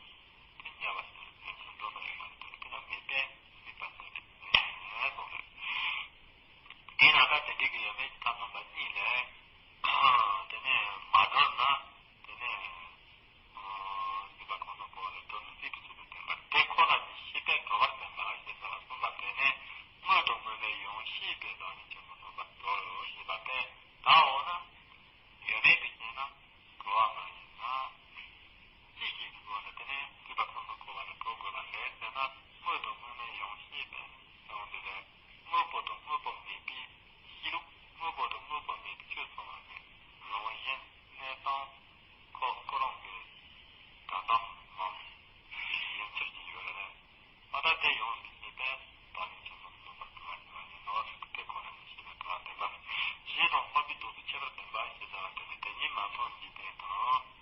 དེ་ཉེ་བར་ཞིག་ལས་ཀྱི་འགྲོ་བ་ཡིན་པ་དེ་དེ་ལ་མེད་པས་སྲིད་པ་འདི་ནི་ངས་སོང་རེད། དེས་ན་ད་དེ་འདྲའི་གི་ཡོད་མེད་ཀྱི་ཐབས་རྣམ་པ་གཉིས་ལས། དེ་ནས་མ་གྲོལ་ན། དེ་ནས་སྲིད་པ་ཁོང་དུ་འཁོར་བ་ལས་གྲོལ་ནས་སྲིད་པའི་ཆོས་དེ་བསྟན་པ་དེ་ཁོ་ན་ཉིད་ཤེས་པས་གྲོལ་བར་བསྟན་པ་ཞེས་བྱ་བ་གསུངས་པ་དེ་ནི་དངོས་དང་དངོས་མེད་ཡང་ཤེས་པའི་བདག་ཉིད་ཀྱི་མི་སྟོང་པར་གྲོལ་ལོ་ཞེས་པ་སྟེ། ད་འོ་ན། ཡོད་མེད་དུ་ཞེན་ན་གྲོལ་བ་མ་ཡིན་ན། ཅི་ཞིག་གི་སྒོ་ནས་དེ་ནས་སྲིད་པ་ཁོང་དུ་འཁོར་བ་ལས་གྲོལ་དགོས་པ་རེད་ཟེར་ན། དངོས་དང་དངོས་མེད་ཡང་ཤེས་པས་ཟེར་བ་འདི་ལས། དངོས་པོ་དང་དངོས་པོ་མེད་པའི་གཤིས་ལུགས། དངོས་པོ་དང་དངོས་པོ་མེད་པའི་ཆོས་ཚང་བ་ནི་རང་བཞིན་གནས་སྟངས་ཁོ་ཁོ་རང་གི་དོན་དམ་མམ་ཡིན་ཚུལ་གྱི་ཡོད་ལ། ཨ། ད་དེ་ཡོངས་སུ་ཤེས་པས་བདག་ཉིད་ཀྱི་མི་སྟོང་པར་གྲོལ་བ་ཡིན་ནོ། དེ་ཁོ་ན་ཉིད་ཤེས་པས་གྲོལ་བར་བསྟན་པ། ཞེས་དང་འཕགས་པའི་སྟོབས་སུ་ཁྱད་པར་བསྟན་པ་ཞེས་བྱ་བ་དེ་ནི་དེ་ཉིད་མ་མཐོང་འཇིག་རྟེན་དང་།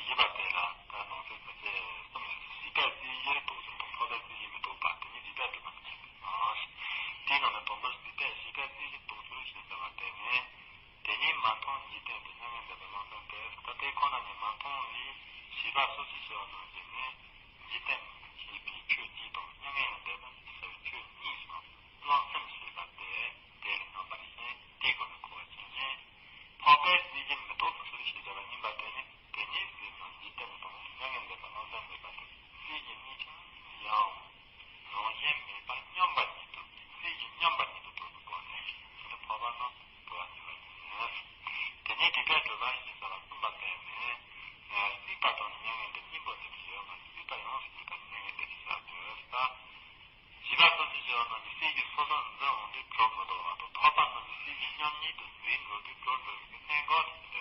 ཡིན་པ་དེ་ལ་ད་ནང་གསེས་ཀྱི་རྗེས་གསུམ་ཡོད། བྱིས་པས་རྩིས་གཞིར་རྟོག་ཚུལ་དང་འཕགས་པས་རྩིས་གཞིར་མི་རྟོག་པ་དེ་ཉིད་བྱིས་པས་གྲུབ་པ་མི་བྱེད་པས་སོ། དེའི་ནང་ནས་དང་པོར་བྱིས་པས་བྱིས་པས་རྩིས་གཞིར་རྟོག་ཚུལ་ཞེས་བྱ་བ་དེ་ནི། དེ་ཉིད་མ་མཐོང་འཇིག་རྟེན་དུ་མྱ་ངན་འདས་པ་ལམ་སེང་སྟེ། ད་དེ་ཁོ་ན་ཉིད་མ་མཐོང་བའི་བྱིས་པ་སོ་སོའི་བྱ་བ་ནང་བཞིན་ནི། འཇིག་རྟེན་ཞེས་པའི་ཆོས་གཅིག་དང་མྱ་ངན་ཡང་འདས་པ་ཞེས་བྱ་བའི་ཆོས་གཉིས་སོ། ལམ་སེང་ཞེས་པ་སྟེ། དེ་ལས་རྣམ་པར་ཤེས་དེའི་སྒོ་ནས་འཁོར་བ་ཅན་ཅན། འཕགས་པས་རྩིས་གཞིར་མི་རྟོག་པའི་ཚུལ་ཞེས་བྱ་བ་གཉིས་པ་དེ་ནི། དེ་ཉིད་ཟེར་ན་འཇིག་རྟེན་དང་མྱ་ངན་འདས་པ་ལམ་སེང་མེད་པ་སྟེ། རྩིས་གཞི་གཉིས་ཀྱང་ཡང་རང་བཞིན་མེད་པ་སྙོམས་པ་ཉིད་དུ། རྩིས་གཞི་སྙོམས་པ་ཉིད་དུ་གྲུབ་པའི་སྒོ་ནས་དེ་ནི་འཕགས་པ་རྣམས་སུ་གྲོལ་བར་འགྱུར་བ་ཡིན། དེ་ཉིད་བྱིས་པས་གྲུབ་པ་ཞེས་བྱ་བ་གསུངས་པ་དེ་ནི། སྲིད་པ་དང་མྱ་ངན་འདས་གཉིས་པོ་ནི་ཡོད་མ་ཡིན། སྲིད་པ་ཡོངས་སུ་རྫོགས་པ་ནི་མྱ་ངན་འདས་ཞེས་བྱ་སྟེ། བྱིས་པ་སོ་སོའི་བྱ་བ་རྣམས་ཀྱི་སྲིད་ཀྱི་སོ་སོར་འཛིན་འོང་དུས་གྲོལ་མི་ཐུབ་པ་དང་། འཕགས་པ་རྣམས་ཀྱི་སྲིད་ཀྱི་སྙོམས་ཉིད་དུ་འཛིན་འགྲོ་དུས་གྲོལ་འགྲོ་བའི་གནད་འགག་དེ་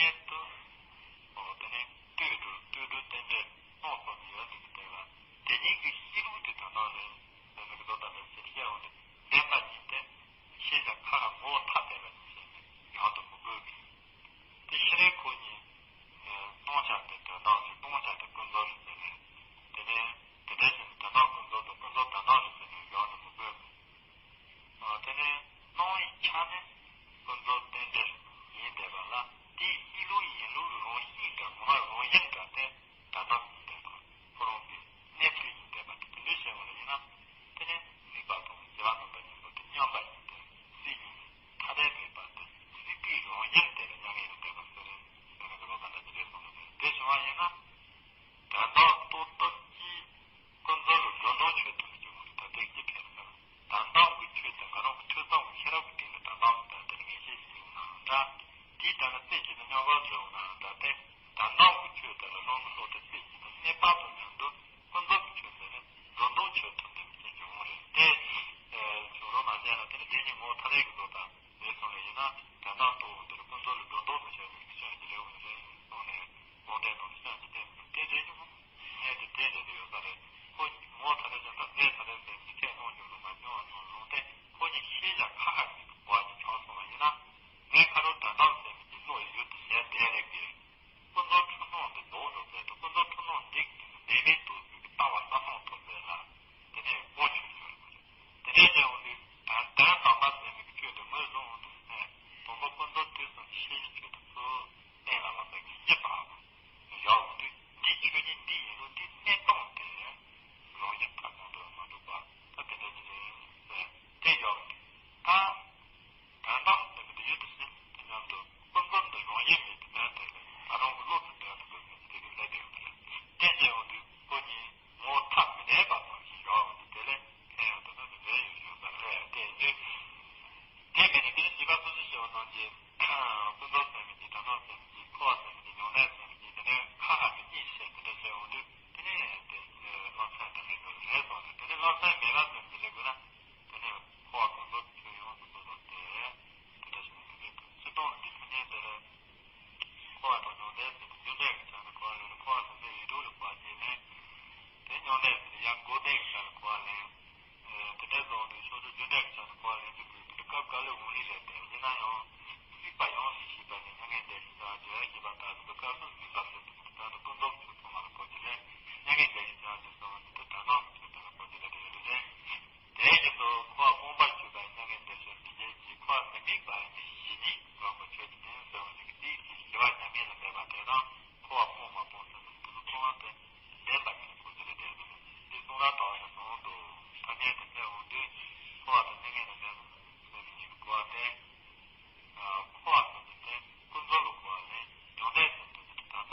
གཉེན་དུ། འོ་དེ་ནས་ལྟོས་གྲོལ་ལྟོས་གྲོལ་རྟེན་འབྲེལ་སྣང་སོགས་ཀྱི་ཡོད་འདུག་པ་དེ་ལ། དེ་ཉིད་ཀྱི་གཤིས་ལུགས་དེ་དོན་དམ་རེད། དེ་ནི་ཀུན་རྫོབ་དང་ལྡན་ཞེས་བཤད་འོང་ནས་བདེན་པ་ཉིད་དེ་ཤེས་བྱ་ཁ་ཁ་ངོ་བོ་ཐ་དད་པ་ཡིན་ཞེས་ནས་ཡང་དུ་མི་དགོས་པས། དེ་ཕྱིར་ཁོ་གཉིས་སྟོང་ཆ་དེ་དོན་དམ་ཞིང་སྟོང་ཆ་དེ་ཀུན་རྫོབ་རེད་ཟེར་ནས། དེ་ནས་དེ་འདྲ་ཞིག་དོན་དམ་ཀུན་རྫོབ་དང་ཀུན་རྫོབ་དོན་དམ་རེད་ཟེར་ནས་ཡང་དུ་མི་དགོས་པས། དེ་ནས་སྣང་བའི་ཆ་ནི་ཀུན་རྫོབ་རྟེན་འབྲེལ་ཡིན་བསྡད་པ་ལ། དེའི་གཤིས་ལུགས་ཡིན་ལུགས་རང་བཞིན་འདྲ་ངོ་མ་རང་བཞིན་འདྲ་སྟེ་དོན་དམ་ཡིན་བསྡད་པ། ཁོ་རང་གི་གནས་ཚུལ་ཡིན་བསྡད་པ་དེ་དེ་འདྲའི་བྱས་པ་ལ་ཡིན་ན། དེ་ནས་གཟིགས་པ་དང་གཞན་ལ་སྣང་བ་གཉིས་པོ་དེ་མཉམ་པ་ཡིན་ཏེ། གཟིགས་ཡིན་ཐ་དད་མེད་པ་དེ་གཟིགས་པའི་རང་བཞིན་དེ་ལ་མྱ་ངན་ལས་འདས་པ་ཟེར་རེད་ཟེར་ན་ཀུན་རྫོབ་དང་འདྲ་ཅི་རེད་གསུངས་པ་རེད། དེ་བྱུང་བ་ཡིན་ན། དོན་དམ་རྟོགས་ཐབས་ཀྱིས་ཀུན་རྫོབ་ལ་སྒྲོ་འདོགས་ཆོད་ཐུབ་པའི་རྒྱུ་མ་རེད། ད་ལྟའི་སྤྱི་ཕན་ཟེར། དོན་དམ་གྱི་ཆོས་དེ་ང་རང་གི་ཐོས་བསམ་གྱི་ཤེས་རབ་ཀྱི་སྟེང་ནས་དོན་དམ་དུ་དེར་ངེས་ཤེས་ཤིག་ཡོང་ནའང་འདྲ། དེའི་དོན་ལ་རྩེ་གཅིག་ཏུ་སྙོམས་པར་འཇུག་ནའང་འདྲ་སྟེ། དོན་དམ་གྱི་ཆོས་དེ་ལ་བློ་ནི་བློ་དང་རྩེ་གཅིག་ཏུ་གནས་པ་དང་མཉམ་དུ་ཀུན་རྫོབ་ཀྱི་ཆོས་དེ་ནི་སྒྲོ་འདོགས་ཆོད་ཐུབ་ཐུབ་ཀྱི་རྒྱུ་མ་རེད་དེ། ཁྱོད་རང་མ་བྱས་ན་དེ་ནི་དེ་ཉིད་ངོ་བོ་ཐ་དད་ཀྱི་བཟོ་ལྟ། དེ་སོང་ལ་ཡིན་ན། དོན་དམ་རྟོགས་པ་འདིར་ཀུན་རྫོབ་ལ་སྒྲོ་འདོགས་མི་ཆོད་པའི་སྐྱོན་ཞིག་རེད་འོང་ཟེར་གསུངས་ནས། དགོངས་འགྲེལ་ནང་དུ་སྐྱོན་གྱི་སྟེང་དུ་དེ་འདྲའི་གནད་དེ་དེ་འདྲ་དེ་ཡོད་ས་རེད། ཁོ་གཉིས་ངོ་བོ་ཐ་དད་ཅན་དང་རྫས་ཐ་དད་ཟེར་གྱི་ཁས་བླངས་ཡོད་ལུགས་མ་བྱུང་བ་ཙམ་ལུང་སྟེ། ཁོ་གཉིས་ཤེས་བྱ་ཁ་ཁ་གཉིས་ཀྱི་གོ་བ་གཉིས་ཆགས་སོང་བ་ཡིན་ན། ངས་ཁ་རོག་དོན་དམ་ཟེར་མི་གྱི་བློ་ཡི་ཡུལ་དུ་བྱས་བསྡད་ལས་ཀྱི། ཀུན་རྫོབ་འཁྲུལ་སྣང་འདི་ལྡོག་འགྲོ་ཟེར་དུས་ཀུན་རྫོབ་འཁྲུལ་སྣང་འདི་བདེན་མེད་དུ་ལྟ་བ་ས་སོང་ཐུབ་ཟེར་ལ། དེ་ནས་གོ་ཆོད་ཆོད་རེད། དེ་ནས་ཀྱང་འོང་དུས་དོན་དོན་དམ་པ་ཟེར་མི་གི་ཆོས་དེ་ངོས་བཟུང་འོང་དུས་ནས་དང་པོ་ཀུན་རྫོབ་དུས་གསུམ་གྱི་ཤེས་བྱའི་ཆོས་དེ་ཚོ་གཏན་ལ་ལ་ཟེར་གྱི་ཡིད་པའམ། ཡག་འོང་དུས་འདིའི་ཆོས་ཉིད་འདི་ཡིན་ལུགས་འདིའི་གནས་སྟངས་དེ་རང་བཞིན་མཐའ་གང་དུ་མ་གྲུབ་པ་ད་དེ་འདྲ་ཅིག་རེད་ཟེར་དེ་ཡག་འོང་དུས་ད། དོན་དམ་ཟེར་མི་དེ་ཡུལ་དུ་ཟིན་དུས་མཉམ་དུ་ཀུན་རྫོབ་འདི་རང་བཞིན་མེད་དེ་དོན་དེ་ལས་ད་རུང་གི་བློ་དང་དོན་དུ་དགོས་ཟེར་དེ་རིགས་ལས་དོན་དུ་ལས་དེ་བྱས་འོང་དུས་ཁོ་གཉིས་ངོ་བོ་ཐ་མི་དད་པ་ཙམ་ཞིག་ཡོད་འོང་དུས་དེ་ལས་ཕན་ཡོན་དུ་ན་དེ་འདྲའི་ཡོད་ཡོད་པ་ལས་དེ་ཡོད། དེ་མིན་ནི་དེ་ནི་བྱིས་པ་སོ་སོ་ཞེས་པ་རྣམས་ཀྱིས་ཀུན་རྫོབ་ཟེར་མི་གྱིས་དོན་དམ་ཟེར་མི་གྱིས་འཁོར་བ་ཟེར་མི་གྱིས་མྱང་འདས་ཟེར་མི་གྱིས་དེ་ནས་ཁ་ཁ་གི་གཉིས་བཤད་དེ་འདྲ་བཤད་འོང་དུས་དེ་ནས་དེ་བློ་ཚད་དང་མི་འདུག་ལས་སོགས་དེ་ནས་བློ་ཚད་མེད་པ་ཟེར་མི་ལས་དགོས་ན། དེ་ནས་འཁོར་བ་ཀུན་རྫོབ་ཀྱི་ཆོས་ཡོངས་སུ་རྫོགས་པ་སྟེ། དེ་འདྲ་ཞིག་མི་འདུག་སྤྱིར་བཏང་ལ་འདི་ཐ་སྙད་དེ་ལ། འཁོར་བ་དང་མྱང་འདས་ཟེར་ནས་རྒྱུ་འབྲས་ཀྱི་ཆ་ནས་གོ་བ་ལེན་ནས་འཁོར་བ་ཟེར་ནས་ཡིད་དྲུག་ལ་གོ་བ་བྱས་ནས། དེ་མྱང་འདས་ཟེར་ནས་ཡང་འགོག་བདེན་གྱི་ཆ་ནས་གོ་བ་ལེན། དེ་འདྲ་བཟོ་འོང་དུས་ཕྱོགས་བཅུ་རྒྱུ་འབྲས་ཀྱི་ཆ་ནས་གོ་བ་ལེན་དུས་དེ་སྐབས་དཀའ་ལས་འོང་ནི་རེད་དེ་ཡིན་ན་ཡང་། གཟིགས་པ་ཡོངས་སུ་ཤེས་པ་ནི་མྱ་ངན་འདས་ཞེས་བྱ་རྒྱུ་ཞེས་པ་ལྟར་དུ་སྐབས་སུ་གཟིགས་པ་ཟེར་དུས་དོན་དུ་ཀུན་རྫོབ་ཆོས་ཚང་མ་ལ་གོ་རྒྱུ་ལས་མྱ་ངན་འདས་ཞེས་བྱ་རྒྱུ་ཟེར་བ་ནི་དེ་དོན་དམ་གྱི་ཆོས་དེ་ལ་གོ་རྒྱུ་ལས་དེ་ཡོད་དུས་རེད། དེའི་རྗེས་སུ་འཁོར་བ་སྤོང་བར་གྱུར་པ་མྱ་ངན་འདས་ཞེས་མི་བརྗོད་ཀྱི་འཁོར་བ་མི་དམིགས་པ་ནི་ཞི་གནས་རང་གི་ཆོས་ཅན་ཟེར་བ་ནི་དེའི་ཞི་བ་མྱ་ངན་ལས་འདས་པ་དེ་དང་འཁོར་བ་སྤོང་བ་སྤོང་ཟེར་ན་དེ་ཚོ་མཐོང་བ་དེ་བདེན་པ་ཉིད་ལ་གོ་རྒྱུ་ལས་འདས་ཟེར་ནས་དེ་གསུང་རབ་ལྟ་བ་ནས་ནང་དུ་ཐ་སྙད་དེ་སླེབས་འོང་དུས་འཁོར་བ་དང་མྱ་ངན་ལས་འདས་ཟེར་ནས་གཉིས་ཀྱི་གོ་བ་སྟེ། འཁོར་བ་ཟེར་དུས་དེ་ཀུན་རྫོབ་ལ་གོ་བ་ལེན། མྱང་འདས་ཟེར་དུས་དེ་དོན་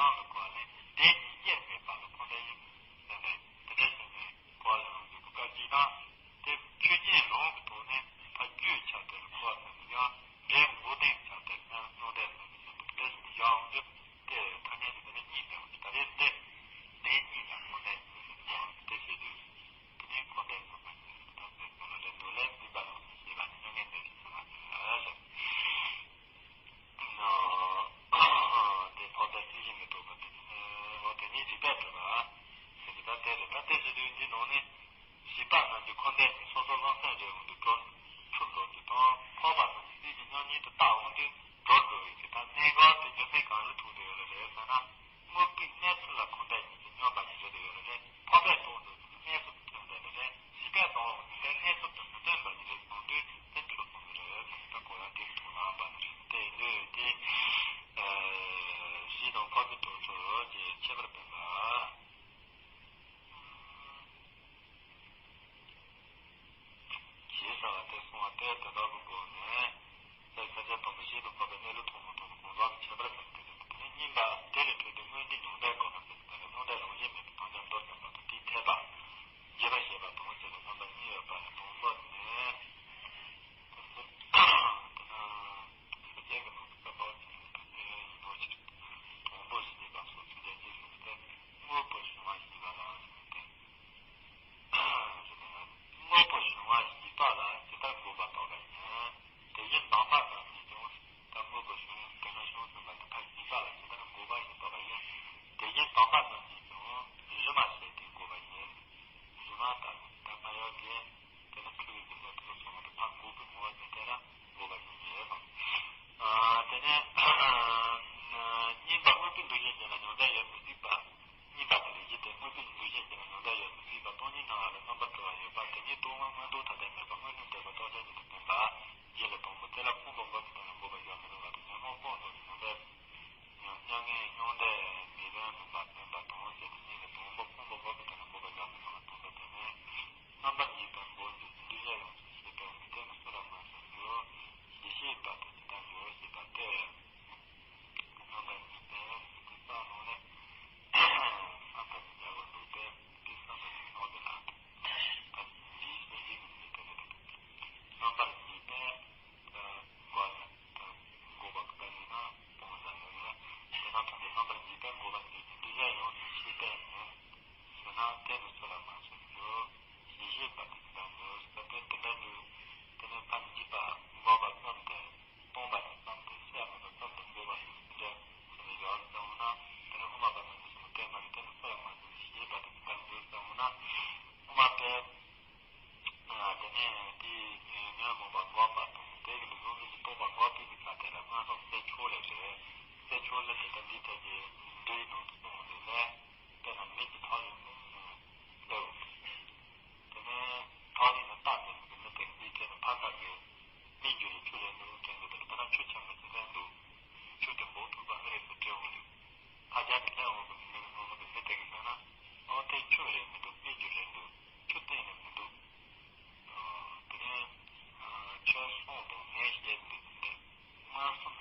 ཨ་མི་རི་ཀ་སྤྲད་འོང་ལུགས། ཨ་ཅག་དེ་ལས་འོང་གི་མི་འདུག་འོང་གི་མི་དེ་གི་ཟེར་ན། ཨོ་དེ་ཆུ་རེད་མི་འདུག་དཔེ་རྒྱུ་རེད་འདུག་ཆུ་གཏན་ནས་མི་འདུག་དེ་ནས་ཁྱོད་སོང་དང་ངས་བཤད་འདུག་དེ་མངར་གསུམ།